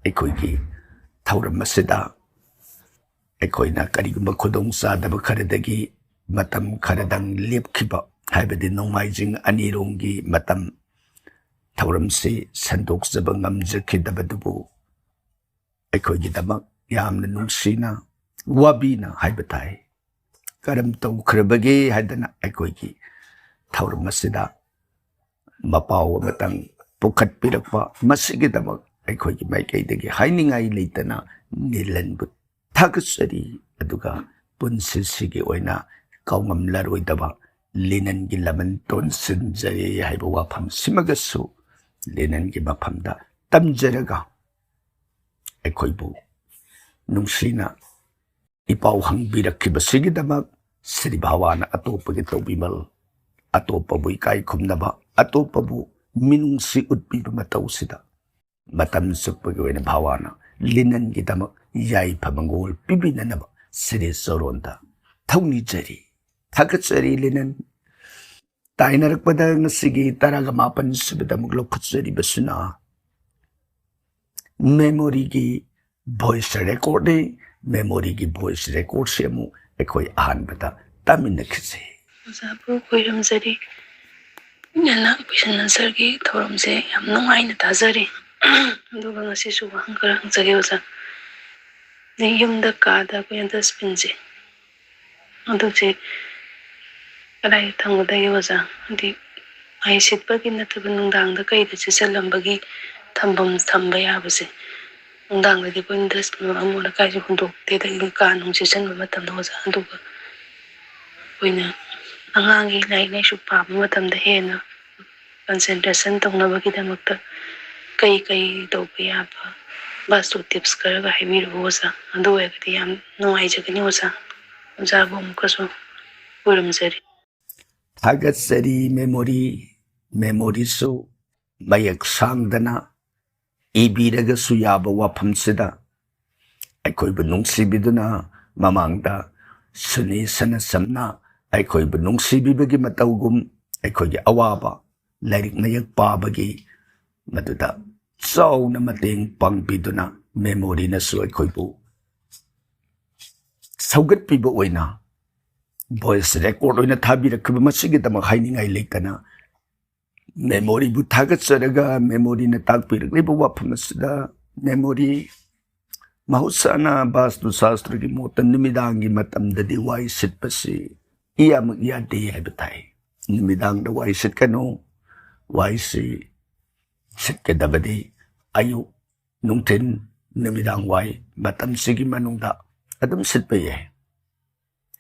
ꯑꯩꯈꯣꯏꯒꯤ ꯊꯧꯔꯝ ꯑꯁꯤꯗ ꯑꯩꯈꯣꯏꯅ ꯀꯔꯤꯒꯨꯝꯕ ꯈꯨꯗꯣꯡꯆꯥꯗꯕ ꯈꯔꯗꯒꯤ ꯃꯇꯝ ꯈꯔꯗꯪ ꯂꯦꯞꯈꯤꯕ, ꯍꯥꯏꯕꯗꯤ ꯅꯣꯡꯃꯥꯏꯖꯤꯡ ꯑꯅꯤꯔꯣꯝꯒꯤ ꯃꯇꯝ ꯊꯧꯔꯝꯁꯤ ꯁꯟꯗꯣꯛꯆꯕ ꯉꯝꯖꯈꯤꯗꯕꯗꯨꯕꯨ ꯑꯩꯈꯣꯏꯒꯤꯗꯃꯛ ꯌꯥꯝꯅ ꯅꯨꯡꯁꯤꯅ ꯋꯥꯕꯤꯅ ꯍꯥꯏꯕ ꯇꯥꯏ꯫ ꯀꯔꯝ ꯇꯧꯈ꯭ꯔꯕꯒꯦ ꯍꯥꯏꯗꯅ ꯑꯩꯈꯣꯏꯒꯤ ꯊꯧꯔꯝ ꯑꯁꯤꯗ ꯃꯄꯥꯎ ꯑꯃꯇꯪ ꯄꯨꯈꯠꯄꯤꯔꯛꯄ, ꯃꯁꯤꯒꯤꯗꯃꯛ ꯑꯩꯈꯣꯏꯒꯤ ꯃꯥꯏꯀꯩꯗꯒꯤ ꯍꯥꯏꯅꯤꯡꯉꯥꯏ ꯂꯩꯇꯅ ꯂꯤꯂꯟꯕꯨ ꯊꯥꯒꯠꯆꯔꯤ꯫ ꯑꯗꯨꯒ ꯄꯨꯟꯁꯤꯁꯤꯒꯤ ꯑꯣꯏꯅ ꯀꯥꯎꯉꯝꯂꯔꯣꯏꯗꯕ ꯂꯤꯅꯟꯒꯤ ꯂꯃꯟ ꯇꯣꯟꯁꯤꯟꯖꯔꯤ ꯍꯥꯏꯕ ꯋꯥꯐꯝꯁꯤꯃꯒꯁꯨ ꯂꯤꯅꯟꯒꯤ ꯃꯐꯝꯗ ꯇꯝꯖꯔꯒ, ꯑꯩꯈꯣꯏꯕꯨ ꯅꯨꯡꯁꯤꯅ ꯏꯄꯥꯎ ꯍꯪꯕꯤꯔꯛꯈꯤꯕꯁꯤꯒꯤꯗꯃꯛ ꯁ꯭ꯔꯤ ꯚꯥꯋꯥꯅ ꯑꯇꯣꯞꯄꯒꯤ ꯇꯧꯕꯤꯃꯜ, ꯑꯇꯣꯞꯄꯕꯨ ꯏꯀꯥꯏ ꯈꯨꯝꯅꯕ, ꯑꯇꯣꯞꯄꯕꯨ ꯃꯤꯅꯨꯡꯁꯤ ꯎꯠꯄꯤꯕ ꯃꯇꯧꯁꯤꯗ ꯃꯇꯝ ꯆꯨꯞꯄꯒꯤ ꯑꯣꯏꯅ ꯚꯥꯋꯥꯅ ꯂꯤꯅꯟꯒꯤꯗꯃꯛ ꯌꯥꯏꯐ ꯃꯪꯒꯣꯜ ꯄꯤꯕꯤꯅꯅꯕ ꯁ꯭ꯔꯤ ꯆꯣꯔꯣꯟꯗ ꯊꯧꯅꯤꯖꯔꯤ꯫ ꯊꯥꯒꯠꯆꯔꯤ ꯂꯤꯅꯟ꯫ ꯇꯥꯏꯅꯔꯛꯄꯗ ꯉꯁꯤꯒꯤ ꯇꯔꯥꯒ ꯃꯥꯄꯟ ꯁꯨꯕꯗ ꯑꯃꯨꯛ ꯂꯧꯈꯠꯆꯔꯤꯕꯁꯤꯅ ꯃꯦꯃꯣꯔꯤꯒꯤ ꯚꯣꯏꯁ ꯔꯦꯀꯣꯔꯗꯅꯤ꯫ ꯃꯦꯃꯣꯔꯤꯒꯤ ꯚꯣꯏꯁ ꯔꯦꯀꯣꯔꯗꯁꯦ ꯑꯃꯨꯛ ꯑꯩꯈꯣꯏ ꯑꯍꯥꯟꯕꯗ ꯇꯥꯃꯤꯟꯅꯈꯤꯁꯤ꯫ ꯑꯣꯖꯥꯕꯨ ꯈꯣꯏꯔꯝꯖꯔꯤ꯫ ꯑꯩꯅ ꯀꯣꯏꯁꯟ ꯑꯟꯁꯔꯒꯤ ꯊꯧꯔꯝꯁꯦ ꯌꯥꯝ ꯅꯨꯡꯉꯥꯏꯅ ꯇꯥꯖꯔꯤ꯫ ꯑꯗꯨꯒ ꯉꯁꯤꯁꯨ ꯋꯥꯍꯪ ꯈꯔ ꯍꯪꯖꯒꯦ ꯑꯣꯖꯥ꯫ ꯑꯗꯩ ꯌꯨꯝꯗ ꯀꯥꯗ ꯑꯩꯈꯣꯏꯅ ꯗꯁꯕꯤꯟꯁꯦ, ꯑꯗꯨꯁꯦ ꯀꯗꯥꯏꯗ ꯊꯝꯒꯗꯒꯦ ꯑꯣꯖꯥ? ꯍꯥꯏꯗꯤ ꯃꯍꯩ ꯁꯤꯠꯄꯒꯤ ꯅꯠꯇꯕ ꯅꯨꯡꯗꯥꯡꯗ ꯀꯩꯗ ꯆꯦꯠꯁꯤꯜꯂꯝꯕꯒꯤ ꯊꯝꯐꯝ ꯊꯝꯕ ꯌꯥꯕꯁꯦ꯫ ꯅꯨꯡꯗꯥꯡꯗꯗꯤ ꯑꯩꯈꯣꯏꯅ ꯗꯁꯕꯤꯟ ꯑꯃꯣꯠ ꯑꯀꯥꯏꯁꯦ ꯍꯨꯟꯗꯣꯛꯇꯦ, ꯑꯗꯒꯤ ꯀꯥ ꯅꯨꯡ ꯆꯦꯠꯁꯤꯟꯕ ꯃꯇꯝꯗ ꯑꯣꯖꯥ꯫ ꯑꯗꯨꯒ ꯑꯩꯈꯣꯏꯅ ꯑꯉꯥꯡꯒꯤ ꯂꯥꯏꯔꯤꯛ ꯂꯥꯏꯁꯨ ꯄꯥꯕ ꯃꯇꯝꯗ ꯍꯦꯟꯅ ꯀꯟꯁꯦꯟꯇ꯭ꯔꯦꯁꯟ ꯇꯧꯅꯕꯒꯤꯗꯃꯛꯇ ꯀꯩ ꯀꯩ ꯇꯧꯕ ꯌꯥꯕ ꯕꯥꯁꯇꯨ ꯇꯤꯞꯁ ꯈꯔꯒ ꯍꯥꯏꯕꯤꯔꯛꯎ ꯑꯣꯖꯥ꯫ ꯑꯗꯨ ꯑꯣꯏꯔꯒꯗꯤ ꯌꯥꯝ ꯅꯨꯡꯉꯥꯏꯖꯒꯅꯤ ꯑꯣꯖꯥ꯫ ꯑꯣꯖꯥꯕꯨ ꯑꯃꯨꯛꯀꯁꯨ ꯈꯨꯔꯨꯝꯖꯔꯤ꯫ ꯊꯥꯒꯠꯆꯔꯤ ꯃꯦꯃꯣꯔꯤ꯫ ꯃꯦꯃꯣꯔꯤꯁꯨ ꯃꯌꯦꯛ ꯁꯥꯡꯗꯅ ꯏꯕꯤꯔꯒꯁꯨ ꯌꯥꯕ ꯋꯥꯐꯝꯁꯤꯗ ꯑꯩꯈꯣꯏꯕꯨ ꯅꯨꯡꯁꯤꯕꯤꯗꯨꯅ ꯃꯃꯥꯡꯗ ꯁꯨꯅꯤ ꯁꯅꯁꯝꯅ ꯑꯩꯈꯣꯏꯕꯨ ꯅꯨꯡꯁꯤꯕꯤꯕꯒꯤ ꯃꯇꯧꯒꯨꯝ, ꯑꯩꯈꯣꯏꯒꯤ ꯑꯋꯥꯕ ꯂꯥꯏꯔꯤꯛ ꯃꯌꯦꯛ ꯄꯥꯕꯒꯤ ꯃꯗꯨꯗ ꯆꯥꯎꯅ ꯃꯇꯦꯡ ꯄꯥꯡꯕꯤꯗꯨꯅ memoryꯅꯁꯨ ꯑꯩꯈꯣꯏꯕꯨ ꯁꯧꯒꯠꯄꯤꯕ ꯑꯣꯏꯅ voice record ꯑꯣꯏꯅ ꯊꯥꯕꯤꯔꯛꯈꯤꯕ ꯃꯁꯤꯒꯤꯗꯃꯛ ꯍꯥꯏꯅꯤꯡꯉꯥꯏ ꯂꯩꯇꯅ memoryꯕꯨ ꯊꯥꯒꯠꯆꯔꯒ memoryꯅ ꯇꯥꯛꯄꯤꯔꯛꯂꯤꯕ ꯋꯥꯐꯝ ꯑꯁꯤꯗ memory ꯃꯍꯧꯁꯥꯅ ꯕꯥꯁꯇꯨ ꯁꯥꯁꯇ꯭ꯔꯒꯤ ꯃꯣꯠꯇ ꯅꯨꯃꯤꯗꯥꯡꯒꯤ ꯃꯇꯝꯗꯗꯤ ꯋꯥꯏ ꯁꯤꯠꯄꯁꯤ ꯏꯌꯥꯃꯛ ꯌꯥꯗꯦ ꯍꯥꯏꯕ ꯇꯥꯏ꯫ ꯅꯨꯃꯤꯗꯥꯡꯗ ꯋꯥꯏ ꯁꯤꯠꯀꯅꯨ, ꯋꯥꯏꯁꯤ ꯁꯤꯠꯀꯗꯕꯗꯤ ꯑꯌꯨꯛ, ꯅꯨꯡꯊꯤꯟ, ꯅꯨꯃꯤꯗꯥꯡ ꯋꯥꯏ ꯃꯇꯝꯁꯤꯒꯤ ꯃꯅꯨꯡꯗ ꯑꯗꯨꯝ ꯁꯤꯠꯄ ꯌꯥꯏ꯫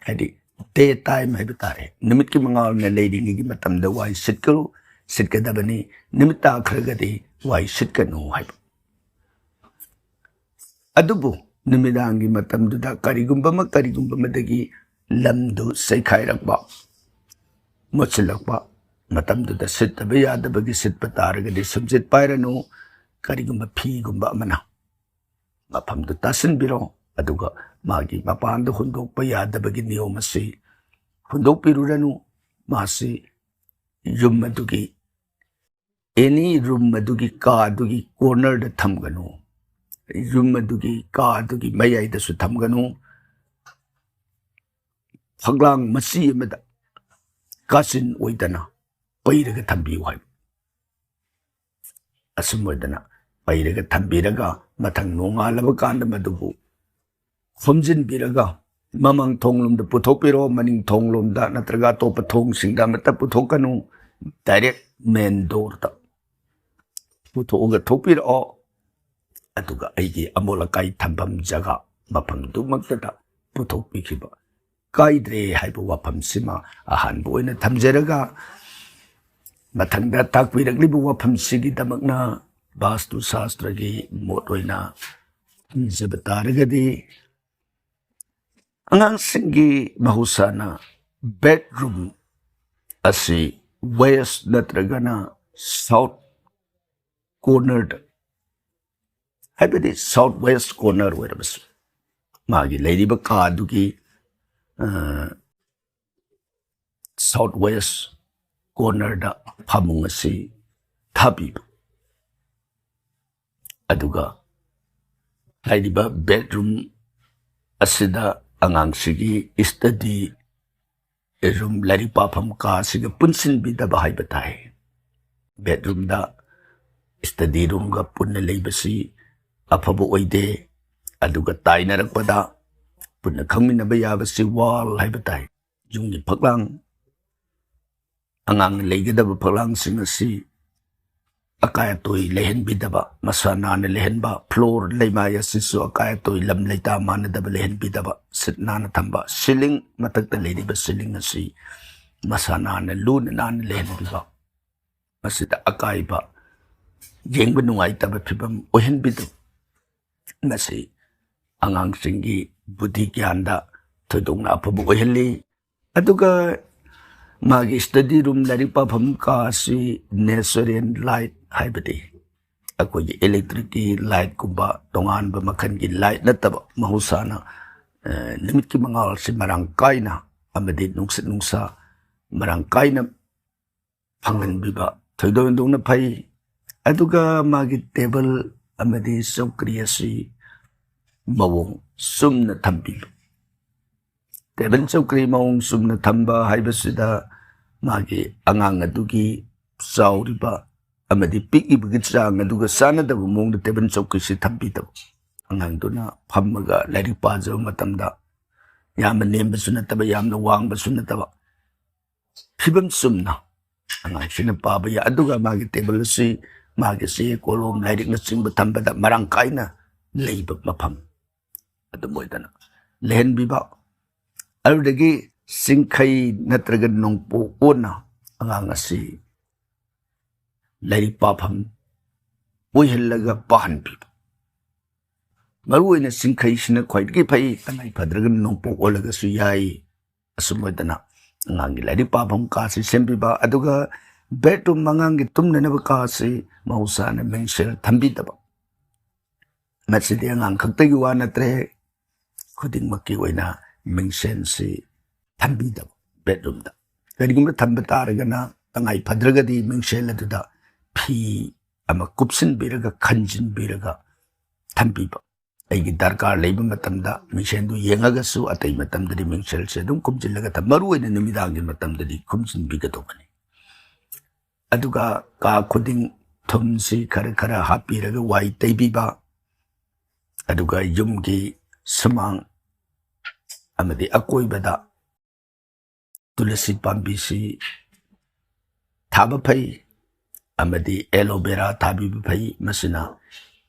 ꯍꯥꯏꯗꯤ day time ꯍꯥꯏꯕ ꯇꯥꯔꯦ, ꯅꯨꯃꯤꯠꯀꯤ ꯃꯉꯥꯜꯅ ꯂꯩꯔꯤꯉꯩꯒꯤ ꯃꯇꯝꯗ ꯋꯥꯏ ꯁꯤꯠꯀꯅꯨ, ꯁꯤꯠꯀꯗꯕꯅꯤ, ꯅꯨꯃꯤꯠ ꯇꯥꯈ꯭ꯔꯒꯗꯤ ꯋꯥꯏ ꯁꯤꯠꯀꯅꯨ ꯍꯥꯏꯕ꯫ ꯑꯗꯨꯕꯨ ꯅꯨꯃꯤꯗꯥꯡꯒꯤ ꯃꯇꯝꯗꯨꯗ ꯀꯔꯤꯒꯨꯝꯕ ꯑꯃ ꯀꯔꯤꯒꯨꯝꯕ ꯑꯃꯗꯒꯤ ꯂꯝꯗꯨ ꯆꯩꯈꯥꯏꯔꯛꯄ, ꯃꯣꯠꯁꯤꯜꯂꯛꯄ ꯃꯇꯝꯗꯨꯗ ꯁꯤꯠꯇꯕ ꯌꯥꯗꯕꯒꯤ ꯁꯤꯠꯄ ꯇꯥꯔꯒꯗꯤ ꯁꯨꯝꯖꯤꯠ ꯄꯥꯏꯔꯅꯨ, ꯀꯔꯤꯒꯨꯝꯕ ꯐꯤꯒꯨꯝꯕ ꯑꯃꯅ ꯃꯐꯝꯗꯨ ꯇꯥꯁꯤꯟꯕꯤꯔꯣ꯫ ꯑꯗꯨꯒ ꯃꯥꯒꯤ ꯃꯄꯥꯟꯗ ꯍꯨꯟꯗꯣꯛꯄ ꯌꯥꯗꯕꯒꯤ ꯅꯤꯌꯣꯝ ꯑꯁꯤ ꯍꯨꯟꯗꯣꯛꯄꯤꯔꯨꯔꯅꯨ꯫ ꯃꯥꯁꯤ ꯌꯨꯝ ꯑꯗꯨꯒꯤ any room ꯑꯗꯨꯒꯤ ꯀꯥ ꯑꯗꯨꯒꯤ cornerꯗ ꯊꯝꯒꯅꯨ꯫ ꯌꯨꯝ ꯑꯗꯨꯒꯤ ꯀꯥ ꯑꯗꯨꯒꯤ ꯃꯌꯥꯏꯗꯁꯨ ꯊꯝꯒꯅꯨ꯫ ꯐꯛꯂꯥꯡ ꯃꯆꯤ ꯑꯃꯗ ꯀꯥꯆꯤꯟ ꯑꯣꯏꯗꯅ ꯄꯩꯔꯒ ꯊꯝꯕꯤꯌꯨ ꯍꯥꯏꯕ꯫ ꯑꯁꯨꯝ ꯑꯣꯏꯗꯅ ꯄꯩꯔꯒ ꯊꯝꯕꯤꯔꯒ ꯃꯊꯪ ꯅꯣꯡꯉꯥꯜꯂꯕ ꯀꯥꯟꯗ ꯃꯗꯨꯕꯨ ꯈꯣꯝꯖꯤꯟꯕꯤꯔꯒ ꯃꯃꯥꯡ ꯊꯣꯡꯂꯣꯝꯗ ꯄꯨꯊꯣꯛꯄꯤꯔꯣ, ꯃꯅꯤꯡ ꯊꯣꯡꯂꯣꯝꯗ ꯅꯠꯇ꯭ꯔꯒ ꯑꯇꯣꯞꯄ ꯊꯣꯡꯁꯤꯡꯗ ꯑꯃꯠꯇ ꯄꯨꯊꯣꯛꯀꯅꯨ꯫ Direct main doorꯗ ꯄꯨꯊꯣꯛꯑꯒ ꯊꯣꯛꯄꯤꯔꯛꯑꯣ꯫ ꯑꯗꯨꯒ ꯑꯩꯒꯤ ꯑꯃꯣꯠ ꯑꯀꯥꯏ ꯊꯝꯐꯝ ꯖꯒꯥ ꯃꯐꯝꯗꯨꯃꯛꯇꯗ ꯄꯨꯊꯣꯛꯄꯤꯈꯤꯕ ꯀꯥꯏꯗ꯭ꯔꯦ ꯍꯥꯏꯕ ꯋꯥꯐꯝꯁꯤꯃ ꯑꯍꯥꯟꯕ ꯑꯣꯏꯅ ꯊꯝꯖꯔꯒ, ꯃꯊꯪꯗ ꯇꯥꯛꯄꯤꯔꯛꯂꯤꯕ ꯋꯥꯐꯝꯁꯤꯒꯤꯗꯃꯛꯅ ꯕꯥꯁꯇꯨ ꯁꯥꯁꯇ꯭ꯔꯒꯤ ꯃꯣꯠ ꯑꯣꯏꯅ ꯊꯝꯖꯕ ꯇꯥꯔꯒꯗꯤ, ꯑꯉꯥꯡꯁꯤꯡꯒꯤ ꯃꯍꯧꯁꯥꯅ bedroom ꯑꯁꯤ west ꯅꯠꯇ꯭ꯔꯒꯅ south cornerꯗ, ꯍꯥꯏꯕꯗꯤ south west corner ꯑꯣꯏꯔꯕꯁꯨ, ꯃꯥꯒꯤ ꯂꯩꯔꯤꯕ ꯀꯥꯗꯨꯒꯤ, ꯑ, south west cornerꯗ ꯐꯃꯨꯡ ꯑꯁꯤ ꯊꯥꯕꯤꯕ꯫ ꯑꯗꯨꯒ ꯍꯥꯏꯔꯤꯕ bedroom ꯑꯁꯤꯗ ꯑꯉꯥꯡꯁꯤꯒꯤ study room, ꯂꯥꯏꯔꯤꯛ ꯄꯥꯐꯝ ꯀꯥ ꯑꯁꯤꯒ ꯄꯨꯟꯁꯤꯟꯕꯤꯗꯕ ꯍꯥꯏꯕ ꯇꯥꯏ꯫ Bedroomꯗ study roomꯒ ꯄꯨꯟꯅ ꯂꯩꯕꯁꯤ ꯑꯐꯕ ꯑꯣꯏꯗꯦ꯫ ꯑꯗꯨꯒ ꯇꯥꯏꯅꯔꯛꯄꯗ ꯄꯨꯟꯅ ꯈꯪꯃꯤꯟꯅꯕ ꯌꯥꯕꯁꯤ wall ꯍꯥꯏꯕ ꯇꯥꯏ꯫ ꯌꯨꯝꯒꯤ ꯐꯛꯂꯥꯡ, ꯑꯉꯥꯡꯅ ꯂꯩꯒꯗꯕ ꯐꯛꯂꯥꯡꯁꯤꯡ ꯑꯁꯤ ꯑꯀꯥꯏ ꯑꯇꯣꯏ ꯂꯩꯍꯟꯕꯤꯗꯕ, ꯃꯁꯥ ꯅꯥꯟꯅ ꯂꯩꯍꯟꯕ, floor, ꯂꯩꯃꯥꯏ ꯑꯁꯤꯁꯨ ꯑꯀꯥꯏ ꯑꯇꯣꯏ, ꯂꯝ ꯂꯩꯇꯥ ꯃꯥꯟꯅꯗꯕ ꯂꯩꯍꯟꯕꯤꯗꯕ, ꯁꯤꯠ ꯅꯥꯟꯅ ꯊꯝꯕ, ceiling, ꯃꯊꯛꯇ ꯂꯩꯔꯤꯕ ceiling ꯑꯁꯤ ꯃꯁꯥ ꯅꯥꯟꯅ, ꯂꯨꯅ ꯅꯥꯟꯅ ꯂꯩꯍꯟꯕꯤꯕ, ꯃꯁꯤꯗ ꯑꯀꯥꯏꯕ, ꯌꯦꯡꯕ ꯅꯨꯡꯉꯥꯏꯇꯕ ꯐꯤꯕꯝ ꯑꯣꯏꯍꯟꯕꯤꯗꯕ, ꯃꯁꯤ ꯑꯉꯥꯡꯁꯤꯡꯒꯤ ꯕꯨꯙꯤ ꯒ꯭ꯌꯥꯟꯗ ꯊꯣꯏꯗꯣꯛꯅ ꯑꯐꯕ ꯑꯣꯏꯍꯜꯂꯤ꯫ ꯑꯗꯨꯒ ꯃꯥꯒꯤ study room, ꯂꯥꯏꯔꯤꯛ ꯄꯥꯐꯝ ꯀꯥ ꯑꯁꯤ natural light, ꯍꯥꯏꯕꯗꯤ ꯑꯩꯈꯣꯏꯒꯤ electricꯀꯤ lightꯀꯨꯝꯕ ꯇꯣꯉꯥꯟꯕ ꯃꯈꯜꯒꯤ light ꯅꯠꯇꯕ, ꯃꯍꯧꯁꯥꯅ, ꯑ, ꯅꯨꯃꯤꯠꯀꯤ ꯃꯉꯥꯜ ꯑꯁꯤ ꯃꯔꯥꯡ ꯀꯥꯏꯅ ꯑꯃꯗꯤ ꯅꯨꯡꯁꯤꯠ ꯅꯨꯡꯁꯥ ꯃꯔꯥꯡ ꯀꯥꯏꯅ ꯐꯪꯍꯟꯕꯤꯕ ꯊꯣꯏꯗꯣꯛ ꯍꯦꯟꯗꯣꯛꯅ ꯐꯩ꯫ ꯑꯗꯨꯒ ꯃꯥꯒꯤ table ꯑꯃꯗꯤ ꯆꯧꯀ꯭ꯔꯤ ꯑꯁꯤ ꯃꯑꯣꯡ ꯆꯨꯝꯅ ꯊꯝꯕꯤꯕ꯫ Table ꯆꯧꯀ꯭ꯔꯤ ꯃꯑꯣꯡ ꯆꯨꯝꯅ ꯊꯝꯕ ꯍꯥꯏꯕꯁꯤꯗ ꯃꯥꯒꯤ ꯑꯉꯥꯡ ꯑꯗꯨꯒꯤ ꯆꯥꯎꯔꯤꯕ ꯑꯃꯗꯤ ꯄꯤꯛꯏꯕꯒꯤ ꯆꯥꯡ ꯑꯗꯨꯒ ꯆꯥꯟꯅꯗꯕ ꯃꯑꯣꯡꯗ table ꯆꯧꯀ꯭ꯔꯤꯁꯤ ꯊꯝꯕꯤꯗꯕ꯫ ꯑꯉꯥꯡꯗꯨꯅ ꯐꯝꯃꯒ ꯂꯥꯏꯔꯤꯛ ꯄꯥꯖꯕ ꯃꯇꯝꯗ ꯌꯥꯝꯅ ꯅꯦꯝꯕꯁꯨ ꯅꯠꯇꯕ, ꯌꯥꯝꯅ ꯋꯥꯡꯕꯁꯨ ꯅꯠꯇꯕ, ꯐꯤꯕꯝ ꯆꯨꯝꯅ ꯑꯉꯥꯡꯁꯤꯅ ꯄꯥꯕ ꯌꯥꯏ꯫ ꯑꯗꯨꯒ ꯃꯥꯒꯤ table ꯑꯁꯤ ꯃꯥꯒꯤ ꯆꯦ, ꯀꯣꯂꯣꯝ, ꯂꯥꯏꯔꯤꯛꯅꯆꯤꯡꯕ ꯊꯝꯕꯗ ꯃꯔꯥꯡ ꯀꯥꯏꯅ ꯂꯩꯕ ꯃꯐꯝ ꯑꯗꯨꯝ ꯑꯣꯏꯗꯅ ꯂꯩꯍꯟꯕꯤꯕ꯫ ꯑꯗꯨꯗꯒꯤ ꯆꯤꯡꯈꯩ ꯅꯠꯇ꯭ꯔꯒ ꯅꯣꯡꯄꯣꯛ ꯑꯣꯟꯅ ꯑꯉꯥꯡ ꯑꯁꯤ ꯂꯥꯏꯔꯤꯛ ꯄꯥꯐꯝ ꯑꯣꯏꯍꯜꯂꯒ ꯄꯥꯍꯟꯕꯤꯕ꯫ ꯃꯔꯨꯑꯣꯏꯅ ꯆꯤꯡꯈꯩꯁꯤꯅ ꯈ꯭ꯋꯥꯏꯗꯒꯤ ꯐꯩ, ꯇꯉꯥꯏ ꯐꯗ꯭ꯔꯒꯅ ꯅꯣꯡꯄꯣꯛ ꯑꯣꯜꯂꯒꯁꯨ ꯌꯥꯏ꯫ ꯑꯁꯨꯝ ꯑꯣꯏꯗꯅ ꯑꯉꯥꯡꯒꯤ ꯂꯥꯏꯔꯤꯛ ꯄꯥꯐꯝ ꯀꯥꯁꯤ ꯁꯦꯝꯕꯤꯕ, ꯑꯗꯨꯒ bedroom, ꯑꯉꯥꯡꯒꯤ ꯇꯨꯝꯅꯅꯕ ꯀꯥꯁꯤ ꯃꯍꯧꯁꯥꯅ ꯃꯤꯡꯁꯦꯜ ꯊꯝꯕꯤꯗꯕ꯫ ꯃꯁꯤꯗꯤ ꯑꯉꯥꯡ ꯈꯛꯇꯒꯤ ꯋꯥ ꯅꯠꯇ꯭ꯔꯦ, ꯈꯨꯗꯤꯡꯃꯛꯀꯤ ꯑꯣꯏꯅ ꯃꯤꯡꯁꯦꯜꯁꯤ ꯊꯝꯕꯤꯗꯕ ꯕꯦꯗꯔꯨꯝꯗ꯫ ꯀꯔꯤꯒꯨꯝꯕ ꯊꯝꯕ ꯇꯥꯔꯒꯅ, ꯇꯉꯥꯏ ꯐꯗ꯭ꯔꯒꯗꯤ ꯃꯤꯡꯁꯦꯜ ꯑꯗꯨꯗ ꯐꯤ ꯑꯃ ꯀꯨꯞꯁꯤꯟꯕꯤꯔꯒ, ꯈꯟꯖꯤꯟꯕꯤꯔꯒ ꯊꯝꯕꯤꯕ꯫ ꯑꯩꯒꯤ ꯗꯔꯀꯥꯔ ꯂꯩꯕ ꯃꯇꯝꯗ ꯃꯤꯡꯁꯦꯜꯗꯨ ꯌꯦꯡꯉꯒꯁꯨ, ꯑꯇꯩ ꯃꯇꯝꯗꯗꯤ ꯃꯤꯡꯁꯦꯜꯁꯦ ꯑꯗꯨꯝ ꯈꯨꯝꯖꯤꯜꯂꯒ ꯊꯝ-, ꯃꯔꯨ ꯑꯣꯏꯅ ꯅꯨꯃꯤꯗꯥꯡꯒꯤ ꯃꯇꯝꯗꯗꯤ ꯈꯨꯝꯖꯤꯟꯕꯤꯒꯗꯧꯕꯅꯤ꯫ ꯑꯗꯨꯒ ꯀꯥ ꯈꯨꯗꯤꯡ ꯊꯨꯝꯁꯤ ꯈꯔ ꯈꯔ ꯍꯥꯞꯄꯤꯔꯒ ꯋꯥꯏ ꯇꯩꯕꯤꯕ, ꯑꯗꯨꯒ ꯌꯨꯝꯒꯤ ꯁꯨꯃꯥꯡ ꯑꯃꯗꯤ ꯑꯀꯣꯏꯕꯗ ꯇꯨꯂꯁꯤ ꯄꯥꯝꯕꯤꯁꯤ ꯊꯥꯕ ꯐꯩ, ꯑꯃꯗꯤ ꯑꯦꯂꯣꯚꯦꯔꯥ ꯊꯥꯕꯤꯕ ꯐꯩ꯫ ꯃꯁꯤꯅ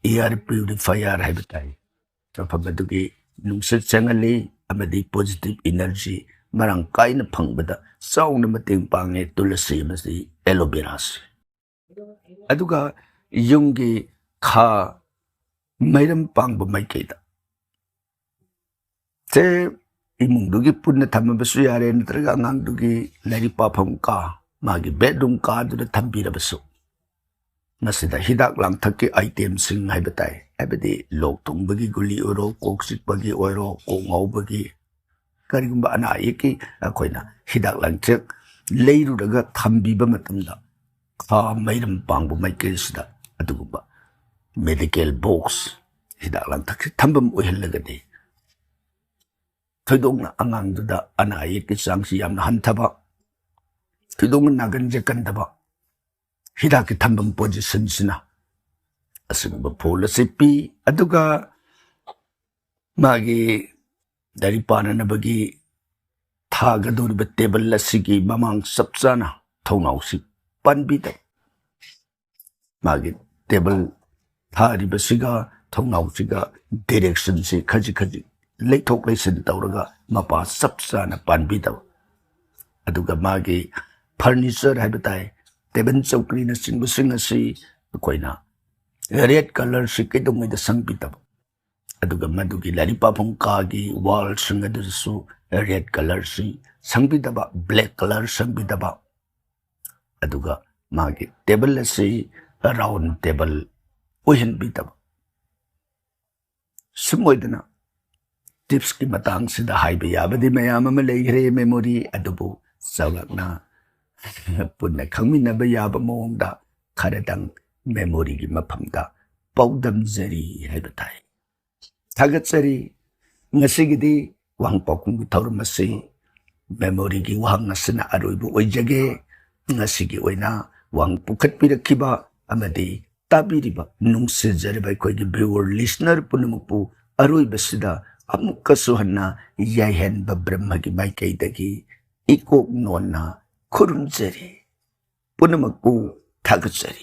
air purifier ꯍꯥꯏꯕ ꯇꯥꯏ, ꯃꯐꯝ ꯑꯗꯨꯒꯤ ꯅꯨꯡꯁꯤꯠ ꯆꯪꯍꯜꯂꯤ ꯑꯃꯗꯤ positive energy ꯃꯔꯥꯡ ꯀꯥꯏꯅ ꯐꯪꯕꯗ ꯆꯥꯎꯅ ꯃꯇꯦꯡ ꯄꯥꯡꯉꯦ ꯇꯨꯂꯁꯤ ꯑꯃꯗꯤ ꯑꯦꯂꯣꯚꯦꯔꯥꯁꯤ꯫ ꯑꯗꯨꯒ ꯌꯨꯝꯒꯤ ꯈꯥ ꯃꯩꯔꯝ ꯄꯥꯡꯕ ꯃꯥꯏꯀꯩꯗ, ꯁꯦ ꯏꯃꯨꯡꯗꯨꯒꯤ ꯄꯨꯟꯅ ꯊꯝꯃꯕꯁꯨ ꯌꯥꯔꯦ, ꯅꯠꯇ꯭ꯔꯒ ꯑꯉꯥꯡꯗꯨꯒꯤ ꯂꯥꯏꯔꯤꯛ ꯄꯥꯐꯝ ꯀꯥ, ꯃꯥꯒꯤ ꯕꯦꯗꯔꯨꯝ ꯀꯥꯗꯨꯗ ꯊꯝꯕꯤꯔꯕꯁꯨ, ꯃꯁꯤꯗ ꯍꯤꯗꯥꯛ ꯂꯥꯡꯊꯛꯀꯤ ꯑꯥꯏꯇꯦꯝꯁꯤꯡ ꯍꯥꯏꯕ ꯇꯥꯏ, ꯍꯥꯏꯕꯗꯤ ꯂꯣꯛ ꯊꯨꯡꯕꯒꯤ ꯒꯨꯂꯤ ꯑꯣꯏꯔꯣ, ꯀꯣꯛ ꯆꯤꯛꯄꯒꯤ ꯑꯣꯏꯔꯣ, ꯀꯣꯛ ꯉꯥꯎꯕꯒꯤ, ꯀꯔꯤꯒꯨꯝꯕ ꯑꯅꯥ ꯑꯌꯦꯛꯀꯤ ꯑꯩꯈꯣꯏꯅ ꯍꯤꯗꯥꯛ ꯂꯥꯡꯊꯛ ꯂꯩꯔꯨꯔꯒ ꯊꯝꯕꯤꯕ ꯃꯇꯝꯗ, ꯈꯥ ꯃꯩꯔꯝ ꯄꯥꯡꯕ ꯃꯥꯏꯀꯩꯁꯤꯗ ꯑꯗꯨꯒꯨꯝꯕ ꯃꯦꯗꯤꯀꯦꯜ ꯕꯣꯛꯁ, ꯍꯤꯗꯥꯛ ꯂꯥꯡꯊꯛꯁꯤ ꯊꯝꯐꯝ ꯑꯣꯏꯍꯜꯂꯒꯗꯤ, ꯊꯣꯏꯗꯣꯛꯅ ꯑꯉꯥꯡꯗꯨꯗ ꯑꯅꯥ ꯑꯌꯦꯛꯀꯤ ꯆꯥꯡꯁꯤ ꯌꯥꯝꯅ ꯍꯟꯊꯕ, ꯊꯣꯏꯗꯣꯛꯅ ꯅꯥꯒꯟ ꯌꯦꯛꯀꯟꯗꯕ, ꯍꯤꯗꯥꯛꯀꯤ ꯊꯝꯐꯝ ꯄꯣꯖꯤꯁꯟꯁꯤꯅ ꯑꯁꯤꯒꯨꯝꯕ ꯐꯣꯜ ꯑꯁꯤ ꯄꯤ꯫ ꯑꯗꯨꯒ ꯃꯥꯒꯤ ꯂꯥꯏꯔꯤꯛ ꯄꯥꯅꯅꯕꯒꯤ ꯊꯥꯒꯗꯧꯔꯤꯕ ꯇꯦꯕꯜ ꯑꯁꯤꯒꯤ ꯃꯃꯥꯡ ꯆꯞ ꯆꯥꯅ ꯊꯣꯡꯅꯥꯎꯁꯤ ꯄꯥꯟꯕꯤꯗꯕ, ꯃꯥꯒꯤ ꯇꯦꯕꯜ ꯊꯥꯔꯤꯕꯁꯤꯒ ꯊꯣꯡꯅꯥꯎꯁꯤꯒ ꯗꯤꯔꯦꯛꯁꯟꯁꯤ ꯈꯖꯤꯛ ꯈꯖꯤꯛ ꯂꯩꯊꯣꯛ ꯂꯩꯁꯤꯟ ꯇꯧꯔꯒ ꯃꯄꯥ ꯆꯞ ꯆꯥꯅ ꯄꯥꯟꯕꯤꯗꯕ꯫ ꯑꯗꯨꯒ ꯃꯥꯒꯤ ꯐꯔꯅꯤꯆꯔ ꯍꯥꯏꯕ ꯇꯥꯏ, ꯇꯦꯕꯜ ꯆꯧꯀ꯭ꯔꯤꯅꯆꯤꯡꯕꯁꯤꯡ ꯑꯁꯤ ꯑꯩꯈꯣꯏꯅ ꯔꯦꯗ ꯀꯂꯔꯁꯤ ꯀꯩꯗꯧꯉꯩꯗ ꯁꯪꯕꯤꯗꯕ꯫ ꯑꯗꯨꯒ ꯃꯗꯨꯒꯤ ꯂꯥꯏꯔꯤꯛ ꯄꯥꯐꯝ ꯀꯥꯒꯤ ꯋꯥꯜꯁꯤꯡ ꯑꯗꯨꯗꯁꯨ ꯔꯦꯗ ꯀꯂꯔꯁꯤ ꯁꯪꯕꯤꯗꯕ, ꯕ꯭ꯂꯦꯛ ꯀꯂꯔ ꯁꯪꯕꯤꯗꯕ꯫ ꯑꯗꯨꯒ ꯃꯥꯒꯤ ꯇꯦꯕꯜ ꯑꯁꯤ ꯔꯥꯎꯟ ꯇꯦꯕꯜ ꯑꯣꯏꯍꯟꯕꯤꯗꯕ꯫ ꯁꯨꯝ ꯑꯣꯏꯗꯅ ꯇꯤꯞꯁꯀꯤ ꯃꯇꯥꯡꯁꯤꯗ ꯍꯥꯏꯕ ꯌꯥꯕꯗꯤ ꯃꯌꯥꯝ ꯑꯃ ꯂꯩꯈ꯭ꯔꯦ, ꯃꯦꯃꯣꯔꯤ꯫ ꯑꯗꯨꯕꯨ ꯆꯥꯎꯔꯥꯛꯅ ꯄꯨꯟꯅ ꯈꯪꯃꯤꯟꯅꯕ ꯌꯥꯕ ꯃꯑꯣꯡꯗ ꯈꯔꯗꯪ ꯃꯦꯃꯣꯔꯤꯒꯤ ꯃꯐꯝꯗ ꯄꯥꯎꯗꯝꯖꯔꯤ ꯍꯥꯏꯕ ꯇꯥꯏ꯫ ꯊꯥꯒꯠꯆꯔꯤ꯫ ꯉꯁꯤꯒꯤꯗꯤ ꯋꯥꯍꯪ ꯄꯥꯎꯈꯨꯝꯒꯤ ꯊꯧꯔꯝ ꯑꯁꯤ ꯃꯦꯃꯣꯔꯤꯒꯤ ꯋꯥꯍꯪ ꯑꯁꯤꯅ ꯑꯔꯣꯏꯕ ꯑꯣꯏꯖꯒꯦ꯫ ꯉꯁꯤꯒꯤ ꯑꯣꯏꯅ ꯋꯥꯍꯪ ꯄꯨꯈꯠꯄꯤꯔꯛꯈꯤꯕ ꯑꯃꯗꯤ ꯇꯥꯕꯤꯔꯤꯕ ꯅꯨꯡꯁꯤꯖꯔꯕ ꯑꯩꯈꯣꯏꯒꯤ ꯚ꯭ꯌꯨꯋꯔ, ꯂꯤꯁꯅꯔ ꯄꯨꯝꯅꯃꯛꯄꯨ ꯑꯔꯣꯏꯕꯁꯤꯗ ꯑꯃꯨꯛꯀꯁꯨ ꯍꯟꯅ ꯌꯥꯏꯍꯟꯕ ꯕ꯭ꯔꯍ꯭ꯃꯒꯤ ꯃꯥꯏꯀꯩꯗꯒꯤ ꯏꯀꯣꯛ ꯅꯣꯟꯅ ꯈꯨꯔꯨꯝꯖꯔꯤ꯫ ꯄꯨꯝꯅꯃꯛꯄꯨ ꯊꯥꯒꯠꯆꯔꯤ꯫